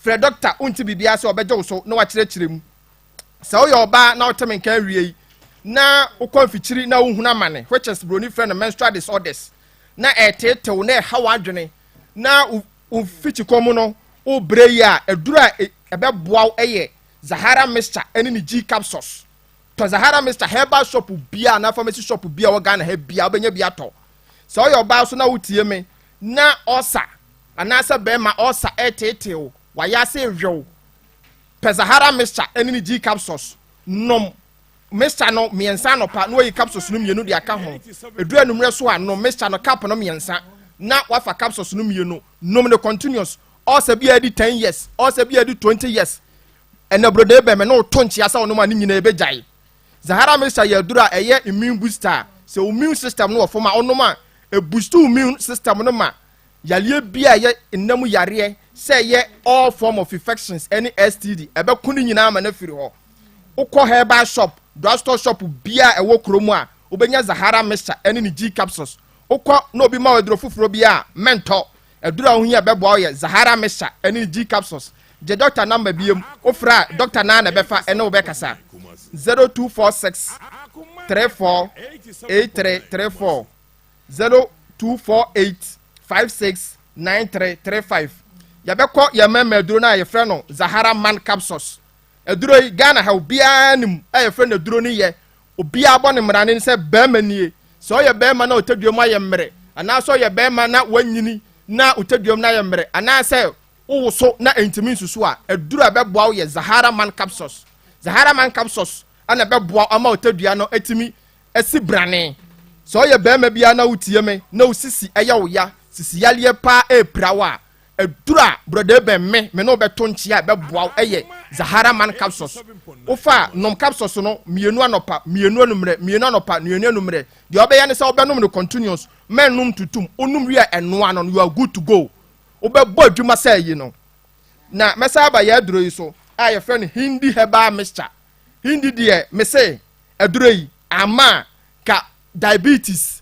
frɛ dɔkta wonte biribiara sɛ ɔbɛgye wo so na wakyerɛkyerɛ mu sɛ woyɛ ɔbaa na wote me nka awie yi na wokɔ mfikyiri na wohunu amane which is broni frɛ no menstrual disorders na ɛteetew na ɛha w'adwene na wo mfikyikɔ mu no wobrɛ yi a aduru a ɛbɛboa wo yɛ Zahara mixture ne ne G capsules. Tɔ Zahara mixture herbal shop biara anaa pharmacy shop biara wɔ Ghana ha biara wobɛnya bi atɔ. Sɛ woyɛ ɔbaa so na wotie me na ɔsa anaasɛ bɛrima ɔsa ɛreteetee wo, wayɛ ase rewew, pɛ Zahara mixture ne ne G capsules nom mixture no mmiɛnsa anɔpa na wayi capsules no mmienu de aka ho. Ɛduru anwummerɛ so a nom mixture no cup no mmiɛnsa na wafa capsules no mmienu. Nom no continuous. Ɔsɛ bi a ɛdi 10 years, ɔsɛ bi a ɛdi 20 years. Ɛnna brode bɛn me ne woto nkyea sɛ ɔnom a ne nyinaa ɛbɛgyae. Zahara mixture yɛ aduro a ɛyɛ immune booster a sɛ wo immune system no wɔ fam a ɔnom a ɛboost wo immune system no ma yareɛ bi a ɛyɛ nna mu yareɛ sɛ ɛyɛ all form of infections ɛne STD ɛbɛko ne nyinaa ma no afiri hɔ. Wokɔ herbal shop, drugstore shop biara a ɛwɔ kurom a wobɛnya Zahara mixture ɛne ne G capsules. Wokɔ na obi ma wo aduro foforɔ bi a mɛntɔ. Aduru a wohia a ɛbɛboa wo yɛ Zahara mixture ne G capsules. Gye dɔkta namba biom, wofrɛ a dɔkta no ara na ɛbɛfa ne wo bɛkasa. 0246 34 8334 0248 56 9335 Yɛbɛkɔ yɛn mmarima aduro no a yɛfrɛ no Zahara Man Capsules. Aduro yi, Ghana ha obiara nim a yɛfrɛ no aduro no yɛ Obiara bɔ ne mmara ne sɛ barima nie. Sɛ ɔyɛ barima na ɔtadua mu ayɛ mmerɛ, anaasɛ ɔyɛ barima na wanyini na ɔtadua mu no ayɛ mmerɛ, anaasɛ wowoso na ɛntumi nsusu a, aduru a ɛbɛboa wo yɛ Zahara Man Capsules. Zahara Man Capsules na ɛbɛboa wo ama ɔtadua no atumi asi brane. Sɛ ɔyɛ barima biara na wotie me na wo sisi yɛ wo ya, sisi yareɛ paa ɛrepira wo a, Aduru a brɔda bɛn me me ne wo bɛto nkyea a ɛbɛboa wo yɛ Zahara Man capsules. Wofa a, nom capsules no mmienu anɔpa, mmienu anummerɛ, mmienu anɔpa, mmienu anummerɛ. Deɛ wobɛyɛ ne sɛ wobɛnom no continuous, mɛnnom ntutum. Wonom wie a ɛnoa no, you are good to go. Wobɛbɔ adwuma sɛ ayi no. Na mɛsan aba yɛn aduro yi so a yɛfrɛ no Hindi Herbal Mixture. Hindi deɛ mese aduro yi ama a ka diabetes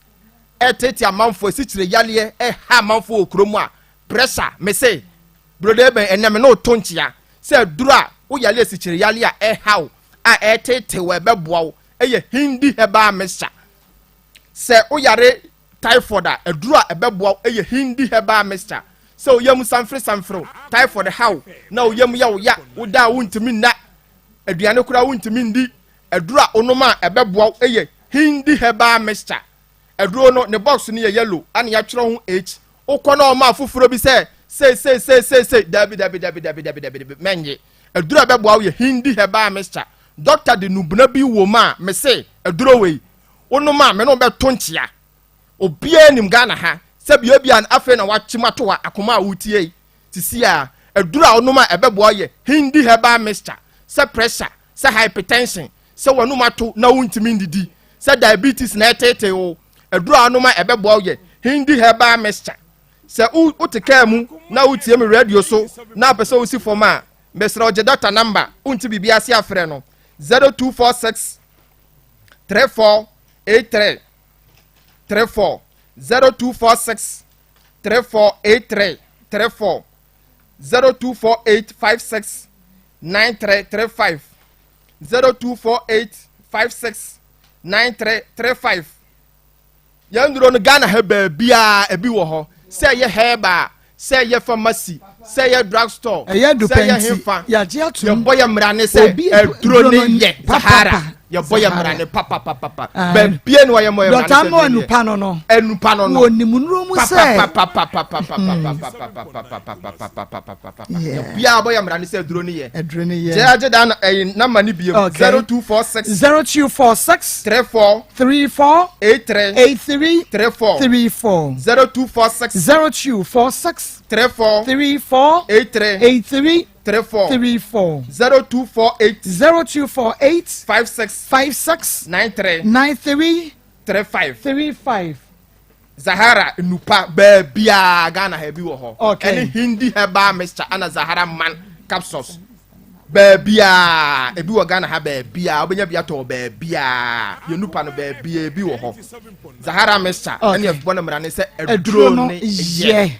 ɛtete amanfoɔ asikyire yareɛ ɛha amanfoɔ wɔ kurom a pressure mese brode bɛn ɛnɛ me ne woto nkyea sɛ aduro a woyare asikyire yareɛ a ɛha wo a ɛtete wɔ ɛbɛboa wo ɛyɛ Hindi herbal mixture sɛ woyare typhoid a aduro a ɛbɛboa wo ɛyɛ Hindi herbal mixture sɛ woyam sanfere sanfere typhoid haw na woyam yɛ wo ya woda a wontumi nna aduane koraa wontumi ndi Aduro a wonom a ɛbɛboa wo yɛ Hindi herbal mixture. Aduro no, ne box no yɛ yellow ɛna yɛatwerɛ ho H. Wokɔ na wɔma afoforɔ bi sɛ Sei sei sei sei sei dabi dabi dabi dabi dabi dabi dabi mɛnye. Aduro a ɛbɛboa wo yɛ Hindi herbal mixture. Doctor de nubena bi wɔ mu a mese aduro wei wonom a me ne wo bɛto nkyea. Obiara nim Ghana ha sɛ bia bia afei na wakyem ato hɔ akoma a wotie yi sisi a aduro a wonom a ɛbɛboa wo yɛ Hindi herbal mixture sɛ pressure sɛ hypertension sɛ w'anum ato na wontumi ndidi sɛ diabetes na ɛtetee wo aduro a wonom a ɛbɛboa wo yɛ Hindi herbal mixture. Sɛ wo wote kaa mu na wotie me radio so na apɛ sɛ wosi fam a, mesrɛ wo gye dɔkta namba, wonte biribi ase a frɛ no 0246 34 83 34 0246 34 83 34 0248 56 93 35 0248 56 93 35 Yɛn nnuro no Ghana ha baabiara ebi wɔ hɔ sɛ ɛyɛ herbal sɛ ɛyɛ pharmacy sɛ ɛyɛ drug store ɛyɛ sɛ ɛyɛ hefa yɛbɔ yɛ mmara ne sɛ aduro ne yɛ Sahara yɛbɔ yɛ mmara ne papapapapa baabia ne wɔyɛ mmɔ yɛ mmara ne sɛ aduro anupa no no anupa no no wɔnim nnuro mu sɛ papapapapapapapapapapapapapapapapa biara bɔ yɛ mmara ne sɛ aduro ne yɛ aduro ne yɛ gyɛ agye da ɛyi nama ne biem 0246 0246 34 34 83 83 34 34 0246 0246 34 34 83 83 34 34 0248 0248 56 56 93 93 35 35 Zahara nnupa baabiaa Ghana ha bi wɔ hɔ. Okay. Ɛne Hindi herbal mixture ana Zahara man capsules. Baabiaa ebi wɔ Ghana ha baabiaa wobɛnya bi atɔ wɔ baabiaa yɛn nnupa no baabiaa ebi wɔ hɔ. Zahara mixture Okay. ɛne ɛbɔ no mmara ne sɛ aduro aduro no ne yɛ yɛ.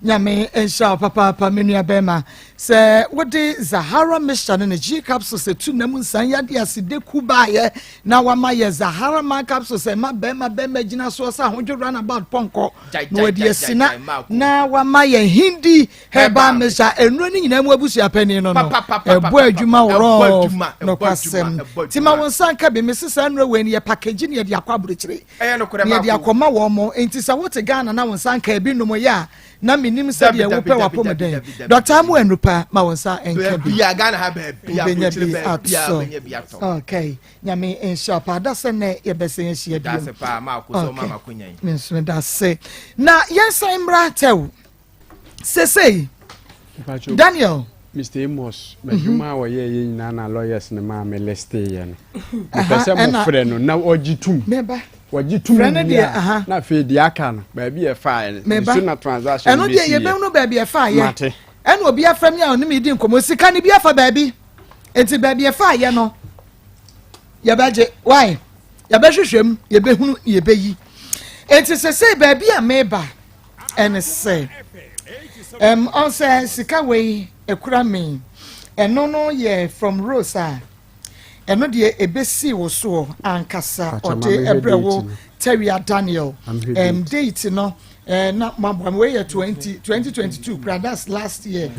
Nyame nhyira wo papaapa me nua bɛrima sɛ wode Zahara mixture no ne G capsules etu nam nsan yade ase de ku baayɛ na wama yɛ Zahara man capsules ɛma bɛrima bɛrima gyina soɔ sɛ ahodwo runabout pɔnkɔ Gyae, na gyae, wɔde gyae, asi gyae, na gyae, Marco. na wama yɛ Hindi herbal Herbal mixture nnuro no nyinaa mu abusua panin no no Pa, pa, pa, pa, ɛbɔ pa, pa, adwuma pa. Ɛbɔ worɔf adwuma, ɛbɔ nokwasɛm adwuma, ɛbɔ nti ma adwuma. wo nsa nka bi mese saa nnuro wei no yɛ package ne yɛde akɔ aburokyire Ɛyɛ nokorɛ na yɛde baako. akɔma wɔn mo nti sɛ wote Ghana na wo nsa nka ebi nom yɛ a na menim sɛdeɛ Dabi, dabi, wopɛ dabi, w'apɔmuden dabi, dabi, dabi. Dɔkta Amoah Anupa ma wo nsa nka bi Baabi a Ghana ha baabi a wobɛnya aburokyire bi baabi a atɔ wobɛnya bi atɔ. okay Nyame nhyira wo paa da sɛ nnɛ yɛbɛsan ahyia Meda bio ase paa Maako sɛ woma okay me akonya yi. me nso meda ase na yɛnsan mmra tɛw sesei Mpacho, Daniel Mr. Amos, m'adwuma a wɔyɛɛ yɛ nyinaa na lawyers no maa me listee yɛ no. Mepɛ sɛ ɛna- mofrɛ no na ɔgye tum. meba Wɔgye tum Frɛ no wie deɛ, a, aha. na afei deɛ aka no, baabi a ɛfaeɛ no, meba nso na transaction ɛno deɛ bɛsi yɛ. yɛbɛhunu baabi ɛfa yɛ Mate. ɛna obi afrɛ me a ɔne me di nkɔmmɔ sika no bi afa baabi nti baabi ɛfa yɛ no yɛbɛgye why yɛbɛhwehwɛ mu yɛbɛhunu yɛbɛyi nti sesei baabi a meba ɛne sɛ ɛm ɔn sɛ sika wei ekura me ɛno no yɛ from Rose a ɛno deɛ ebesi wo soɔ ankasa Pakyɛ, ma ɔde mehwɛ ɛbrɛ wo date no. Tawia Daniel Amehwɛ date no na mo aboa me wei yɛ 20 2022 kura that's last year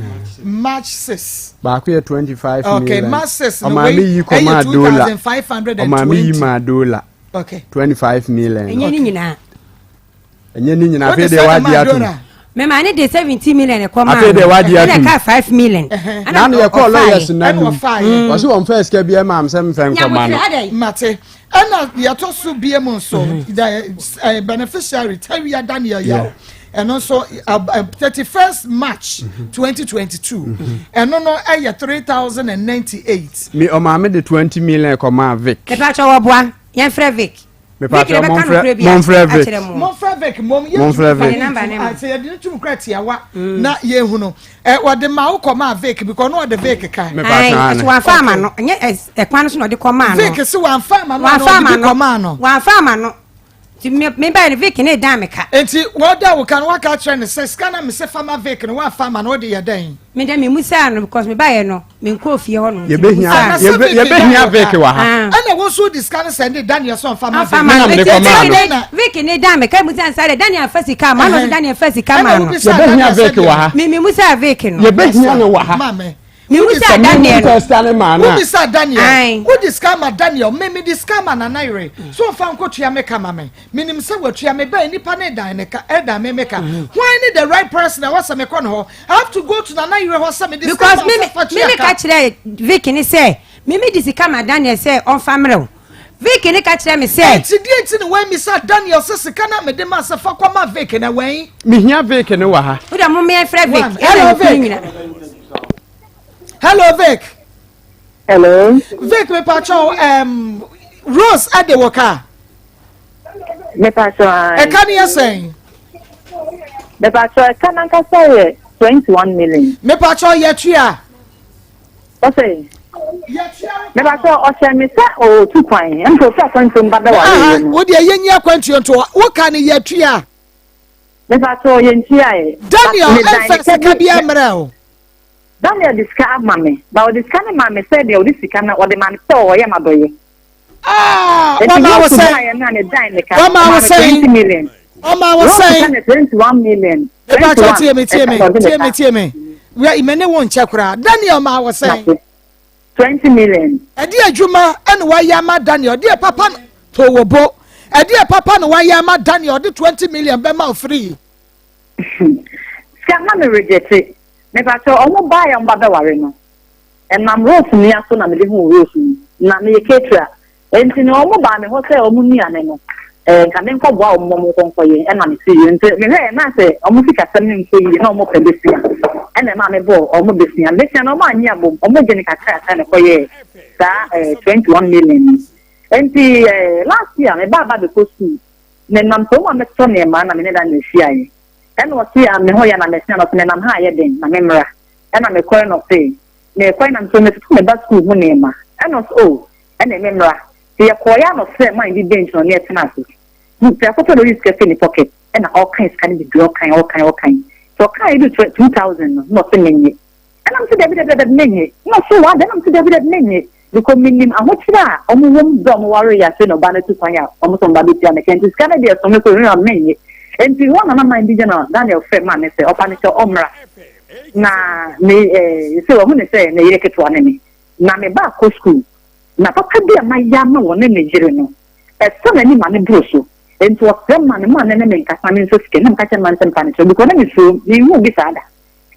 March 6 Baako yɛ 25 okay million. March 6 no Ɔmaame wei yi ɛyɛ kɔmaa dola. Ɔmaame yi 2520 maa dola. okay 25 million. Ɛnyɛ ne nyinaa. Ɛnyɛ ne nyinaa. Wode Afei deɛ sɛ ne wagye maa atom. dola Mɛma ne de 17 million ɛkɔ maa Afei deɛ wagye Ɛna atom. ɛka 5 million. Na ne yɛkɔɔ lawyers no ɛna anim. ɔfaeɛ Wɔse wɔmfa sika bi ɛma m sɛ mfɛ nkɔma no. Nyabotere mate ɛna yɛtɔ so bie mu nso the beneficiary Tawia Daniel Yaw ɛno nso 31st March 2022 ɛno no ɛyɛ 3098 Me ɔmaame de 20 million kɔmaa Vic. Mepa kyɛ wɔboa yɛmfrɛ Vic. Mepa Vic kyɛ na bɛka momfrɛ nokorɛ bi momfrɛ Vic. akyerɛ mo. Momfrɛ Vic mom Momfrɛ Vic. Ne number ne ma. sɛ yɛde ne tum kura tiawa na yɛhu no wɔde ma wo kɔmaa Vic because ɔno ɔde Vic ka Mepa Ayi, kyɛ ane. ɛso wamfa ama no. Ɛnyɛ ɛkwan no so na ɔde kɔmaa no. Vic sɛ wamfa ama no ana Wamfa ɔde ama bi no. kɔmaa no Wamfa ama no. Nti me me ba no Vic ne dan me ka. nti wɔda wo ka no waka kyerɛ no sɛ sika na mesɛ fama Vic no wamfa ama no wode yɛ dɛn Me dɛ me musaa no because me baeɛ no me nkɔɔ fie hɔ nom. Nti me Yɛbɛhia musaa no. Ana sɛ Vic yɛbɛhia dan wo Vic ka. wɔ ha. Ah. ɛna wo nso wode sika no sɛ ne Daniel sɛ ɔmfa ma Amfa Vic ama no. Me na mede Nti kɔmaa Vic no. ne Vic ne dan me ka musaa no saa dɛ Daniel fa sika ama no ɔse Daniel fa sika ɛna ma no. wobisa Yɛbɛhia Daniel sɛ Vic wɔ ha. Me me musaa Vic no. Yɛbɛhia no wɔ ha. Maame. Mehu sɛ Daniel no. Wobisa Daniel. Wode sika ma Daniel. Me mede sika ma Nana Yere. So ɔfa nkɔtua me ka ma me. Menim sɛ watua me bɛn nipa ne dan ne ka ɛdan me me ka. Mm-hmm. Hwan ne the right person ɛwɔ sɛ mekɔ ne hɔ? I have to go to Nana Yere hɔ sɛ mede sika ma sɛ fa tua ka. Because me me ka kyerɛ Vicky ne sɛ me me de sika ma Daniel sɛ ɔmfa mmerɛ wo. Vicky ne ka kyerɛ me sɛ. Enti deɛ nti na wammisa Daniel sɛ sika no a mede ma sɛ fa kɔma Vic no ɛwɛn? Mehia Vic no wɔ ha. Wo deɛ mo mmea frɛ Vic. Hello Vic. Hello Vic. Hello. Vic mepakyɛw um, Rose ɛde wɔ kaa. Mepakyɛw ayi. Ɛka ne yɛ sɛn? Mepakyɛw ɛka nankasa yɛ 21 million. Mepakyɛw yɛtua. Ɔsɛ mepakyɛ ɔhyɛ me sɛ ɔɔtu kwan ɛm sɛ ofi akwantuo mu ba bɛware yɛ no. Wo deɛ yɛnyi akwantuo nto hɔ woka no yɛtua. Mepakyɛ yɛntua ɛ. Daniel ɛmfa sika bi ammerɛ o. Daniel de sika ama me ba ɔde sika no maa me sɛ deɛ ɔde sika no ɔde maa me sɛ ɔyɛ m'adɔyɛ. Ah, wama wo sɛn? Wama wo sɛn? Ɔma wo sɛn? Mepakyɛ tie me tie me tie me tie me. Wia me ne wo nkyɛ koraa. Daniel ma wo sɛn? 20 million. Ɛde adwuma ɛna wayɛ ama Daniel. Ɛde papa no to wɔ bo. Ɛde papa no wayɛ ama Daniel. Ɔde 20 million bɛma wo free. Sika na me rejecte. Mepakyɛ ɔmo baa yɛ ɔmo ba bɛware no. Ɛnam Rose nua so na mede huu Rose yi. Na meyɛ caterer. Enti no wɔn baa me hɔ sɛ wɔn nnuane no, eh, nka menkɔboa wɔn ma wɔnkɔ nkɔyɛ. Ɛna mete yie. Nti mehwɛɛ na sɛ wɔn sikasɛm no nkɔ yie na wɔpɛ bɛsua. Ɛna ɛmaa mebɔɔ wɔn bɛsua. Bɛsua no wɔn annye abom. Wɔn gye no kakrakra na ɛkɔyɛɛ saa eh, 21 million yi. Enti eh, last year mebaa ba bɛkɔ sukuu. Menam kurom a mɛtotɔ nneɛma na me ne Daniel hyiaeɛ. Ɛna ɔse ah, me ho yɛ na mɛsua no. Ɔse menam ha ayɛ den na memmra. Ɛna mekɔe na ɔse merekɔe na nso metoto me ba sukuu ho nneɛma. Ɛna ɔse oh ɛne me mmra. Nti yɛkɔeɛ a na ɔsrɛɛ man bi bench na ɔne yɛn tenaa ase. Prɛko pɛ na ɔyii sika fii ne pocket ɛna ɔrekan sika no bebree ɔrekan ɔrekan ɔrekan. Nti ɔkaeɛ duu 2000 no na ɔse mennye. Ɛna mese dabi dabi dabi mennye. Ɛna ɔse oh adɛn? Ɛna mese dabi dabi mennye because menim ahokyerɛ a wɔn wɔ mu berɛ a wɔn wareeɛ afei na ɔbaa no atu kwan a wɔn sɛ wɔn ba bɛtua me ka nti sika no deɛ ɛso me so ɛno na mennye. Nti hɔ na na man bi gyina Daniel frɛ maa me sɛ ɔpa no kyɛw ɔmmra. Na me eh, sɛ wahu ne sɛ ne yere ketewa ne me. Na me ba akɔ sukuu. Na papa bi a mayɛ ama wɔne ne yere no, ɛsɔ n'ani ma no boro so. Enti ɔsrɛ ma no ma ne ne me nkasa me nsɔ sika. Na meka kyerɛ no ma no sɛ mfa no kyerɛ because na mesuro, menhuu bi saa da.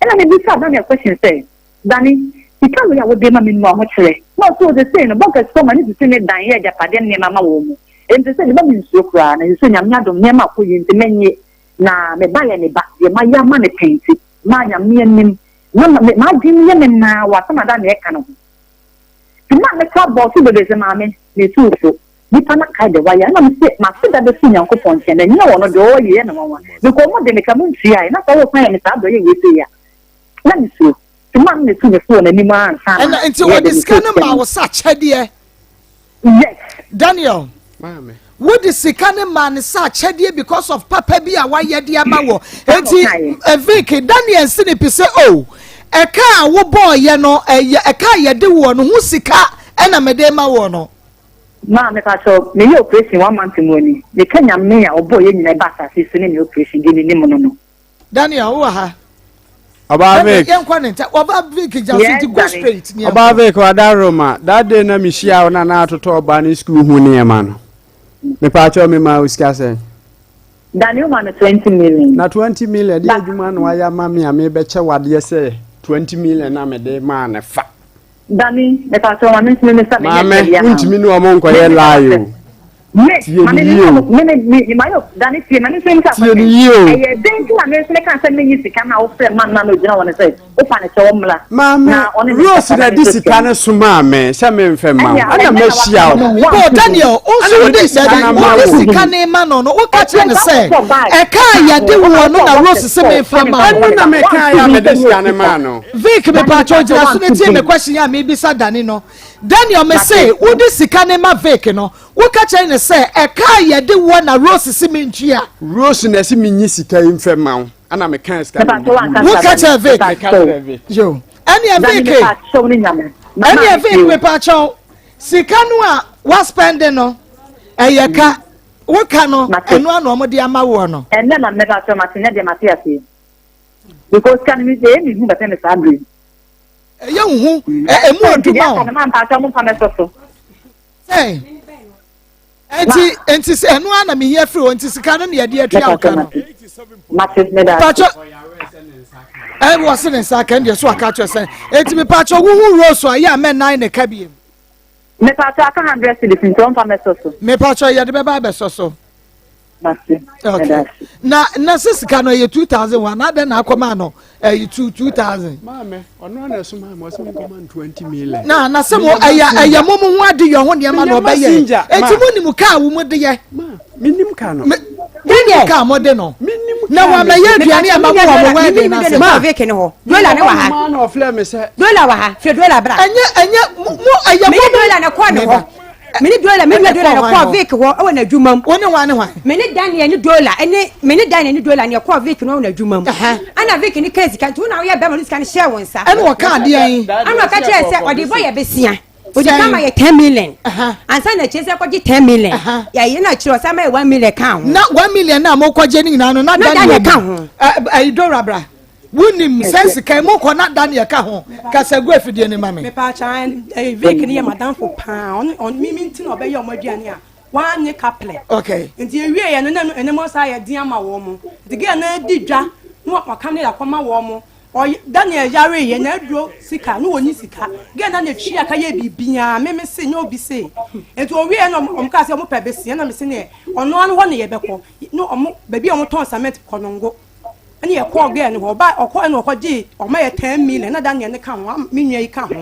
Ɛna mebisaa Daniel question sɛ, Dani, sika wei a wode ma me mu ahokyerɛ? Na ɔse o sesei no, bɔga sika ma ne sisi ne dan yɛ agyapadeɛ nneɛma ma wɔn mu. Enti sɛ meba mensuro koraa. Na sesei Nyame adom nneɛma akɔ yie nti mɛnye. Na me ba yɛ me ba, deɛ mayɛ ama no pɛn nti, maa Nyame anim, na m'adwene mu yɛ me naa wɔ asɛm a da na ɛka no ho. Nti na me kora bɔɔ so bebree sɛ, Maame, metu wo fo, nipa no akae deɛ wayɛ, ɛna mese, m'aseda bɛfiri Nyankopɔn nkyɛn, na ɛnyɛ ɔno, deɛ ɔyɛ yɛ me nwanwa, because ɔmo de me ka, montuae, na sɛ wosan yɛ me saa adɔeɛ wei sei a, na mesuro. Nti maame na etu me fo wɔ n'anim ara ansa na Ɛna nti meyɛ ɔde dɛ sika mesoo no sika maa no. wo sɛ akyɛdeɛ. Yes. Daniel, Maame. wode sika no maa no sɛ akyɛdeɛ because of papa bi a wayɛ de ama wɔ. Saa na Enti ɔkaeɛ. eh, Vic, Daniel nsi ne pi sɛ o, ɛka a wobɔɔyɛ no, ɛyɛ ɛka a yɛde woɔ no ho sika ɛna mede ma woɔ no. Maa mepakyɛw, meyɛ operation one month mu ni. Meka Nyame a ɔbɔɔ yɛn nyinaa ɛba asase yi so ne me operation deɛ menim no no. Daniel wowɔ ha. Ɔbaa Vic. Yɛn kɔ ne nkyɛn. Ɔbaa Vic gya so nti go straight. Ɔbaa Vic wada Roma. That day na mehyia wo na na atotɔ ɔbaa ne school ho nneɛma no. Mepaakyɛw me maa wo sika sɛn? Daniel ma no 20 million. Na 20 million de adwuma na wayɛ ama me a mebɛkyɛ wadeɛ sɛ 20 million na mede maa ne fa. Dani, mepaakyɛw ma me nso me mesa me nyɛ Maame, wontumi ne ɔmo nkɔyɛ lie o. Me, Tie ma ne me yie o. me me me ma yɛ Dani tie ma me nso me mesa Tie ne yie o. Ɛyɛ dɛn nti na me nso meka sɛ menyi sika na wofrɛ man na na ogyina hɔ no sɛ wopa ne kyɛw ɔmmra. Maame, Na ɔne me Rose nkasa na na de me nso sika sika no somaa me sɛ memfɛ mma wo. Ɛnea Ɛna ɛnɛ na mahyia waka wo. no one Oh cedi. Daniel, wo nso Ɛna wode mede sika dabi no ama wode wo. sika no ma no no woka kyerɛ no sɛ ɛka a yɛde woɔ no na Rose se memfa ma wo. Ɛno na mekaeɛ a mede sika no maa no. Vic mepaakyɛw gyina so na tie me question a mebisa Dani no. Daniel mese wode sika no ma Vic no woka kyerɛ no sɛ ɛka a yɛde woɔ na Rose se mentua. Rose na ɛse menyi sika yi mfɛ ma wo ɛna mekaa sika no mede guu mu. Woka kyerɛ Vic? Meka kyerɛ Vic. Yo. Ɛneɛ Vic, ɛneɛ Vic mepaakyɛw sika no a woaspɛnde no ɛyɛ ka woka no ɛno ano ɔmo de ama woɔ no. Ɛnɛ na mepaakyɛw mate nɛ deɛ mate aseɛ. Because sika no me ɛyɛ me hu bɛpɛ me saa bere yi. Ɛyɛ nhu ɛmu adwuma o. Sɛ nti nti sɛ ɛno ara na mehia firi hɔ nti sika no na yɛde atua wo ka no. Mepatwɔ ɛ wɔ se ne nsa aka deɛ so aka kyerɛ sɛ nti mepatwɔ wohu rose a yɛ a mɛnan ne ka biem. Mepatwɔ aka hundred cedis nti ɔmfa mɛsɔ so. Mepatwɔ yɛde bɛba abɛsɔ so. Okay. Na na sɛ sika no ɛyɛ 2001 na adɛn na akɔma no ɛyɛ 2 2000. Maame ɔno na ɛso maa mi ɔsɛ mi nkɔma no 20 million. Na na sɛ mo ɛyɛ ɛyɛ mo mo ho ade yɛ ho nneɛma na ɔbɛyɛ eti mo nim kaa wo mo de yɛ. Ma mi nim kaa no. Mi nim kaa mo de no. Na wɔn amɛyɛ aduane a ma mo wɔ mo wɛden na se. Ma veke ne hɔ. Dola ne wɔ ha. Maa na ɔflɛ mi sɛ. Dola wɔ ha. Fɛ dola bra. Ɛnyɛ ɛnyɛ mo ɛyɛ mo. Mi ni dola na kɔɔ ne hɔ. Me ne Dola, me nua Dola na kɔɔ Vic hɔ wɔ n'adwuma mu. Wo ne hwan ne hwan? Me ne Daniel ne Dola ne me ne Daniel ne Dola na yɛkɔɔ Vic no wɔ n'adwuma mu. Ɛna Vic ne kaa sika nti wo na woyɛ bɛrima no sika no hyɛɛ wo nsa. Ɛna ɔkaa adeɛ yi. Ɛna ɔka kyerɛɛ sɛ ɔde bɔ yɛ besia. Ɔde ka ma yɛ 10 million. Ansa na akyire sɛ kɔgye 10 million. Yɛyɛ na akyire ɔsan ma yɛ 1 million ka ho. Na 1 million na mokɔgye ne nyinaa no na Daniel ka ho. Ɛyi Dora bra. Wonim sɛ sika yi mokɔ na Daniel ka ho. Kasa gu afidie no ma me. Mepaakyɛw ɛɛ Vic no yɛ madamfo paa ɔno ɔno mimi nti na ɔbɛyɛ ɔmo aduane a wanye kaplɛ. Okay. Nti ewie yɛ no na ɛnam ɔsa ayɛ den ama wɔn mo. Nti girl no adi dwa na waka ne akɔma wɔn mo. Ɔy Daniel yare yɛ na aduro sika na wɔnyi sika. Girl no na etwi aka yɛ biribiara mimi se nyɛ obi se. Nti owie yɛ na ɔmo kaa sɛ ɔmo pɛ besia na mese neɛ ɔno ano hɔ na yɛbɛkɔ na ɔmo baabi a ɔmo tɔn cement kɔ no ngo. Ɛna yɛkɔɔ girl no hɔ, ɔbaa ɔkɔ ɛna ɔkɔgyee ɔma yɛ 10 million na Daniel ne ka ho, me nua yi ka ho,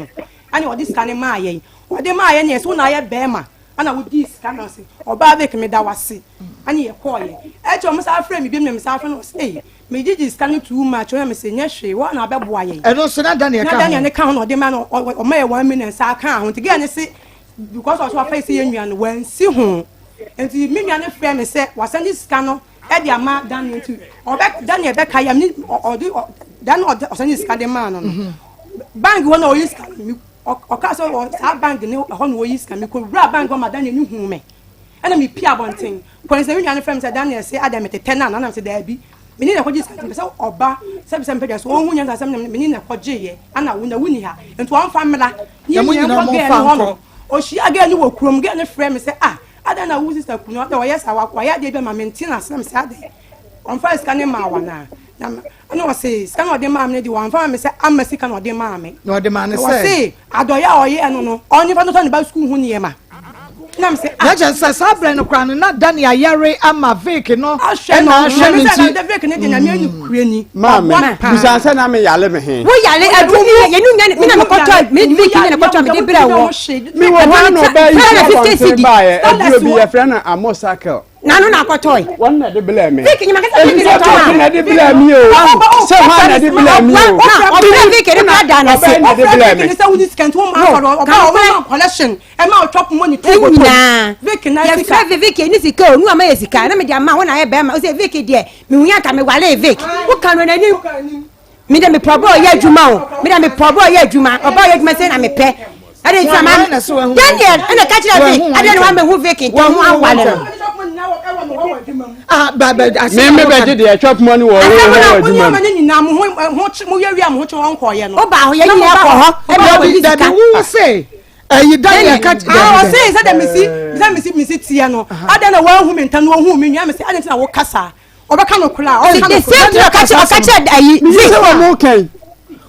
ɛna ɔde sika no maa yɛn. Ɔde maa yɛn na yɛsɛ wo na ayɛ bɛrima ɛna wodii sika no ase. Ɔbaa Vic meda wase ɛna yɛkɔɔ yɛ. Ɛkyɛ ɔmo san frɛ me biom na me san frɛ no ɔse ei megyegye sika no too much ɛna mese nyɛ hwee wɔn na abɛboa yɛn. Ɛno nso na Daniel ka Na ho. Daniel ne ka ho na ɔde maa no ɔma yɛ 1 million saa kaa ho nti girl no se because ɔso wafa yi sɛ yɛ nua no wansi ho nti me nua no frɛ me sɛ wasɛnde sika no ɛde ama Daniel nti ɔbɛ Daniel bɛka yam ne ɔde Daniel ɔde ɔsɛn ne sika de maa no no mhm. bank hɔ na ɔyi sika no ɔka sɛ ɔ saa bank ne ɛhɔ na ɔyi sika mi kɔ wura bank hɔ ma Daniel ne hu mi ɛna mi pia abɔnten kɔn sɛ mi nua no fɛn mi sɛ Daniel sɛ adan mi tetɛ na na mi sɛ daabi mi ne na ɛkɔgye sika nti sɛ ɔba sɛbi sɛ mpɛgya so ɔhu nyansa sɛ mi ne na ɛkɔgye yɛ ana wo na wo ni ha nti wɔn fa mmra ne nyina nkɔ gɛɛ no hɔ no ɔhyia gɛɛ no wɔ kurom gɛɛ no frɛ mi sɛ ah Adɛn na wo sista kunu adɛn ɔyɛ saa wayɛ adeɛ bi ama me nte n'ase na mesɛ adɛn ɔmfa sika ne maa wanaa na ɛna ɔse sika na ɔde maa me no de wamfa ma me sɛ ama sika na ɔde maa me na ɔde maa ne sɛ ɔse adɔyɛ a ɔyɛ no no ɔne fa no tɔ ne ba sukuu ho nneɛma na mesɛ ah na kyerɛ sɛ saa berɛ no koraa no na Dani ayare ama Vic no ahwɛ no ɛna ahwɛ no nti na Vic ne de nyame ani kure ni maame bisa sɛ na me yale me he wo yale aduru ni yɛ nu nya me na me kɔtɔ me Vic ne na kɔtɔ me de brɛ wɔ Me wɔ hɔ a na ɔbaa yi fi abɔnten baeɛ, aduro bi yɛfrɛ no amosakel. Na ano na akɔtɔe. Wɔn na ɛde blɛɛ me. Vic nyima kasa Vic na tɔn a. na ɛde blɛɛ mi o. Sɛ hwan na ɛde blɛɛ mi o. Na ɔfrɛ Vic ne kura da n'ase. Ɔbɛn na ɛde blɛɛ mi. Ɔfrɛ Vic ne sɛ wodi sika nti wɔn ma afɔre ɔbaa wɔn ma collection ɛma ɔtwa poma ne tu bɔtɔ. Nyinaa. Vic na sika. Yɛfrɛ Vic ne sika o nu ama yɛ sika na mede ama wo na ayɛ bɛrima o sɛ Vic deɛ mehu yɛ anka mewalee Vic. Woka no n'anim. Me de mepɛ ɔbaa ɔyɛ adwuma o. Me de mepɛ ɔbaa ɔyɛ adwuma. Ɔbaa ɔyɛ adwuma sɛ na mepɛ. Ɛde nti ama Daniel ɛna ka kyerɛ Vic. Ɛde na wamɛhu Vic ntɛm ho awale no. Me me bɛgye deɛ ɛtwa poma no wɔ wo hɔ adwuma mu. Woba hɔ yɛn nyinaa kɔ hɔ. Ɛna ɔkɔyi sika. Dabi wo se ɛyi Daniel ka kyerɛ. Ɔse sɛ dɛ mesi sɛ mesi mesi teɛ no. Adɛn na wɔahu me ntɛm na wɔhu me nua mesi adɛn nti na wɔkasa. Ɔbɛka no koraa. Ɔka no The same thing ɔka kyerɛ ɔka kyerɛ ayi. Meyi sɛ wɔn kɛn.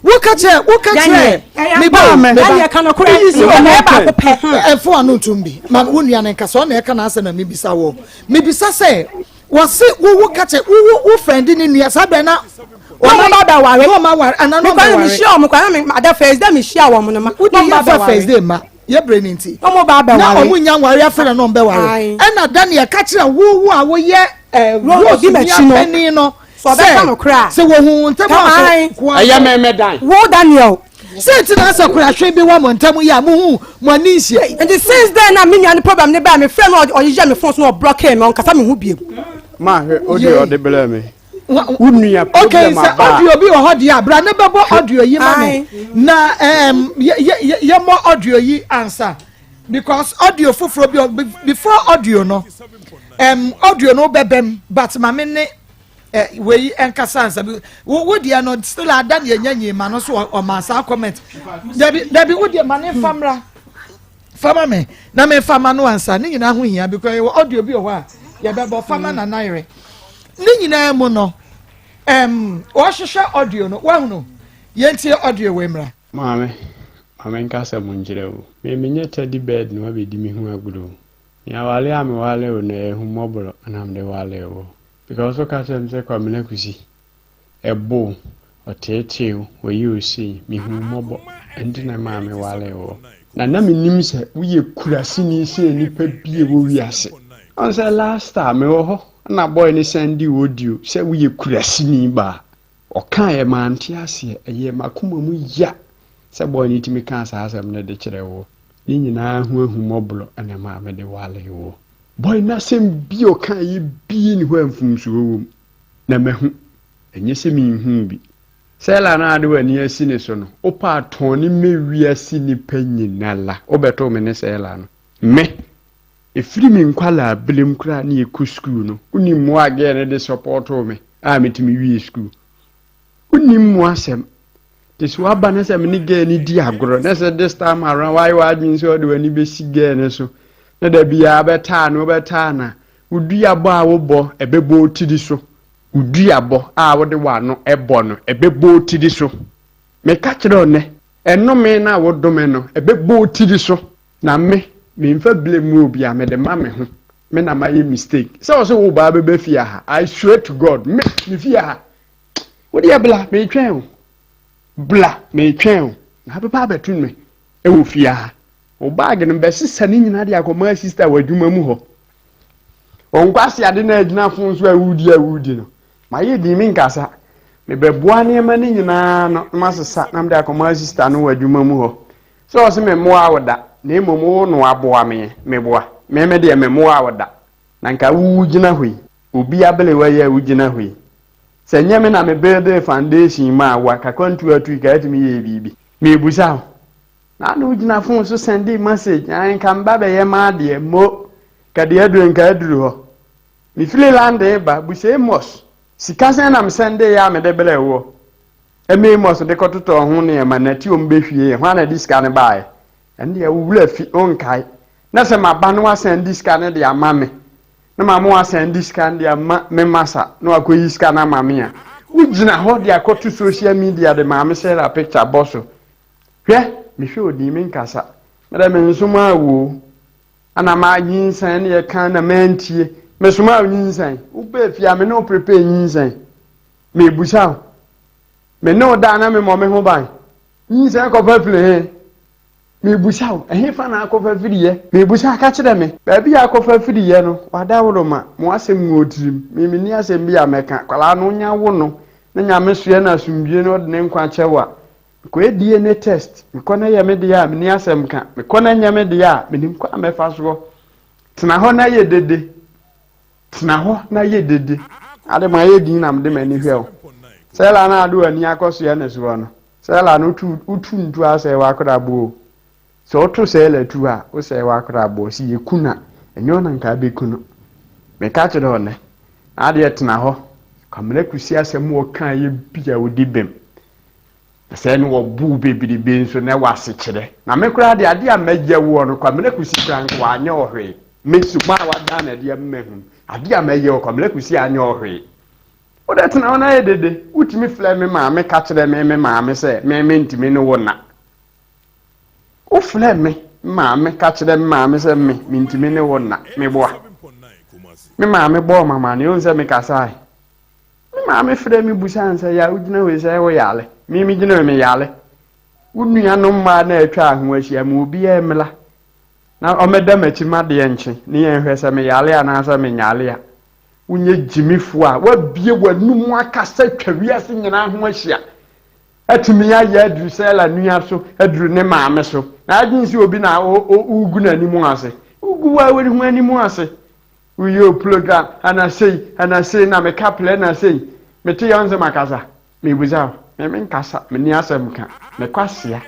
Woka kyerɛ woka kyerɛ me ba me ba. Daniel ka no koraa. Meyi sɛ wɔn kɛn. Ɛfo ano ntum bi. Ma wo nua ne nkasa ɔna ɛka n'asɛm na mebisa wɔ. Mebisa sɛ wɔse wo wo ka kyerɛ wo wo wo friend ne nua saa bɛn na. Wɔn ba bɛ ware. Wɔn ma ware ana na wɔn bɛ ware. Mekɔ mehyia wɔn kora na me ada first day mehyia wɔn no ma. Wodi yɛ fa first day ma. Yɛ bere no nti. Wɔn ba bɛware. Na wɔn nya nware afei na wɔn bɛware. Ɛna Daniel ka kyerɛ wo wo a woyɛ ɛɛ Rose nua panin no sɛ sɛ wɔhu wo ntam a so koa. Ɛyɛ mɛmɛ dan. Wo Daniel. Sɛ nti na asɛ korahwe bi wɔ mo ntam yi a mo hu mo ani nhyia yi. Nti since then na me nua no problem ne baa me frɛ no ɔyeyɛ me phone so na ɔblɔkee me ɔnkasa me ho biem. Maa hwɛ audio ɔde brɛ me. Wo nua problem okay sɛ aba. Audio bi wɔ hɔ deɛ a bra ne bɛbɔ audio yi ma me na um, yɛmmɔ audio yi ansa because audio foforɔ bi before audio no um, audio no bɛbɛm but ma me ne. eh, wei nkasa ansa bi wo wo deɛ no still ada ne enya nyi ma no so ɔma saa comment dabi dabi wo deɛ ma ne nfa mmra fama me na me nfa ma no ansa ne nyinaa ho hia because yɛwɔ audio bi wɔ hɔ a yɛbɛbɔ fama na nayere ne nyinaa mu no ɛm wɔhwehwɛ audio no wɔahunu yɛntie audio wei mmra. Maame, ma menka asɛm nkyerɛ wo. Me menyɛ teddy bird na woabɛdi me ho agorɔ o. Me aware a meware wo no ɛyɛ ahummɔborɔ na mede waree wo. Because woka kyerɛɛ me sɛ Kwamina Kusi ɛbo wo, ɔteetee wo, ɔyɛ wo sei, mehuu wo mmɔbɔ ɛnti na ɛmaa mewaree wo. Na na mennim sɛ woyɛ kuraseni sen nnipa bi a ɛwɔ wiase. Ɔn sɛ last time mewɔ hɔ na boy no sɛndee audio sɛ woyɛ kuraseni baa. Ɔkaeɛ mante aseɛ, ɛyɛɛ m'akoma mu ya sɛ boy no tumi kaa saa asɛm no de kyerɛɛ wo. Ne nyinaa ho ahummɔborɔ na ɛmaa mede waree wo. Boy no asɛm bi a ɔkaeɛ biara nni hɔ a mfomsoɔ wɔ mu. Na mahu, ɛnyɛ sɛ menhuu bi. Sela no a wode w'ani asi ne so no, wopɛ a tɔn no ma wiase nnipa nyinala. Wobɛtoo me ne Sela no. Me, ɛfiri me nkwadaa berɛm koraa ne yɛkɔ sukuu no, wonim mmoa a girl no de sɔpɔɔtoo me a metumi wie sukuu. Wonim mu asɛm. Nti sɛ waba na sɛ me ne girl no di agorɔ na sɛ this time around wayɛ w'adwene sɛ ɔde w'ani bɛsi girl no so na da biara bɛtaa no wobɛtaa no a, wo duabɔ a wobɔ ɛbɛbɔ wo tiri so. Wo duabɔ a wode w'ano bɔ no ɛbɛbɔ wo tiri so. Meka kyerɛ wo nnɛ, ɛnome no a wodome no ɛbɛbɔ wo tiri so. Na me, memfa blame mu obiara, mede ma me ho. Me na mayɛ mistake. Sɛ ɔsɛ wo baa bɛba fie ha, I swear to God, me, me fie ha. Wo deɛ bla, metwɛn o. Bla, metwɛn o. Na abɛba abɛto me wɔ fie ha. Wo baage no bɛsesa ne nyinaa de akɔma sista wɔ adwuma mu hɔ. Wɔn nkwasi ade na agyina fon so a wodi a wodi no. Mayɛ din menkasa. Mebɛboa nneɛma no nyinaa no na masesa na mede akɔma sista no wɔ adwuma mu hɔ. Sɛ ɔse memmoaa wo da, na mmom wo na waboa me, meboa. Me me deɛ memmoaa wo da. Na nka wo gyina hɔ yi, obi abelewa yi a wogyina hɔ yi, sɛ nyɛ me na me buildee foundation maa wo a, ka kwantu atui ka atumi yɛɛ biribi. Mebusa wo, na na wogyina phone so sɛndee message, ae nka meba bɛyɛ m'adeɛ, mo, ka deɛ aduru nka aduru hɔ. Mefiri London reba, busa Amos, sika sɛn na mesɛndee yɛ a mede brɛɛ woɔ? Ɛma Amos de kɔtotɔɔ ho nneɛma, na ti wɔn bɛhwie, hwan na ɛde sika no baeɛ? Ɛno deɛ wo werɛ afi, wonkae. Na sɛ maba na wasan de sika no de ama me, na mama wasan de sika no de ama me masa na wakɔyi sika no ama me a, wogyina hɔ de akɔto social media de Maame Sarah picture bɔ so. Hwɛ, mehwɛ odin, menkasa. Medɛ mensomaa wo o. Ana manyinsɛn ne yɛka na mantie. Mesomaa wo nyinsɛn. Wobaa fie a me ne wo prepare nyinsɛn. Mebusa wo. Me ne wo da na memmɔ me ho ban. Nyinsɛn kɔfa firi he? Mebusa wo, ɛhefa na akɔfa firiiɛ? Mebusa, ka kyerɛ me. Baabi a akɔfa firiiɛ no, w'adaworo ma mo asɛm ngu wo tirim. Me, menni asɛm bi a mɛka. Akwadaa no, wonya wo no, na Nyame soɛ no asomdwie na ɔde ne nkwa kyɛ wo a, mekɔyɛ DNA test. Mekɔ na ɛyɛ me deɛ a, menni asɛm ka. Mekɔ na ɛnyɛ me deɛ a, menim kwan a mɛfa soɔ. Tena hɔ na yɛ dede. Tena hɔ na yɛ dede. Ade mayɛ din na mede m'ani hwɛ wo. Sɛla na ade w'ani akɔsoɛ ne soɔ no. Sɛla no wotu wotu ntu asɛe w'akorabɔ o. Sɛ woto sɛla tu a, wosɛe w'akorabɔ. Sɛ yɛku no a, ɛnyɛ wo na nka abɛku no. Meka kyerɛ wo nnɛ. Na adeɛ tena hɔ. Kwamina Kusi asɛm a ɔkaeɛ bi a wodi bem. Na sɛ ɛne wɔbow bebrebe nso na ɛwɔ asekyerɛ. Na me koraa deɛ adeɛ a mɛyɛ woɔ no Kwamina Kusi koraa nka wanyɛ wo hwee. Me suma a wadan no adi ama mahu no, adeɛ a mɛyɛ wo Kwamina Kusi anyɛ wo hwee. Wo deɛ tena hɔ na yɛ dede. Wotumi frɛ me maame ka kyerɛ me me maame sɛ me mentumi ne wo nna. Wofrɛ me maame ka kyerɛ me maame sɛ me mentumi ne wo nna. Meboa. Me maame bɔɔ me amaneɛ, wohu sɛ mekasae. Me maame frɛɛ me busaa me sɛ, Ya, wogyina hɔ yi sɛ woyare? Me megyina hɔ yi meyare. Wo nuanom mmaa no a atwa ho ahyia ma obiara mmra na ɔmmɛda m'akyi m'adeɛ nkye ne yɛnhwɛ sɛ meyare anaasɛ menyare a. Wonyɛ gyimifoɔ a woabue w'anum akasa atwa wiase nyinaa ho ahyia atumi ayɛ aduru Sela nua so aduru ne maame so na adwene sɛ obi na wogu n'anim ase. Wogu w'aho anim ase. Woyɛ o program ana sei ana sei na meka plɛ na sei mete yɛ ɔnsɛ makasa mebusa wo me menkasa menni asɛm ka me kwasea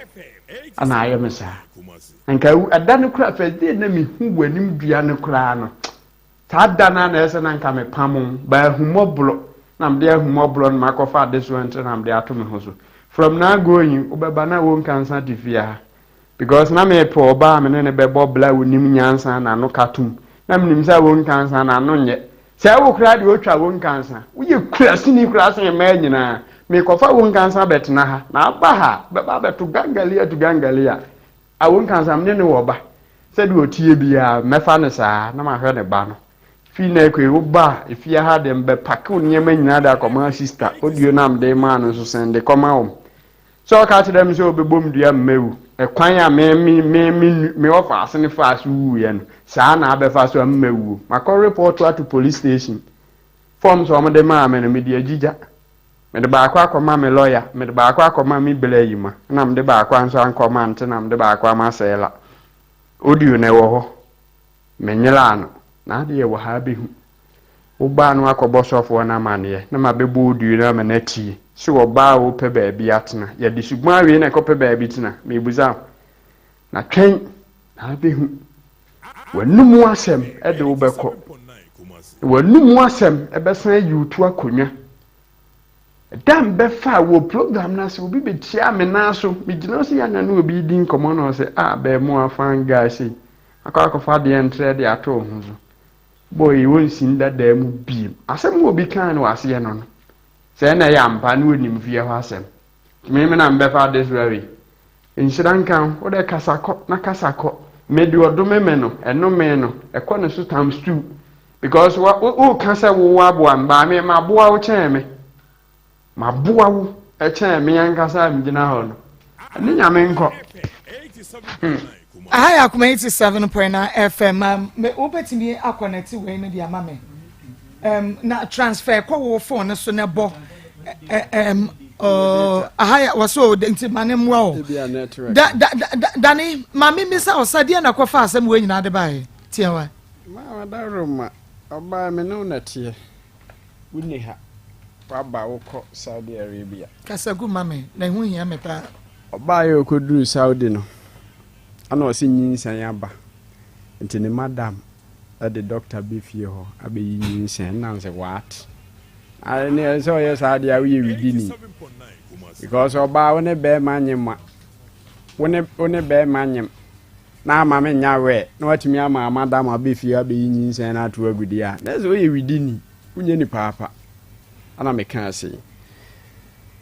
ana ayɛ me saa nka ɛda no kora first day na mehu w'anim dua no koraa no saa da no ana ɛsɛ na nka mepamo baahummɔborɔ. Na mede ahummɔborɔ no makɔfa adesoa nti na mede ato me ho so. From now going, wobɛba na wo nkansa te fie ha. Because na mepɛ ɔbaa a me ne no bɛbɔ bla a onim nyansa na ano ka tom. Na menim sɛ wo nkansa na ano nyɛ. Sɛ wo koraa deɛ otwa wo nkansa. Woyɛ kurasini koraa sen mmaa nyinaa. Mekɔfa wo nkansa bɛtena ha. Na aba ha a, bɛba abɛto gangalia to gangalia. A wo nkansa me ne no wɔ ba. Sɛdeɛ ɔteɛ biara, mɛfa no saa na mahwɛ ne ba no. Firi nnɛ rekɔ yi, woba a, efie ha deɛ mebɛpake wo nneɛma nyinaa de akɔma sista. Audio no a mede maa no nso, sɛn de kɔma wɔn. Sɛ ɔka kyerɛ me sɛ ɔbɛbɔ me dua ma mawu, ɛkwan a me me me me nu me ɔfaase no faa so wuiɛ no, saa na abɛfa so ama mawuo. Makɔ report ato police station. Forms a wɔde maa me no, mede agyigya. Mede baako akɔma me lawyer, mede baako akɔma me bla yi ma, ɛna mede baako nso ankɔma ante na mede baako ama Sela. Audio no ɛwɔ hɔ. Menyeraa no. N'adeɛ wɔ ha abɛhu. Wobaa no akɔbɔ sɔfoɔ no amaneɛ na mabɛbɔ wo due no ama no atie sɛ ɔbaa a ɔpɛ baabi atena. Yɛde suban wei na ɛkɔpɛ baabi tena? Merebisa wo. Na twɛn na abɛhu. W'anomu asɛm de wo bɛkɔ. Na w'anomu asɛm bɛsan ayi wo to akonnwa. Da mbɛfaa wɔ program no ase obi bɛtiaa me nan so. Megyina hɔ sɛ yɛ na ne obi redi nkɔmmɔ na ɔsɛ ah bɛɛmoa fine guy sei. Akɔ akɔfa adeɛ ntrɛ de ato wo ho so. Boy yi ɔnsi ndadaa mu biem. Asɛm a obi kaa no wɔ aseɛ no no, sɛ na ɛyɛ ampa na ɔnim fie hɔ asɛm. Nti me me na mebɛfa adesoa wei. Nhyira nka wo, wo dɛ kasa kɔ na kasa kɔ. Me deɛ ɔdome me no, ɛnome no, ɛkɔ ne so times two. Because wa wo woka sɛ wo aboa me, baa me maboa wo kyɛn me. Maboa wo kyɛn me ankasa a megyina hɔ no. Ɛne Nyame nkɔ. Hmm. Aha yɛ akoma 87.9 FM. Um, me wobɛtumi akɔnɛte wei no de ama me. Um, na transfer kɔ wo phone no so na bɔ. Um, uh, aha yɛ wɔ so nti ma ne mmoa o. Da da da dane ma me misa wo sɛ deɛ na kɔfa asɛm wei nyinaa de baeɛ. Tiawa. Ma ɔdaworo ɔbaa me ne wo na teɛ. Wonni ha. Waba wokɔ Saudi Arabia. Kasa gu ma me, na ɛho hia me paa. Ɔbaeɛ a ɔkɔduruu Saudi no, ɛna ɔse nyinsɛn aba. Nti ne madam de doctor bɛ fie hɔ abɛyi nyinsɛn. Ɛna ɔse what? Ɛne sɛ ɔyɛ saa deɛ a woyɛ widini. Because ɔbaa wo ne bɛrima nyem a, wo ne wo ne bɛrima nyem na ama me nya wɛ na watumi ama madam abɛ fie abɛyi nyinsɛn no ato agu deɛ a, na ɛsɛ woyɛ widini. Wonyɛ nipa apa. Ɛna mekaa sei.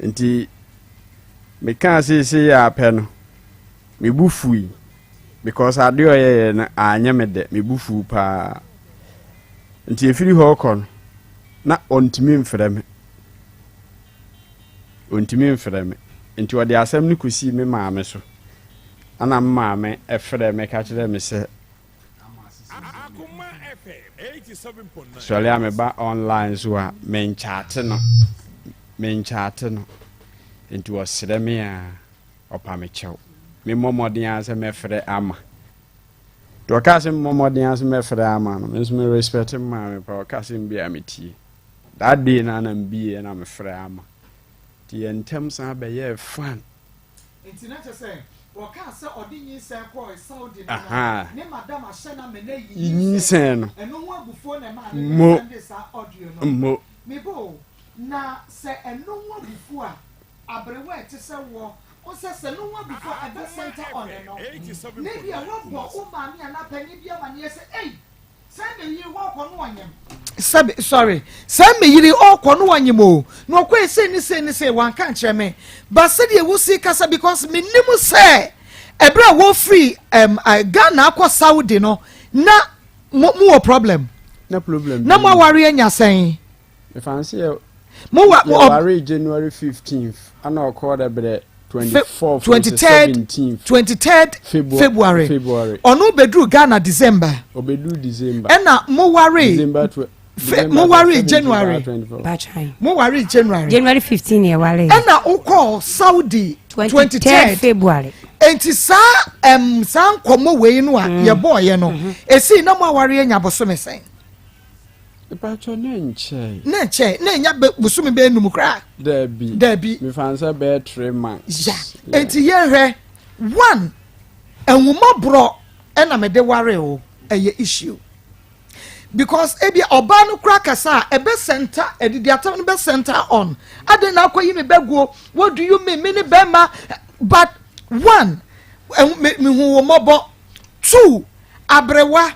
Nti mekaa seesei a pɛ no, me bo fui. Because adeɛ ɔyɛyɛ no anyɛ me dɛ, me bo fuu paa. Nti ɛfiri hɔ kɔ no, na ɔntumi mfrɛ me. Ɔntumi mfrɛ me. Nti ɔde asɛm no kɔsii me maame so. Ɛna me maame frɛ me ka kyerɛɛ me sɛ, Sɔre a meba online so a menkyaate no menkyaate no nti ɔsrɛ me a ɔpa me kyɛw memmɔ mmɔden ara sɛ mɛfrɛ ama nti ɔkaa sɛ memmɔ mmɔden ara sɛ mɛfrɛ ama no me nso me respect me maame pa ɔka sɛm bi a metie that day no na mbie na mefrɛ ama nti yɛn ntam san bɛyɛɛ fun Nti na kyerɛ sɛ wɔkaa sɛ ɔde nyinsɛn kɔɔ Saudi no no, ne madam ahyɛ no ama no ayi nyinsɛn no. Ɛno ho abufuo na ɛmaa ne ne sɛndee saa audio no. Mo. Me bo o, na sɛ ɛno ho abufuo a, aberewa a ɛte sɛ woɔ, wo sɛ sɛ ɛno ho abufuo a, ɛbɛ center on ɛno. Na ebia woabɔ wo maame anaa panin bi amaneɛ sɛ, ei, Sɛ me yere ɔkɔ no ɔnyem. Sɛbi sorry sɛ me yere ɔkɔ no ɔnyem o na ɔkɔɛ sei ne sei ne sei wanka nkyerɛ me but sɛdeɛ wosi kasa because me nim sɛ ɛberɛ a wɔfiri um, uh, Ghana akɔ Saudi no na mo mo wɔ problem na problem na mo aware anya sɛn. Mefa no sɛ yɛ Mo wa mo yɛwaree January 15th ana ɔkɔɔ dɛ berɛ 24th 23rd 17th 23rd February February ɔno bɛduru Ghana December ɔbɛduru December ɛna mo waree December tw Fe mo waree January mo waree January January 15 yɛ waree ɛna wokɔɔ Saudi 23rd February enti saa ɛm saa nkɔmɔ wei no a mm. yɛbɔɔyɛ no mm-hmm. esii na mo aware anya bosome sɛn. Mpatsɔ na nkyɛe. Na nkyɛe na enya bosome bɛyɛ num koraa. Daabi. Daabi. Mefa no sɛ bɛyɛ 3 months. Ya. Enti yɛnhwɛ one ahummɔborɔ ɛna mede ware o ɛyɛ issue. Because ebia ɔbaa no koraa kasa a, ɛbɛ center, adidi atam no bɛ center on. Adɛn na akɔyi me bɛguo? What do you mean? Me ne bɛrima. But one, me mehu wo mmɔbɔ. Two, aberewa.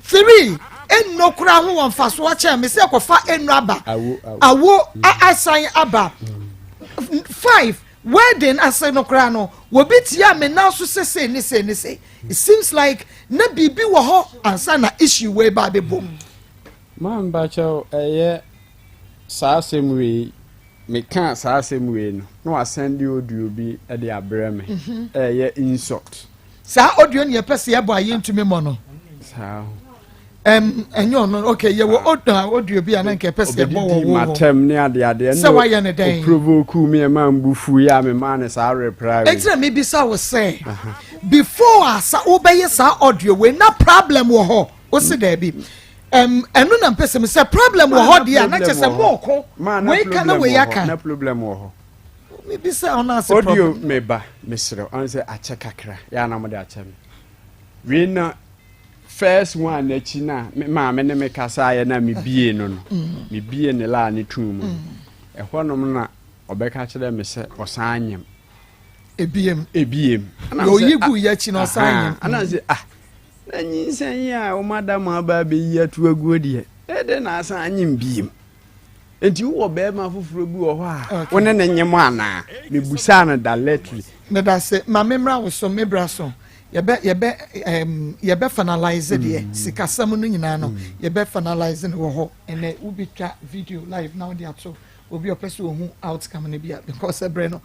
Three, nnuro koraa ho wɔ mfasoɔ kyɛn me sɛ kɔfa nnuro aba. Awo asan aba. Five, wedding ase no koraa no, wɔbi tia me nan so sɛ sei ne sei ne sei. It seems like na biribi wɔ hɔ ansa na issue wei ba abɛbɔ mu. Maa mpakyɛw ɛyɛ saa asɛm wei mekaa saa asɛm wei no na wasɛnde audio bi de abrɛ me ɛyɛ insult. Saa audio no yɛpɛ sɛ yɛbɔ a yɛntumi mmɔ no. Saa. Ɛm ɛnyɛ ɔno okay yɛwɔ ah. audio bi a na nka yɛpɛ sɛ yɛbɔ wɔ wo hɔ. Matam ne adeadeɛ sɛ wayɛ ne dɛn. Oprovoke mi ɛma mbu fu yi a memaa ne saa reply. Eti na mebisa wo sɛ before a sa wobɛyɛ saa audio wei na problem wɔ hɔ wosi daabi. Ɛm ɛno na mpɛ sɛ mi sɛ problem wɔ hɔ deɛ a na kyɛ sɛ mo ko wei ka na wei aka. Na problem wɔ hɔ. Mebisa ɔno ase problem. Audio meba mesrɛ ɔn sɛ akyɛ kakra yɛ a na mode akyɛ me. Wei na first one n'akyi na me maame ne me kasaeɛ na mebie no no mm. mebie ne laa ne tuu mu mm. ɛhɔnom na ɔbɛka kyerɛ me sɛ ɔsan nyem ebiem ebiem na oyi gu yɛ akyi na ɔsan nyem ana sɛ ah na nyinsɛn yi a wɔn ada mu aba abɛyi ato aguo deɛ ɛdɛ na asan anyem biem Enti wowɔ barima foforɔ bi wɔ hɔ a wo ne no nyem anaa? Mebusaa no directly. Medase, ma me mmra wo so, me bra so. Yɛbɛ yɛbɛ ɛɛm yɛbɛ finalize deɛ mm. sikasɛm no nyinaa no mm. yɛbɛ finalize no wɔ hɔ. Ɛnɛ wobɛtwa video live na wode ato obi ɔpɛ sɛ ohu outcome no bi a because ɛbrɛ no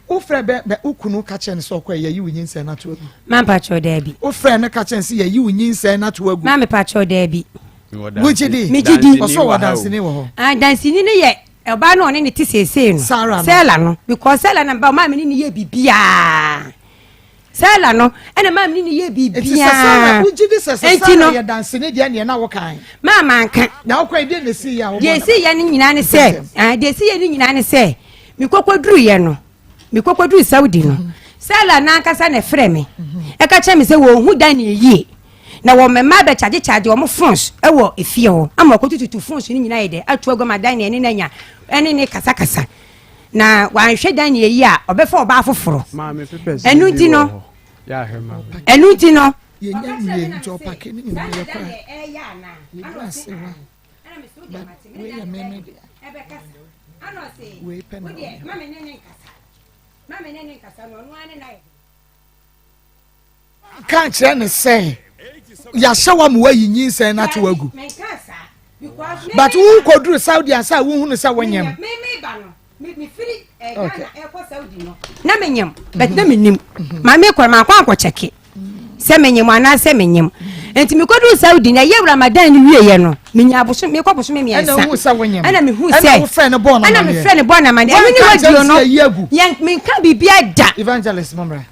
wofrɛ bɛ bɛ wo kunu ka kyerɛ no sɛ ɔkɔ yɛyi wo nyinsɛn no ato agu. Mampa kyerɛ daabi. Wofrɛ no ka kyerɛ no sɛ yɛyi wo nyinsɛn no ato agu. Maame pa kyerɛ daabi. Wogye di? Megye di. Ɔsɛ ɔwɔ danseni wɔ hɔ. Ah, danseni no yɛ ɔbaa no ɔne ne te seesei no. Sarah no. Sarah no because Sarah na ba ɔmaa me ne ne yɛ biribiara. Sarah no ɛna maa me ne ne yɛ biribiara. Eti sɛ Sarah wogye di sɛ sɛ Sarah yɛ danseni deɛ neɛ na wokan. Maa manka. Na wokɔ deɛ na esi yɛ a wobɔ. Deɛ esi yɛ no nyinaa ne sɛ ah deɛ esi yɛ no nyinaa ne sɛ mekɔkɔ duru yɛ no. Mekɔkɔduruu Saudi no, Sela no ankasa na ɛfrɛɛ me ɛka kyerɛ me sɛ wɔnhu Daniel yie na wɔn mma abɛkyagyekyaagye wɔn phones wɔ efie hɔ ama wɔkɔtututu phones no nyinaa yɛ dɛ ato agu ama Daniel ne n'anya ɛne ne kasakasa na wanhwɛ Daniel yie a ɔbɛfa ɔbaa foforɔ ɛno nti no ɛno nti no yɛnya nwie nti ɔpake ne nyinaa yɛkɔ a yɛduru ase hɔ a wei yɛ meme dea Wei pɛ na ɔyɛ. Ka nkyerɛ ne sɛ yɛahyɛ wa ma wayi nyinsɛn no ato agu. But wokɔduru Saudi ansa a wohunu sɛ wonyem. Okay. Na menyem, but na menim. Maame kɔ mankɔ ankɔkyɛke. sɛ menyem anaasɛ menyem nti mekɔduru saudi na ɛyɛ ramadan no wieɛ no menya abosom mekɔ bosome mmiɛnsa ɛna mehu sɛ ɛna mefrɛ no bɔɔ no amaneɛ ɛno ne waduo no yɛn menka biribia da evangelist mɔmra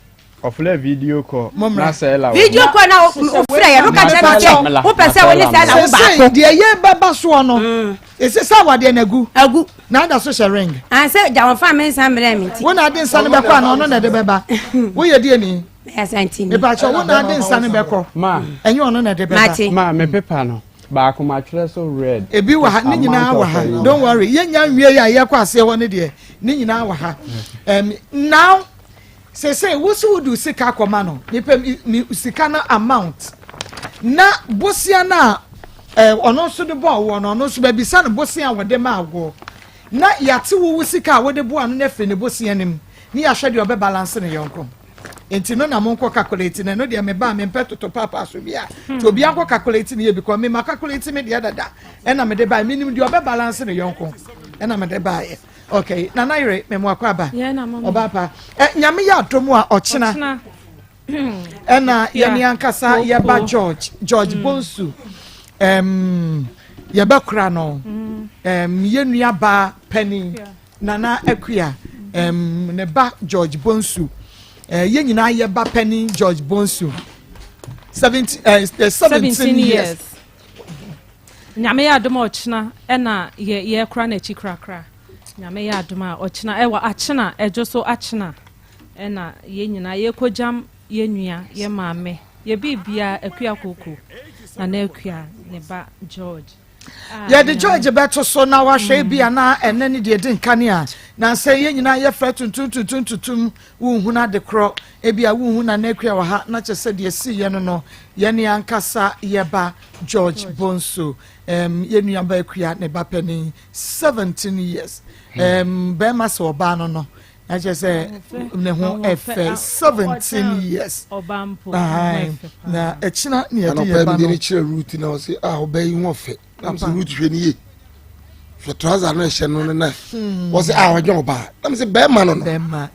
ɔfrɛ video call na sɛla video call na wofrɛ yɛ no ka kyerɛ no sɛ wopɛ sɛ wo ne sɛla wo baako deɛ yɛ bɛba soɔ no mm. Ese sɛ awadeɛ no agu. Agu. Na ada so hyɛ ring. Ah sɛ gya wɔn fa me nsa mmerɛ me ti. Wo na ade nsa no bɛkɔ ana ɔno na ɛde bɛba. Woyɛ deɛ ni. Asantini. Mepakyɛ wo na ade nsa no bɛkɔ. Ma. Ɛnyɛ ɔno na ɛde bɛba. Mate. Ma me pepa no baako ma twerɛ so red. Ebi wɔ ha ne nyinaa wɔ ha. Don't worry yɛn nya nwie yɛ a yɛkɔ aseɛ hɔ ne deɛ ne nyinaa wɔ ha. Um, now Sesei wo se wode wo sika akɔma no, mepɛ me sika no amount. Na bosea no a eh, ɔno nso de bɔɔ woɔ no, ɔno nso bɛbisa no bosea a wɔde maa woɔ. Na yɛate wo wo sika a wode boa no no afiri ne bosea no mu, ne yɛahwɛ deɛ ɔbɛbalance ne yɔnko. Nti no na monkɔ calculate no, ɛno deɛ meba a mempɛ toto paapaa so bia. Nti obiara nkɔ calculate no yɛ because me ma calculate me deɛ dada ɛna mede baeɛ, menim deɛ ɔbɛbalance ne yɔnko ɛna mede baeɛ. okay nana yere mɛmu akɔ aba ɔba pa ɛ nyame yɛ adom a ɔkyena ɛna yɛne ankasa yɛba george george mm. bonsu ɛm yɛbɛkora no ɛm mm. yɛ nua baa panin nana akua ɛm ne ba george bonsu ɛɛ yɛn nyinaa yɛba panin george bonsu 17 ɛɛ 17 years. Nyame yɛ adom a ɔkyena ɛna yɛ yɛkora n'akyi korakora. Nyame yɛ adom a ɔkyena ɛwɔ akyena ɛdwo so akyena ɛna yɛn nyinaa yɛkɔgyam yɛn nua yɛn maame yɛ biribiara akua koko. Nana Akua ne ba George. Yɛde George bɛto so na wahwɛ mm. bi anaa ɛnɛ ne deɛ ɛdi nkane a nansɛ yɛn nyinaa yɛfrɛ tuntum tuntum tuntum wonhunu ade korɔ ebi a wonhu Nana Akua wɔ ha na kyɛ sɛ deɛ si yɛ no no yɛne ankasa yɛba George Bonsu um, yɛn nuaba Akua ne ba panin 17 years um, bɛrima sɛ ɔbaa no no na kyerɛ sɛ ne ho ɛfɛ 17 years na ɛkyina ne yɛde yɛ ba no anɔpa kyerɛ Ruth na ɔse ah ɔbaa yi ho ɔfɛ na mesɛ Ruth hwɛ ne yie hwɛ trouser no ɛhyɛ no no na wɔse ah ɔnyɛ ɔbaa na mesɛ bɛrima no no bɛrima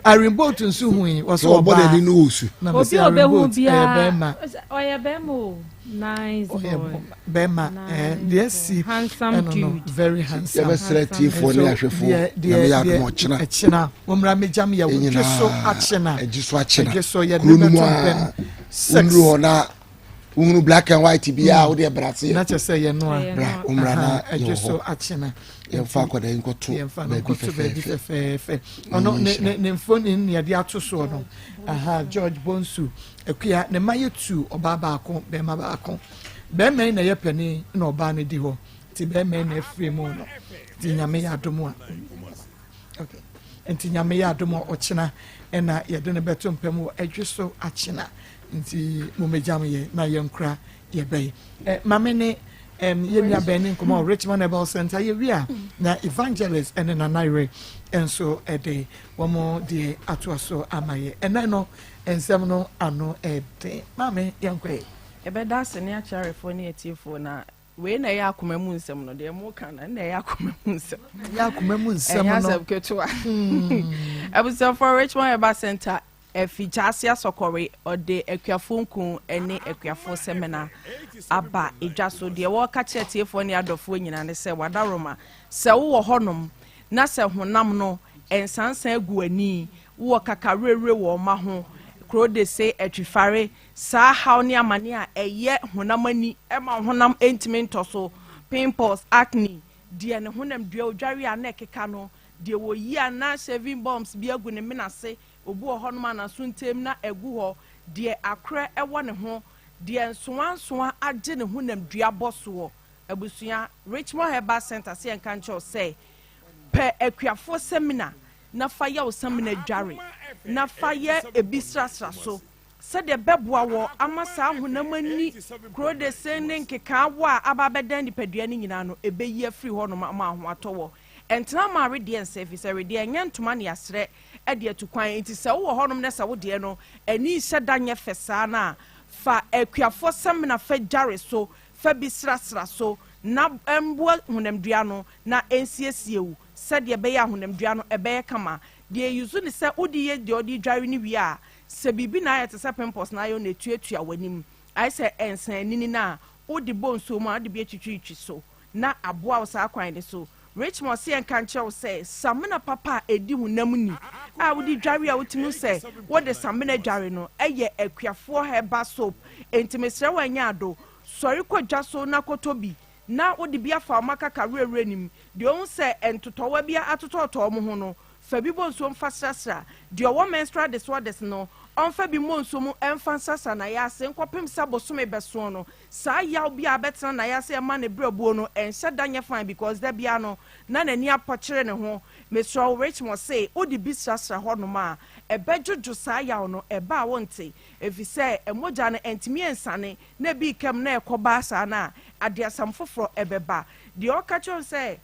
Arimboat nso hui wɔsɛ ɔbɔ n'ani no wɔ su na Obi mesɛ a ɔbɛhu Arimboat ɛyɛ biara bɛrima ɔyɛ bɛrima o. Nice ɔyɛ boy. bɛrima Nice deɛ si Handsome ɛno no dude. very handsome. Yɛbɛsrɛ atiefoɔ ne ahwɛfoɔ deɛ Nyame yɛ deɛ adom ɔkyena ɛkyena wɔmmra mmɛgyam yɛ wɔ dwe so akyena ɛgye so akyena ɛgye so yɛde kuro no mu bɛto a mpɛm six wonuru hɔ na wohunu black and white biaa wode ɛbrɛ aseɛ na kyɛ sɛ yɛ no a bra wommra na ɛgye yɛwɔ so hɔ akyena yɛmfa akwadaa yi nkɔto yɛmfa no baabi nkɔto baabi fɛfɛɛfɛ fɛfɛɛfɛ ɔno ne ne ne mfoni ne yɛde ato soɔ no aha George Bonsu Akua ne mma yɛ tu ɔbaa baako bɛrima baako bɛrima yi na ɛyɛ panin na ɔbaa no di hɔ nti bɛrima yi na afiri mu no nti Nyame yɛ adom a okay nti Nyame yɛ adom a ɔkyena ɛna yɛde no bɛto mpam wɔ ɛdwe so akyena nti momɛgyam yɛ na yɛnkora yɛbɛyi eh, mame ne um, yɛn nua bɛn ne nkɔmɔ wɔ Richmond Herbal Center yɛwie a na evangelist ɛne Nana Yere nso ɛde wɔn deɛ atoa so ama yɛ ɛnɛ no nsɛm no ano ɛden maame yɛnkɔ yɛ. Yɛbɛda ase ne akyerɛfoɔ ne atiefoɔ na wei na ɛyɛ akoma mu nsɛm no deɛ mo ka no na ɛyɛ akoma mu nsɛm. Ɛyɛ akoma mu nsɛm no. Ɛnyɛ asɛm ketewa. Abusuafoɔ Richmond Herbal Center afi Gyaase Asɔkɔre ɔde akuafoɔ nku ne akuafoɔ sɛmina aba edwa so. Deɛ wɔreka kyerɛ atiefoɔ ne adɔfoɔ nyinaa ne sɛ wadaroma sɛ wowɔ hɔnom na sɛ honam no nsansan agu ani wowɔ kakawerɛwerɛ wɔ ɔma ho kuro de se atwifare saa haw ne amane a ɛyɛ honam ani ɛma honam ntumi ntɔ so pimples acne deɛ ne honam dua odware a na ɛkeka no deɛ wɔyi a na shaving bombs bi agu ne mena ase obi wɔ hɔnom a n'aso ntem na ɛgu hɔ deɛ akorɛ ɛwɔ ne ho deɛ nsoa agye ne honam dua bɔ soɔ abusua Richmond Herbal Center sɛ yɛnka nkyɛw sɛ pɛ akuafoɔ sɛmina na fa yɛ wo sɛmina dware na fa yɛ ebi srasra so sɛdeɛ bɛboa wɔ ama saa honam ani kuro de se ne nkekaa wɔ a aba abɛdan nipadua no nyinaa no ɛbɛyi afiri hɔnom ama ho atɔ wɔ ɛntena ma awedeɛ nsɛ fi sɛ wedeɛ ɛnyɛ ntoma ne asrɛ ɛde atu kwan nti sɛ wowɔ hɔnom na sɛ wodeɛ no ani hyɛ da nyɛ fɛ saa no a fa akuafoɔ sɛmina fa dware so fa bi srasra so na mboa honamdua no na ɛnsiesie wo sɛdeɛ ɛbɛyɛ a honamdua no ɛbɛyɛ kama deɛ yusu ne sɛ wode yɛ deɛ ɔde dware no wie a sɛ biribi na ayɛ te sɛ pimples na ayɛ na etuatua w'anim ayɛ sɛ ɛnsan no a wode bɔ nsuo mu a wode bi atwitwiritwi so na aboa wo saa kwan ne so Richmond sɛ yɛnka nkyerɛ wo sɛ samina papa a ɛdi honam ni a wode dware a wotumi sɛ wode samina dware no ɛyɛ akuafoɔ herbal soap enti mesrɛ wo ɛnyɛ ado sɔre kɔ dwa so na kɔtɔ bi na wode bi afa ɔma kaka werɛwerɛ nim deɛ ɔhu sɛ ntotɔwa bi atotɔɔtɔɔ mo ho no fa bi bɔ nsuo mfa srasra deɛ ɔwɔ menstrual disorders no ɔmfa bi mmɔ nsuo mu ɛmfa nsrasra na yɛ ase nkɔpem sɛ bosome bɛsoɔ no saa yaw bi a bɛtena na yɛ ase ɛma ne berɛbuo no ɛnhyɛ da nyɛ fine because da bia no na n'ani apɔkyere ne ho mesrɛ wo Richmond se wode bi srasra hɔnom a ɛbɛdwodwo saa yaw no ɛba a wonte ɛfiri sɛ ɛmogya no ɛntumi ɛnsane na ebi kam na ɛkɔba saa no a adeasam foforɔ ɛbɛba deɛ ɔka kyerɛ sɛ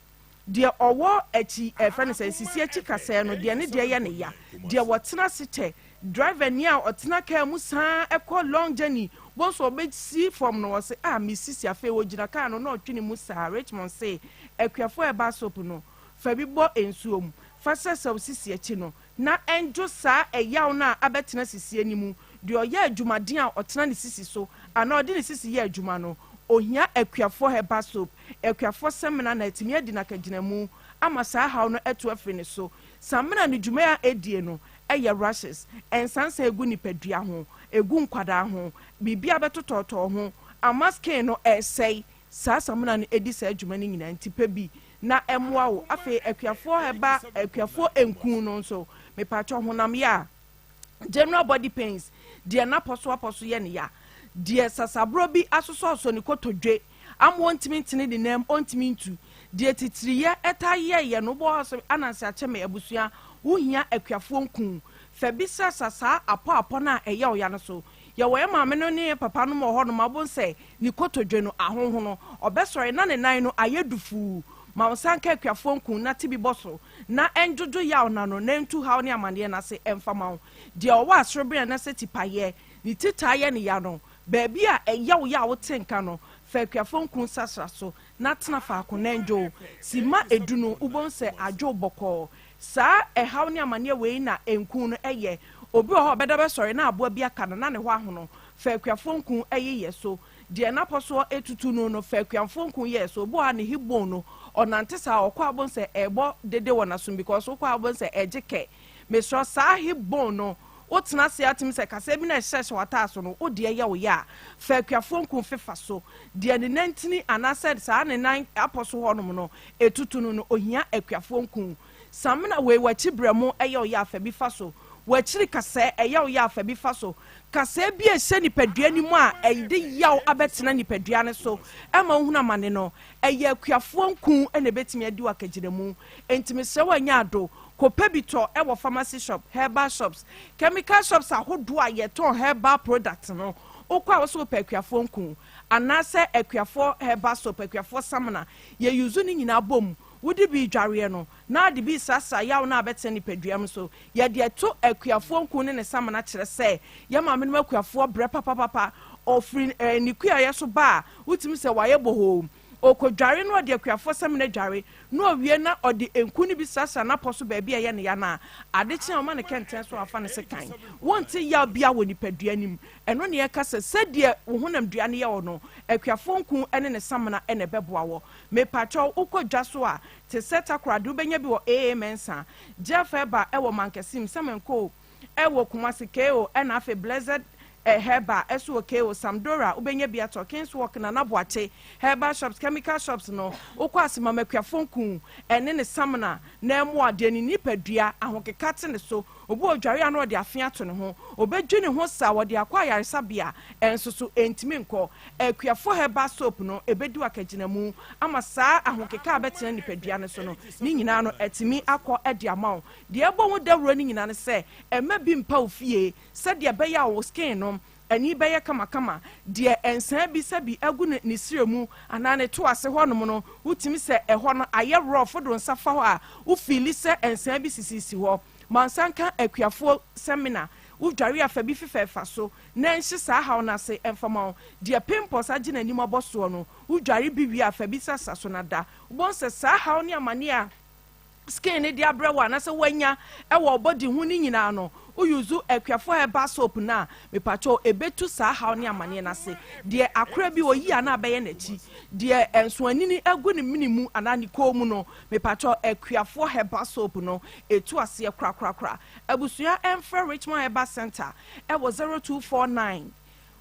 deɛ ɔwɔ akyi ɛfɛ no sɛ sisi akyi kasɛɛ no deɛ ne deɛ yɛ ne ya deɛ wɔtena ase kyɛ driver ni a ɔtena kaa mu saa ɛkɔ long journey wɔn nso ɔbɛsi fam no wɔsɛ a mesisi afei wɔgyina kaa no na ɔtwe ne mu saa Richmond se akuafoɔ ɛba soap no fa bi bɔ nsuo mu fa sɛsɛw sisi akyi no na ɛndwo saa ɛyaw no a abɛtena sisi anim deɛ ɔyɛ adwumaden a ɔtena ne sisi so anaa ɔde ne sisi yɛ adwuma no ohia akuafoɔ herbal soap akuafoɔ sɛmina na atumi adi n'akagyina mu ama saa haw no ɛto afiri ne so samina ne dwuma a edie no ɛyɛ rashes nsansan egu nipadua ho egu nkwadaa ho biribi abɛtotɔɔtɔɔ ho ama skin no ɛsɛe saa samina no edi saa adwuma no nyinaa nti pɛ bi na ɛmoa wo afei akuafoɔ herbal akuafoɔ nkun no nso mepatwɔ honam yɛ a general body pains deɛ n'apɔso apɔso yɛ ne ya Deɛ sasaborɔ bi asosɔsosɔ ne kotodwe ama ɔntumi ntene ne nan mu, ɔntumi ntu. Deɛ titiriyɛ taa yɛeɛ no, wobɔ hɔ sɛ Ananse Akyeme abusua, wohia akuafoɔ nku. Fa bi srasra saa apɔapɔ no a ɛyɛ wo ya no so. Yɛwɔ yɛn maame no ne yɛn papa nom wɔ hɔnom a wobɛhu sɛ ne kotodwe no ahonhono. Ɔbɛsɔre na ne nan no ayɛ dufuu. Ma wo nsa nka akuafoɔ nku na te bi bɔ so na ɛndwodwo yaw no ano na ɛntu haw ne amaneɛ no ase mfa ma wo. Deɛ ɔwɔ asorobene anaasɛ tipaeɛ, ne ti taa yɛ no ya no, baabi a ɛyɛ wo ya a wote nka no, fa akuafoɔ nku srasra so na tena faako na ɛndwo wo. Simma edu no, wobɛhu sɛ adwo wo bɔkɔɔ. Saa ɛhaw ne amaneɛ wei na nku no yɛ. Obi wɔ hɔ a ɔbɛda bɛsɔre na aboa bi aka no na ne hɔ ahono. Fa akuafoɔ nku yeyɛ so. Deɛ n'apɔsoɔ tutu no no, fa akuafoɔ nku yɛ so. Obi wɔ hɔ a ne hip bone no, ɔnante saa a, ɔkɔ a wobɛhu sɛ ɛrebɔ dede wɔ n'asom because wokɔ a wobɛhu sɛ ɛregye kɛ. Mesrɛ saa hip bone no, wotena ase a tumi sɛ kaseɛ bi na ɛhyɛhyɛ w'ataaso no, wo deɛ yɛ wo ya a, fa akuafoɔ nku fefa so. Deɛ ne nantini anaasɛ saa ne nan apɔso hɔnom no, ɛtutu no no, ɔhia akuafoɔ nku. Samina wei, w'akyi berɛmo ɛyɛ wo ya a, fa bi fa so. W'akyiri kasɛɛ ɛyɛ wo ya a, fa bi fa so. Kasɛɛ bi a ɛhyɛ nipadua no mu a ɛde yaw abɛtena nipadua no so ɛma wohunu amane no, ɛyɛ akuafoɔ nku na ɛbɛtumi adi wo akagyinamu. Enti mesrɛ wo anya ado, Kɔpɛ bi tɔ wɔ pharmacy shop, herbal shops, chemical shops ahodoɔ a yɛtɔn herbal product no. Wokɔ a wosɛ wopɛ akuafoɔ nku anaasɛ akuafoɔ herbal soap, akuafoɔ samina. Yɛ use ne nyinaa bom. Wode bi redwareɛ no, na wode bi resrasra yaw no a abɛtena nipadua mu so. Yɛde ɛto akuafoɔ nku ne ne samina kyerɛ sɛ yɛn maamenom akuafoɔ brɛ papapapa. Ɔfiri ne kuayɛ so ba a, wotumi sɛ wayɛ bohoo. Ɔkɔdware na ɔde akuafoɔ samina dware, na ɔwie na ɔde nku no bi srasra n'apɔ so baabi a ɛyɛ no ya no a, ade kye a ɔma no kɛntɛn so a ɔfa no sekan. Wonte yaw biara wɔ nipadua no mu. Ɛno na yɛka sɛ sɛdeɛ wo honamdua no yɛ wo no, akuafoɔ nku ne ne samina na ɛbɛboa wɔ. Mepakyɛw, wokɔ dwa so a, te sɛ Takoradi wobɛnya bi wɔ AA Mensah, Jeff Herbal wɔ Mankasim, Sɛmɛnkoo, Ɛwɔ Kumasi KO ɛna afei Blessed Herbal ɛso wɔ KO, Samdora wobɛnya bi atɔ, Kings Walk, Nana Boakye, Herbal shops, Chemical shops no wokɔ ase ma Makuafo nku ɛne ne samina na ɛmoa deɛ ne nipadua ahokeka te ne so, obi wɔ dware a na ɔde afe ato ne ho, ɔbɛdwi ne ho saa wɔde akɔ ayaresabea ɛnso so ɛntumi nkɔ. Akuafo Herbal soap no ɛbɛdi wo akagyinamu ama saa ahokeka a bɛtena nipadua no so no ne nyinaa no atumi akɔ de ama wo. Deɛ ɛbɔ ho dawuro no nyinaa ne sɛ, mma bi mpa wo fie sɛdeɛ ɛbɛyɛ a wo skin no ani bɛyɛ kamakama. Deɛ nsaa bi sɛbi agu ne ne srɛ mu anaa ne to ase hɔnom no, wotumi sɛ ɛhɔ no ayɛ rough, wode wo nsa fa hɔ a, wo feeli sɛ nsaa bi sisisisi hɔ. Ma nsa nka akuafoɔ samina, wodware a fa bi fefɛɛfa so na ɛnhye saa haw no ase mfa ma wo. Deɛ pimples agye n'anim abɔ soɔ no, wodware bi wie a fa bi sasa so na da. Wobɛhu sɛ saa haw ne amaneɛ a skin no de abrɛ wo anaasɛ woanya wɔ wo body ho no nyinaa no, wo use Akuafo herbal soap no a, mepakyɛw ɛbɛtu saa haw ne amaneɛ no ase. Deɛ akora bi ɔyi a na abɛyɛ n'akyi, deɛ nsoanini agu ne mene mu anaa ne kɔn mu no, mepakyɛw Akuafoɔ herbal soap no ɛtu aseɛ korakorakora. Abusua ɛmfrɛ Richmond Herbal Center ɛwɔ 0249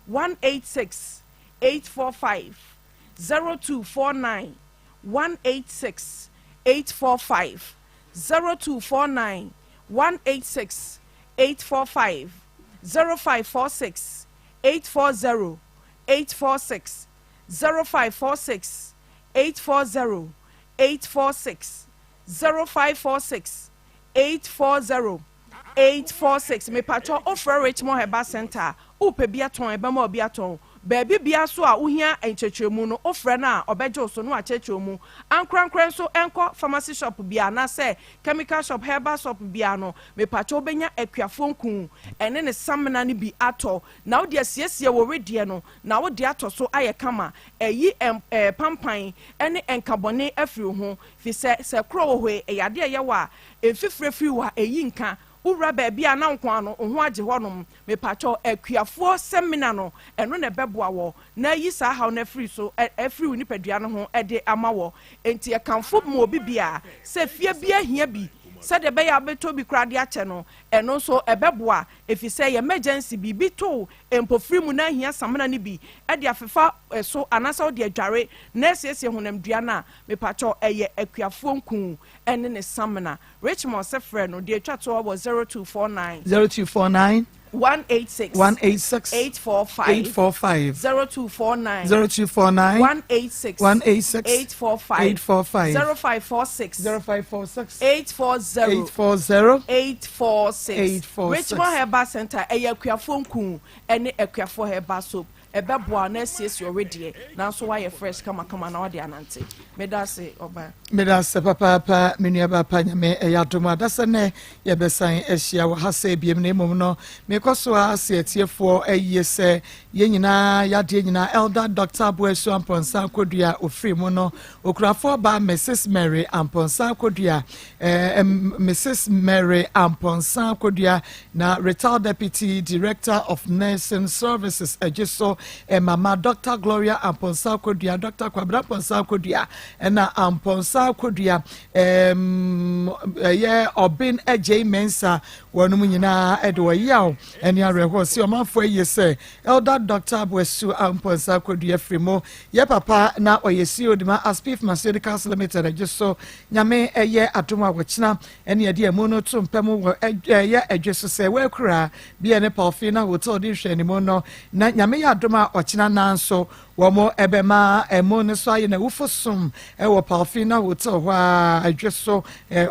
186 845, 0249 186 845 0249 186 845 0546 840 846 0546 840 846 0546 840 846 Mepatwɔ wofrɛ Richmond Herbal Centre a, wopɛ bi atɔn a yɛbɛma wo bi atɔn. Baabi biara nso a wohia nkyerɛkyerɛmu no, wofrɛ no a ɔbɛgye wo so na wakyerɛkyerɛ wo mu. Ankorankorɛ nso nkɔ pharmacy shop biara anaasɛ chemical shop, herbal shop biara no, mepatwɔ wobɛnya akuafoɔ nku ne ne samina no bi atɔ na wode asiesie wo wedeɛ no na wode atɔ so ayɛ kama. Ayi pampan ne nkabɔne afiri wo ho, fisɛ sɛ korɔ wɔ hɔ yi, ɛyɛ adeɛ a ɛyɛ wo a Mfifire firi hɔ a, ɛyi nka. Wowura baabi a na wo nko ara no, wo ho agye hɔnom. Mepakyɛw, akuafoɔ sɛmina no, ɛno na ɛbɛboa wɔ na ayi saa haw no afiri so, afiri wo nipadua no ho de ama wɔ. Enti yɛkamfo ma obi biara sɛ fie biara hia bi sɛdeɛ ɛbɛyɛ a wobɛtɔ bi koraa de akyɛ no, ɛno nso ɛbɛboa, efisɛ ɛyɛ emergency, biribi to wo mpofiri mu na ahia samina no bi de afefa so anaasɛ wode adware na asiesie honamdua no a, mepakyɛw, ɛyɛ akuafoɔ nku. Ɛne ne samina. Richmond sɛ frɛ no, deɛ ɛtwa toɔ wɔ 0249. 0249. 186 186 845 845 0249 0249 186 186 845 845 0546 0546 840 840 846 846. Richmond Herbal Center ɛyɛ akuafoɔ nku ɛne akuafoɔ herbal soap ɛbɛboa na asiesie ɔwedeɛ nanso wayɛ fresh kamakama na wade anante. Meda ase ɔbaa. Meda ase papaapa me nua ba pa. Nyame ɛyɛ adom a adasa nɛ yɛbɛsan ahyia wɔ ha sɛ ebiem, na mmom no mekɔ so a ase atiefoɔ ayie sɛ yɛn nyinaa yadeɛ nyinaa Elder Dr. Aboasu Ampɔnsa Akodua ofiri mu no, okurafoɔ ba Mrs Mary Ampɔnsa Akodua, Mrs Mary Ampɔnsa Akodua na retired Deputy Director of Nursing Services agye so, Mama Dr. Gloria Ampɔnsa Akodua, Dr. Kwabena Ampɔnsa Akodua, ɛna Ampɔnsa Akodua, ɛyɛ Ɔben Agyei Mensa, wɔnom nyinaa ɛde ɔyaw ɛne awerɛhoɔ sɛ ɔmanfoɔ ayie sɛ Elder Dr. Aboasu Ampɔnsa Akodua firi mu. Yɛ papa na ɔyɛ CEO de ma Aspif Pharmaceuticals Limited agye so. Nyame ɛyɛ adom a wɔkyena ɛne yɛde ɛmu no to mpɛ mu wɔ ɛyɛ adwe so sɛ wɔakura bi ɛne Palfina Hotel de hwɛ animu no, na Nyame yɛ adom a ɔkyena nanso wɔn ɛbɛma ɛmu no so ayɛ na awufo som ɛwɔ Palfina Hotel hɔ a adwe so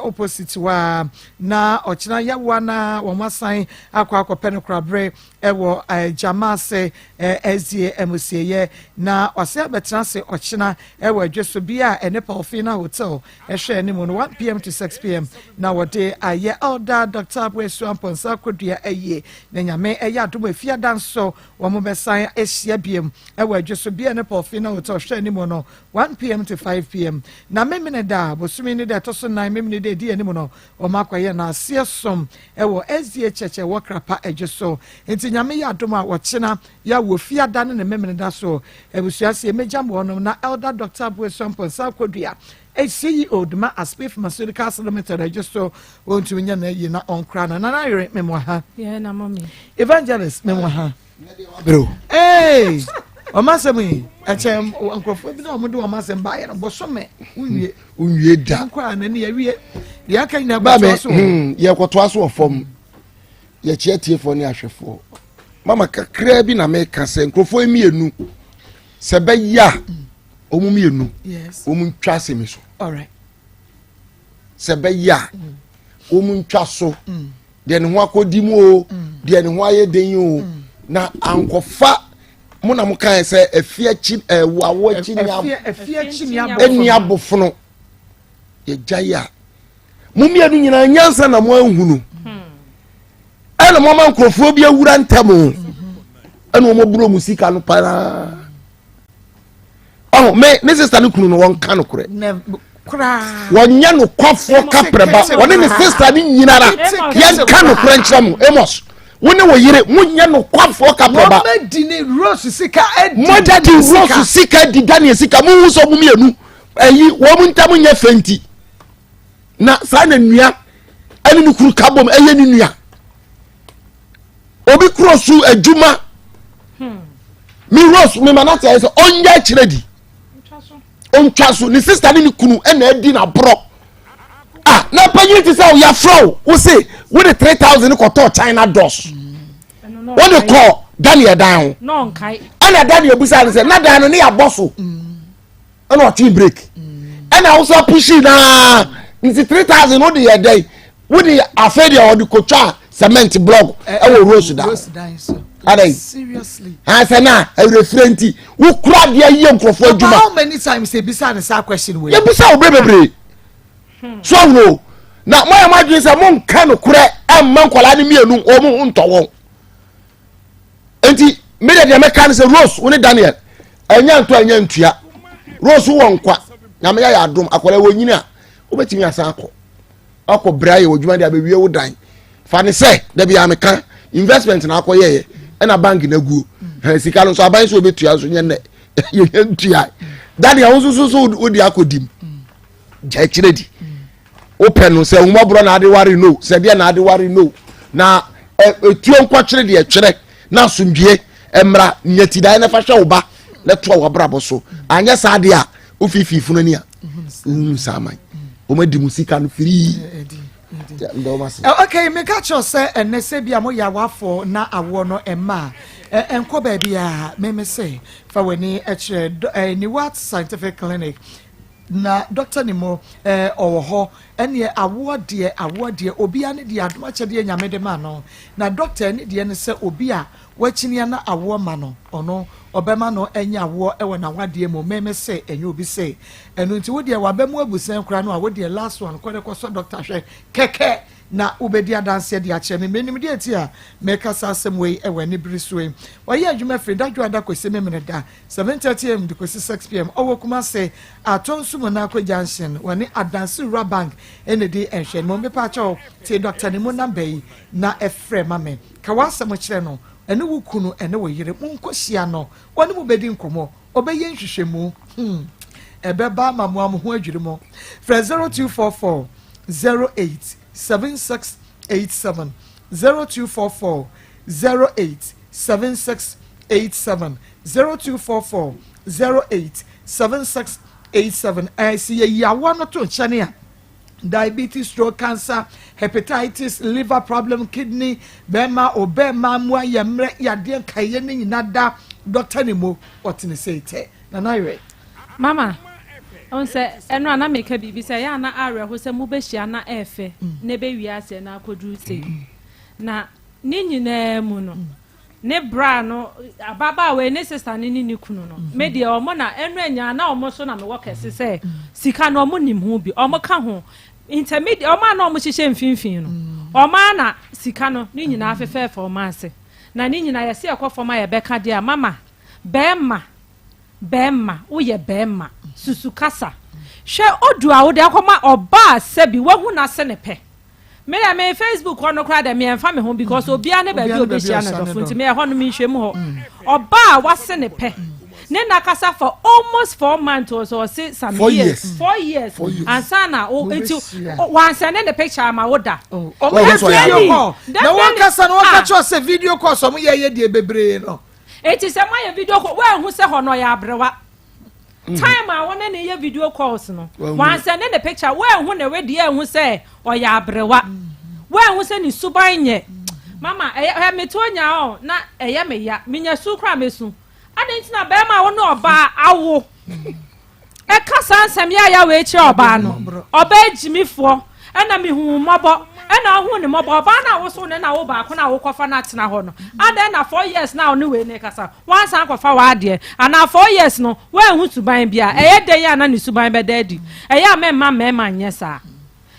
opposite hɔ a, na ɔkyena yɛwoa na wɔn asan akɔ akɔpɛ no korabere ɛwɔ gyama ase SDA amusieyɛ, na ɔsɛ abɛtena ase ɔkyena ɛwɔ adwe so bi a ɛne Palfina Hotel ɛhwɛ anim no 1 p.m. to 6 p.m. na wɔde ayɛ Elder Dr. Aboasu Ampɔnsa Akodua ayie, na Nyame ɛyɛ adom efiada nso wɔn bɛsan ahyia biem ɛwɔ adwe so bia ne Palfina Hotel hwɛ anim no 1 p.m. to 5 p.m. Na memene da bosome ne da ɛtɔ so 4, memene da edi anim no, wɔn akɔyɛ n'aseɛ som ɛwɔ SDA Church ɛwɔ Krapa adwe so. Nti Nyame yɛ adom a wɔkyena yɛwɔ fiada ne ne memene da so abusua se emegya mo wɔnom na Elder Dr. Aboasu Ampɔnsa Akodua, CEO dema Aspif Pharmaceuticals Limited adwe so, wɔntumi nyɛ na ayi na ɔnkora no. Nana yere memo ha. Yeah, na mommy. Evangelist memo ha. Bro. Hey, ɔma asɛm yi ɛkyɛ nkurɔfoɔ bi na wɔn de wɔn asɛm baayɛ no bɔsɔmɛ nwie. Nwie da. Nkɔ a n'ani yɛwie deɛ aka nyinaa Baame, kɔtoa so. Yɛkɔtoa so wɔ fam. Yɛkyia tiefoɔ ne ahwɛfoɔ. Mama kakraa bi na meka sɛ nkurɔfoɔ yi mmienu sɛ bɛyɛ a wɔn mmienu wɔn ntwa asɛm yi so. All right. Sɛ bɛyɛ a wɔn ntwa so deɛ ne ho akɔdi mu o, deɛ ne ho ayɛ den o, na ankɔfa mo na mo kan sɛ efi akyi ɛwɔ awo akyi ni Efie akyi ni abɔ. Ɛni abofono yɛgya yi a mo mmienu nyinaa nyansa na mo ahunu, ɛna mo ama nkurɔfoɔ bi awura ntɛm o, ɛna wɔn aburo mu sika no paa. Ɔho me ne sista ne kunu no wɔn ka no korɛ. Ne koraa. Wɔnyɛ no kɔfoɔ kaprɛba, wɔne ne sista ne nyinara yɛnka no korɛ nkyerɛ mo. Amos, wo ne wo yere monyɛ no kɔfoɔ kaprɛba. Wɔn di ne Rose sika edi. Mɔdi Daniel Rose sika di Daniel sika. Muhu sɛ ɔmo mmienu ɛyi wɔn ntam nyɛ fɛ, nti na saa na nua ɛne ne kuru ka bom ɛyɛ ne nua obi kuro so adwuma. Mi Rose mi ma n'ate ayɛ sɛ ɔnyɛ akyerɛ di ɔntwa so ne sista ne ne kunu ɛna adi n'aborɔ ah. Na panyin ti sɛ ɔyafrɛ o, wo se wo de 3,000 kɔtɔ China doors, wo de kɔ Daniel dan ho, ɛna Daniel busa no sɛ na dan no ne yabɔ so, ɛna ɔtwe break, ɛna ahosuo apushi naa. Nti 3,000 wo de yɛ dɛn? Wo de afei deɛ ɔde kotwa cement block ɛwɔ Rose dan adai. Seriously. Asɛ na awurɛfirɛ nti wokura adeɛ yɛ nkurɔfoɔ adwuma. How many times ebisa ne saa question wei? Yɛbusa wo berɛ bebree so ahuro na moayɛ mo adwene sɛ monka nokorɛ ɛmma nkwadaa no mmienu wɔn ho ntɔ wɔn. Nti mede deɛ mɛka no sɛ Rose, wo ne Daniel ɛnya ntɔ ɛnya ntua. Rose wɔ nkwa, Nyame yɛ adom akwadaa wɔ nyini a wobɛtumi asan akɔ akɔ brɛ ayɛ wɔ adwuma de abɛwie wo dan. Fa ne sɛ dabi a meka investment na akɔyɛyɛ ɛna bank na aguo sika no nso aban so wobɛtua nso nyɛ nnɛ yɛnya ntua. Daniel, wo nso so wode akɔdim gya akyirɛ di wopɛ no sɛ nwomɔborɔ na ade ware no sɛ deɛ na ade ware no na etuo nkɔkyere deɛ twerɛ na asomdwie mmra nyatidan na fa hwɛ wo ba na toa w'abrabɔ so. Anyɛ saa deɛ a wofiifii funu ani a wohunu saa man wɔn adi mu sika no firii. Okay, meka kyerɛ sɛ ɛnɛ sɛ bi a moyɛ awafoɔ na awoɔ no ɛma a ɛnkɔ baabi a meme se fa w'ani kyerɛ Niwat Scientific Clinic na Dr. Nimo ɔwɔ hɔ ɛneɛ awoɔ deɛ awoɔ deɛ obia ne deɛ adom akyɛdeɛ nyame de ma no na doctor ne deɛ ne sɛ obi a Wakyini ana awoɔ ma no ɔno ɔbɛma no anya awoɔ wɔ nawadeɛ mu me me se ɛnyɛ obi se ɛno nti wodeɛ waba mu abusɛn koraa no a wodeɛ last one kɔ ne kɔ sɔ doctor hwɛ kɛkɛ na wobɛdi adanseɛ de akyerɛ me menim deɛ nti a meka saa asɛm wei wɔ anibere so yi wayɛ adwuma firi da dwoada kɔsi memene da 7:30 am de kɔsi 6 pm ɔwɔ Kumase Atonsu Monaco Junction wɔne Adanse Rural Bank ɛna di nhwɛnimu mepaakyɛw tie doctor ne mu number yi na ɛfrɛ ma me Ka w'asɛm kyerɛ no, ɛne wo kunu ne wo yere. Monkɔhyia no, ɔne mo bɛdi nkɔmmɔ, ɔbɛyɛ nhwehwɛmu. Hmm, ɛbɛba ama mo a mo ho adwiri mo. Frɛ 0244 08 7687, 0244 08 7687, 0244 08 7687. Ɛɛ, sɛ yɛyi awoɔ no to nkyɛne a, diabetes, stroke, cancer, hepatitis, liver problem, kidney, bɛrima, ɔbɛrima mu ayɛ mmerɛ, yadeɛ nkaeɛ ne nyina da dɔkta ne mu ɔtene sei tɛ nana yerɛ. Mama, ɔn sɛ ɛno a na meka biribi sɛ ɛyɛ a na awerɛho sɛ mobɛhyia na ɛɛfɛ na ɛbɛwie aseɛ na akɔduru sei na ne nyinaa mu no Ne bra no, ababaawa yi ne sista no ne ne kunu no, me deɛ wɔn na ɛno anya na wɔn so na mewɔ kɛse sɛ sika no wɔn nim ho bi, wɔn ka ho intermediate wɔn a na wɔn hyehyɛ mfimfini no, wɔn a na sika no ne nyinaa fefɛɛfɛ wɔn ase na ne nyinaa yɛsi ɛkɔ fam a yɛbɛka deɛ a mama bɛrima bɛrima woyɛ bɛrima susu kasa hwɛ odu a wode akɔma ɔbaa sɛbi wahu n'ase ne pɛ. Me deɛ me Facebook hɔ no koraa deɛ me ɛnfa me ho because mm. obiara ne baabi a obehyia no dɔfo nti me ɛhɔ no me nhwɛ mu hɔ mm. ɔbaa a wase ne pɛ ne na kasa for almost 4 months or so ɔse some years 4 years ansa na o nti wansɛn ne ne picture ama wo da. Oh, ɔmo yɛ video call na wɔn kasa na wɔn ka kyerɛ sɛ video call sɛ ɔmo yɛ yɛ deɛ bebree no. Eti sɛ mo ayɛ video call wɔn ehu sɛ hɔ no ɔyɛ aberewa. Mm. Time a wo ne ne yɛ video calls no, wansɛnde ne picture, woanhu ne wedeɛ anhu sɛ ɔyɛ aberewa. Woanhu sɛ ne suban nyɛ. Mama, ɛyɛ ɛ meto nya ɔ na ɛyɛ me ya. Menya su koraa mesu. Adɛn nti na bɛrima a wo ne ɔbaa awo ɛka saa nsɛm yɛ a wei kyerɛ ɔbaa no? Ɔbaa gyimifoɔ ɛna mehu mmɔbɔ ɛna ɔhu ne mmɔbɔ ɔbaa no a woso ne na wo baako na wokɔfa no atena hɔ no adɛn na 4 years na ɔne wei ne kasa Woansan ankɔfa w'adeɛ anaa 4 years no woanhu suban bi a, ɛyɛ dɛn a na ne suban bɛda adi? Ɛyɛ a mɛmma mmarima nyɛ saa.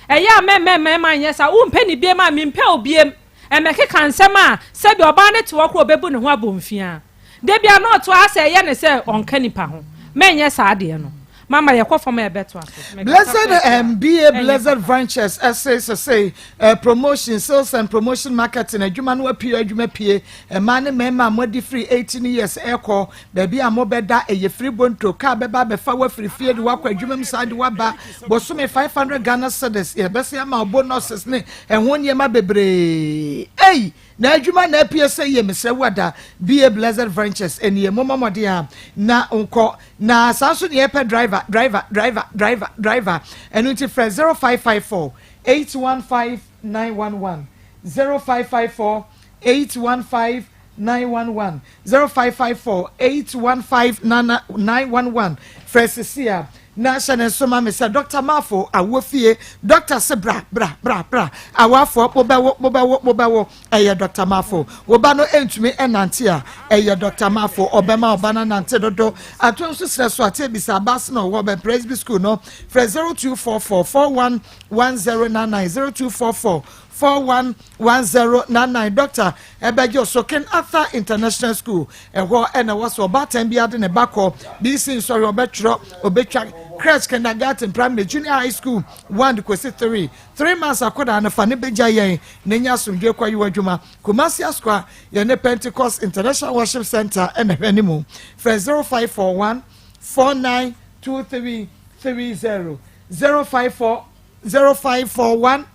Ɛyɛ a mɛmma mmarima nyɛ saa. Wompɛ ne biem a, mempɛ wo biem. Ɛmmɛkeka nsɛm a sɛbi ɔbaa no te hɔ koraa ɔbɛbu ne ho abomfiaa. Da bi a na ɔto ara sɛ ɛyɛ no sɛ ɔnka nipa ho. Mɛnyɛ saa adeɛ no. Mama yɛkɔ fam a yɛbɛtoa so. Mekasa Blessed koraa a, um, BA ɛnyɛ Blessed papa. Ventures ɛse sesei eh, promotion, sales and promotion marketing adwuma no apue adwuma pie Mmaa ne mmarima a moadi firi 18 years rekɔ, baabi a mobɛda, ɛyɛ firi bonto, kaa bɛba abɛfa wo afiri fie de wo akɔ adwuma mu san de wo aba, bosome 500 Ghana cedis, yɛbɛsan ama wo bonuses ne ɛho nneɛma bebree. Ei! Na adwuma na apue sɛ yie, mesrɛ wo ada, BA Blessed Ventures nie, mommɔ mmɔden a na nkɔ. Na saa nso na yɛpɛ driver, driver, driver, driver, driver, ɛno nti frɛ 0554 815 911, 0554 815 911 0554 815 911 Frɛ sisi a na hyɛ ne nso ma me sɛ Dɔkta Marfo awɔ fie. Dɔkta se bra bra bra bra awafoɔ mobɛwo mobɛwo mobɛwo ɛyɛ Dɔkta Marfo. Wo ba no ntumi nnante a ɛyɛ Dɔkta Marfo ɔbɛma wo ba no anante dodo. Ato nso serɛ so ate bisa abase na ɔwɔ bɛn Presby School no frɛ 0244 41 1099 0244 41 1099 Dɔkta ɛbɛgye wo so King Arthur International School ɛhɔ ɛna ɛwɔ so ɔbaatan bi ade ne ba kɔ BC nsɔre ɔbɛtwerɛ ɔbɛtwa crèche kindergarten primary junior high school 1 de kɔsi 3 3 months akɔdaa no fa ne bɛgya yɛn na nya asomdwe kɔ yewa adwuma Kumasi Asokwa yɛne Pentecost International Worship Center ɛna hwɛ ne mu frɛ 0541 4923 30 054 0541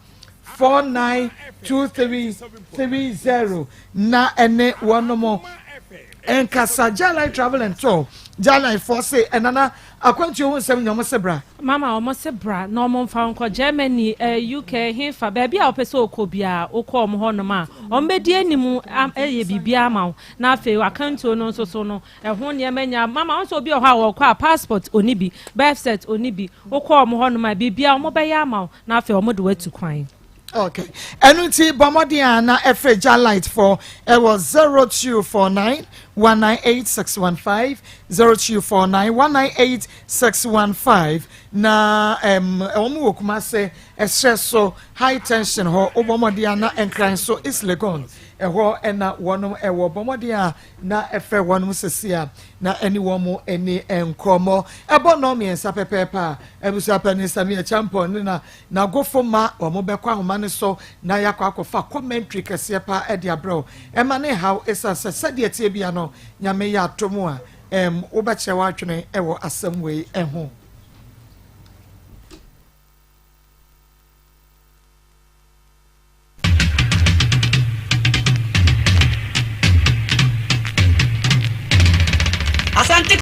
492330 na ɛne wɔnom Nkasa Jalai Travel and Tour Jalai foɔ se ɛnana akwantuo ho nsɛm nyɛ ɔmo se bra. Mama ɔmo se bra na ɔmo nfa wo nkɔ Germany eh, UK hefa baabi a wopɛ sɛ wokɔ biara wokɔ ɔmo hɔ nom a ɔmo bɛdi anim ayɛ biribiara ama wo na afei akantuo no nso so no ɛho nneɛma nyinaa mama wo nso obi wɔ hɔ a wɔkɔ a passport ɔni bi birth cert ɔni bi wokɔ ɔmo hɔ nom a biribiara ɔmo bɛyɛ ama wo na afei ɔmo de wo atu kwan. Okay. Ɛno nti bɔ mmɔden a na ɛfrɛ gya light fɔ ɛwɔ 0249 198 615 0249 198 615 na ɛm wɔn wɔ Kumase ɛsrɛ so high tension hɔ wobɔ mmɔden a na Nkran so East Legon ɛhɔ ɛna wɔn ɛwɔ bɔ mmɔden a na ɛfrɛ wɔn sisi a na ɛne wɔn ɛni nkɔmɔ ɛbɔ nnɔn mmiɛnsa pɛpɛɛpɛ a abusuapɛni Samia Champon ne na N'agofo ma wɔbɛkɔ ahoma no so na yɛakɔ akɔfa commentary kɛseɛ paa de abrɛ wo. Ɛma no nhaw ɛsiane sɛ sɛdeɛ ɛteɛ biara no Nyame yɛ atom a, ɛm, wobɛkyerɛ w'adwene wɔ asɛm wei ho.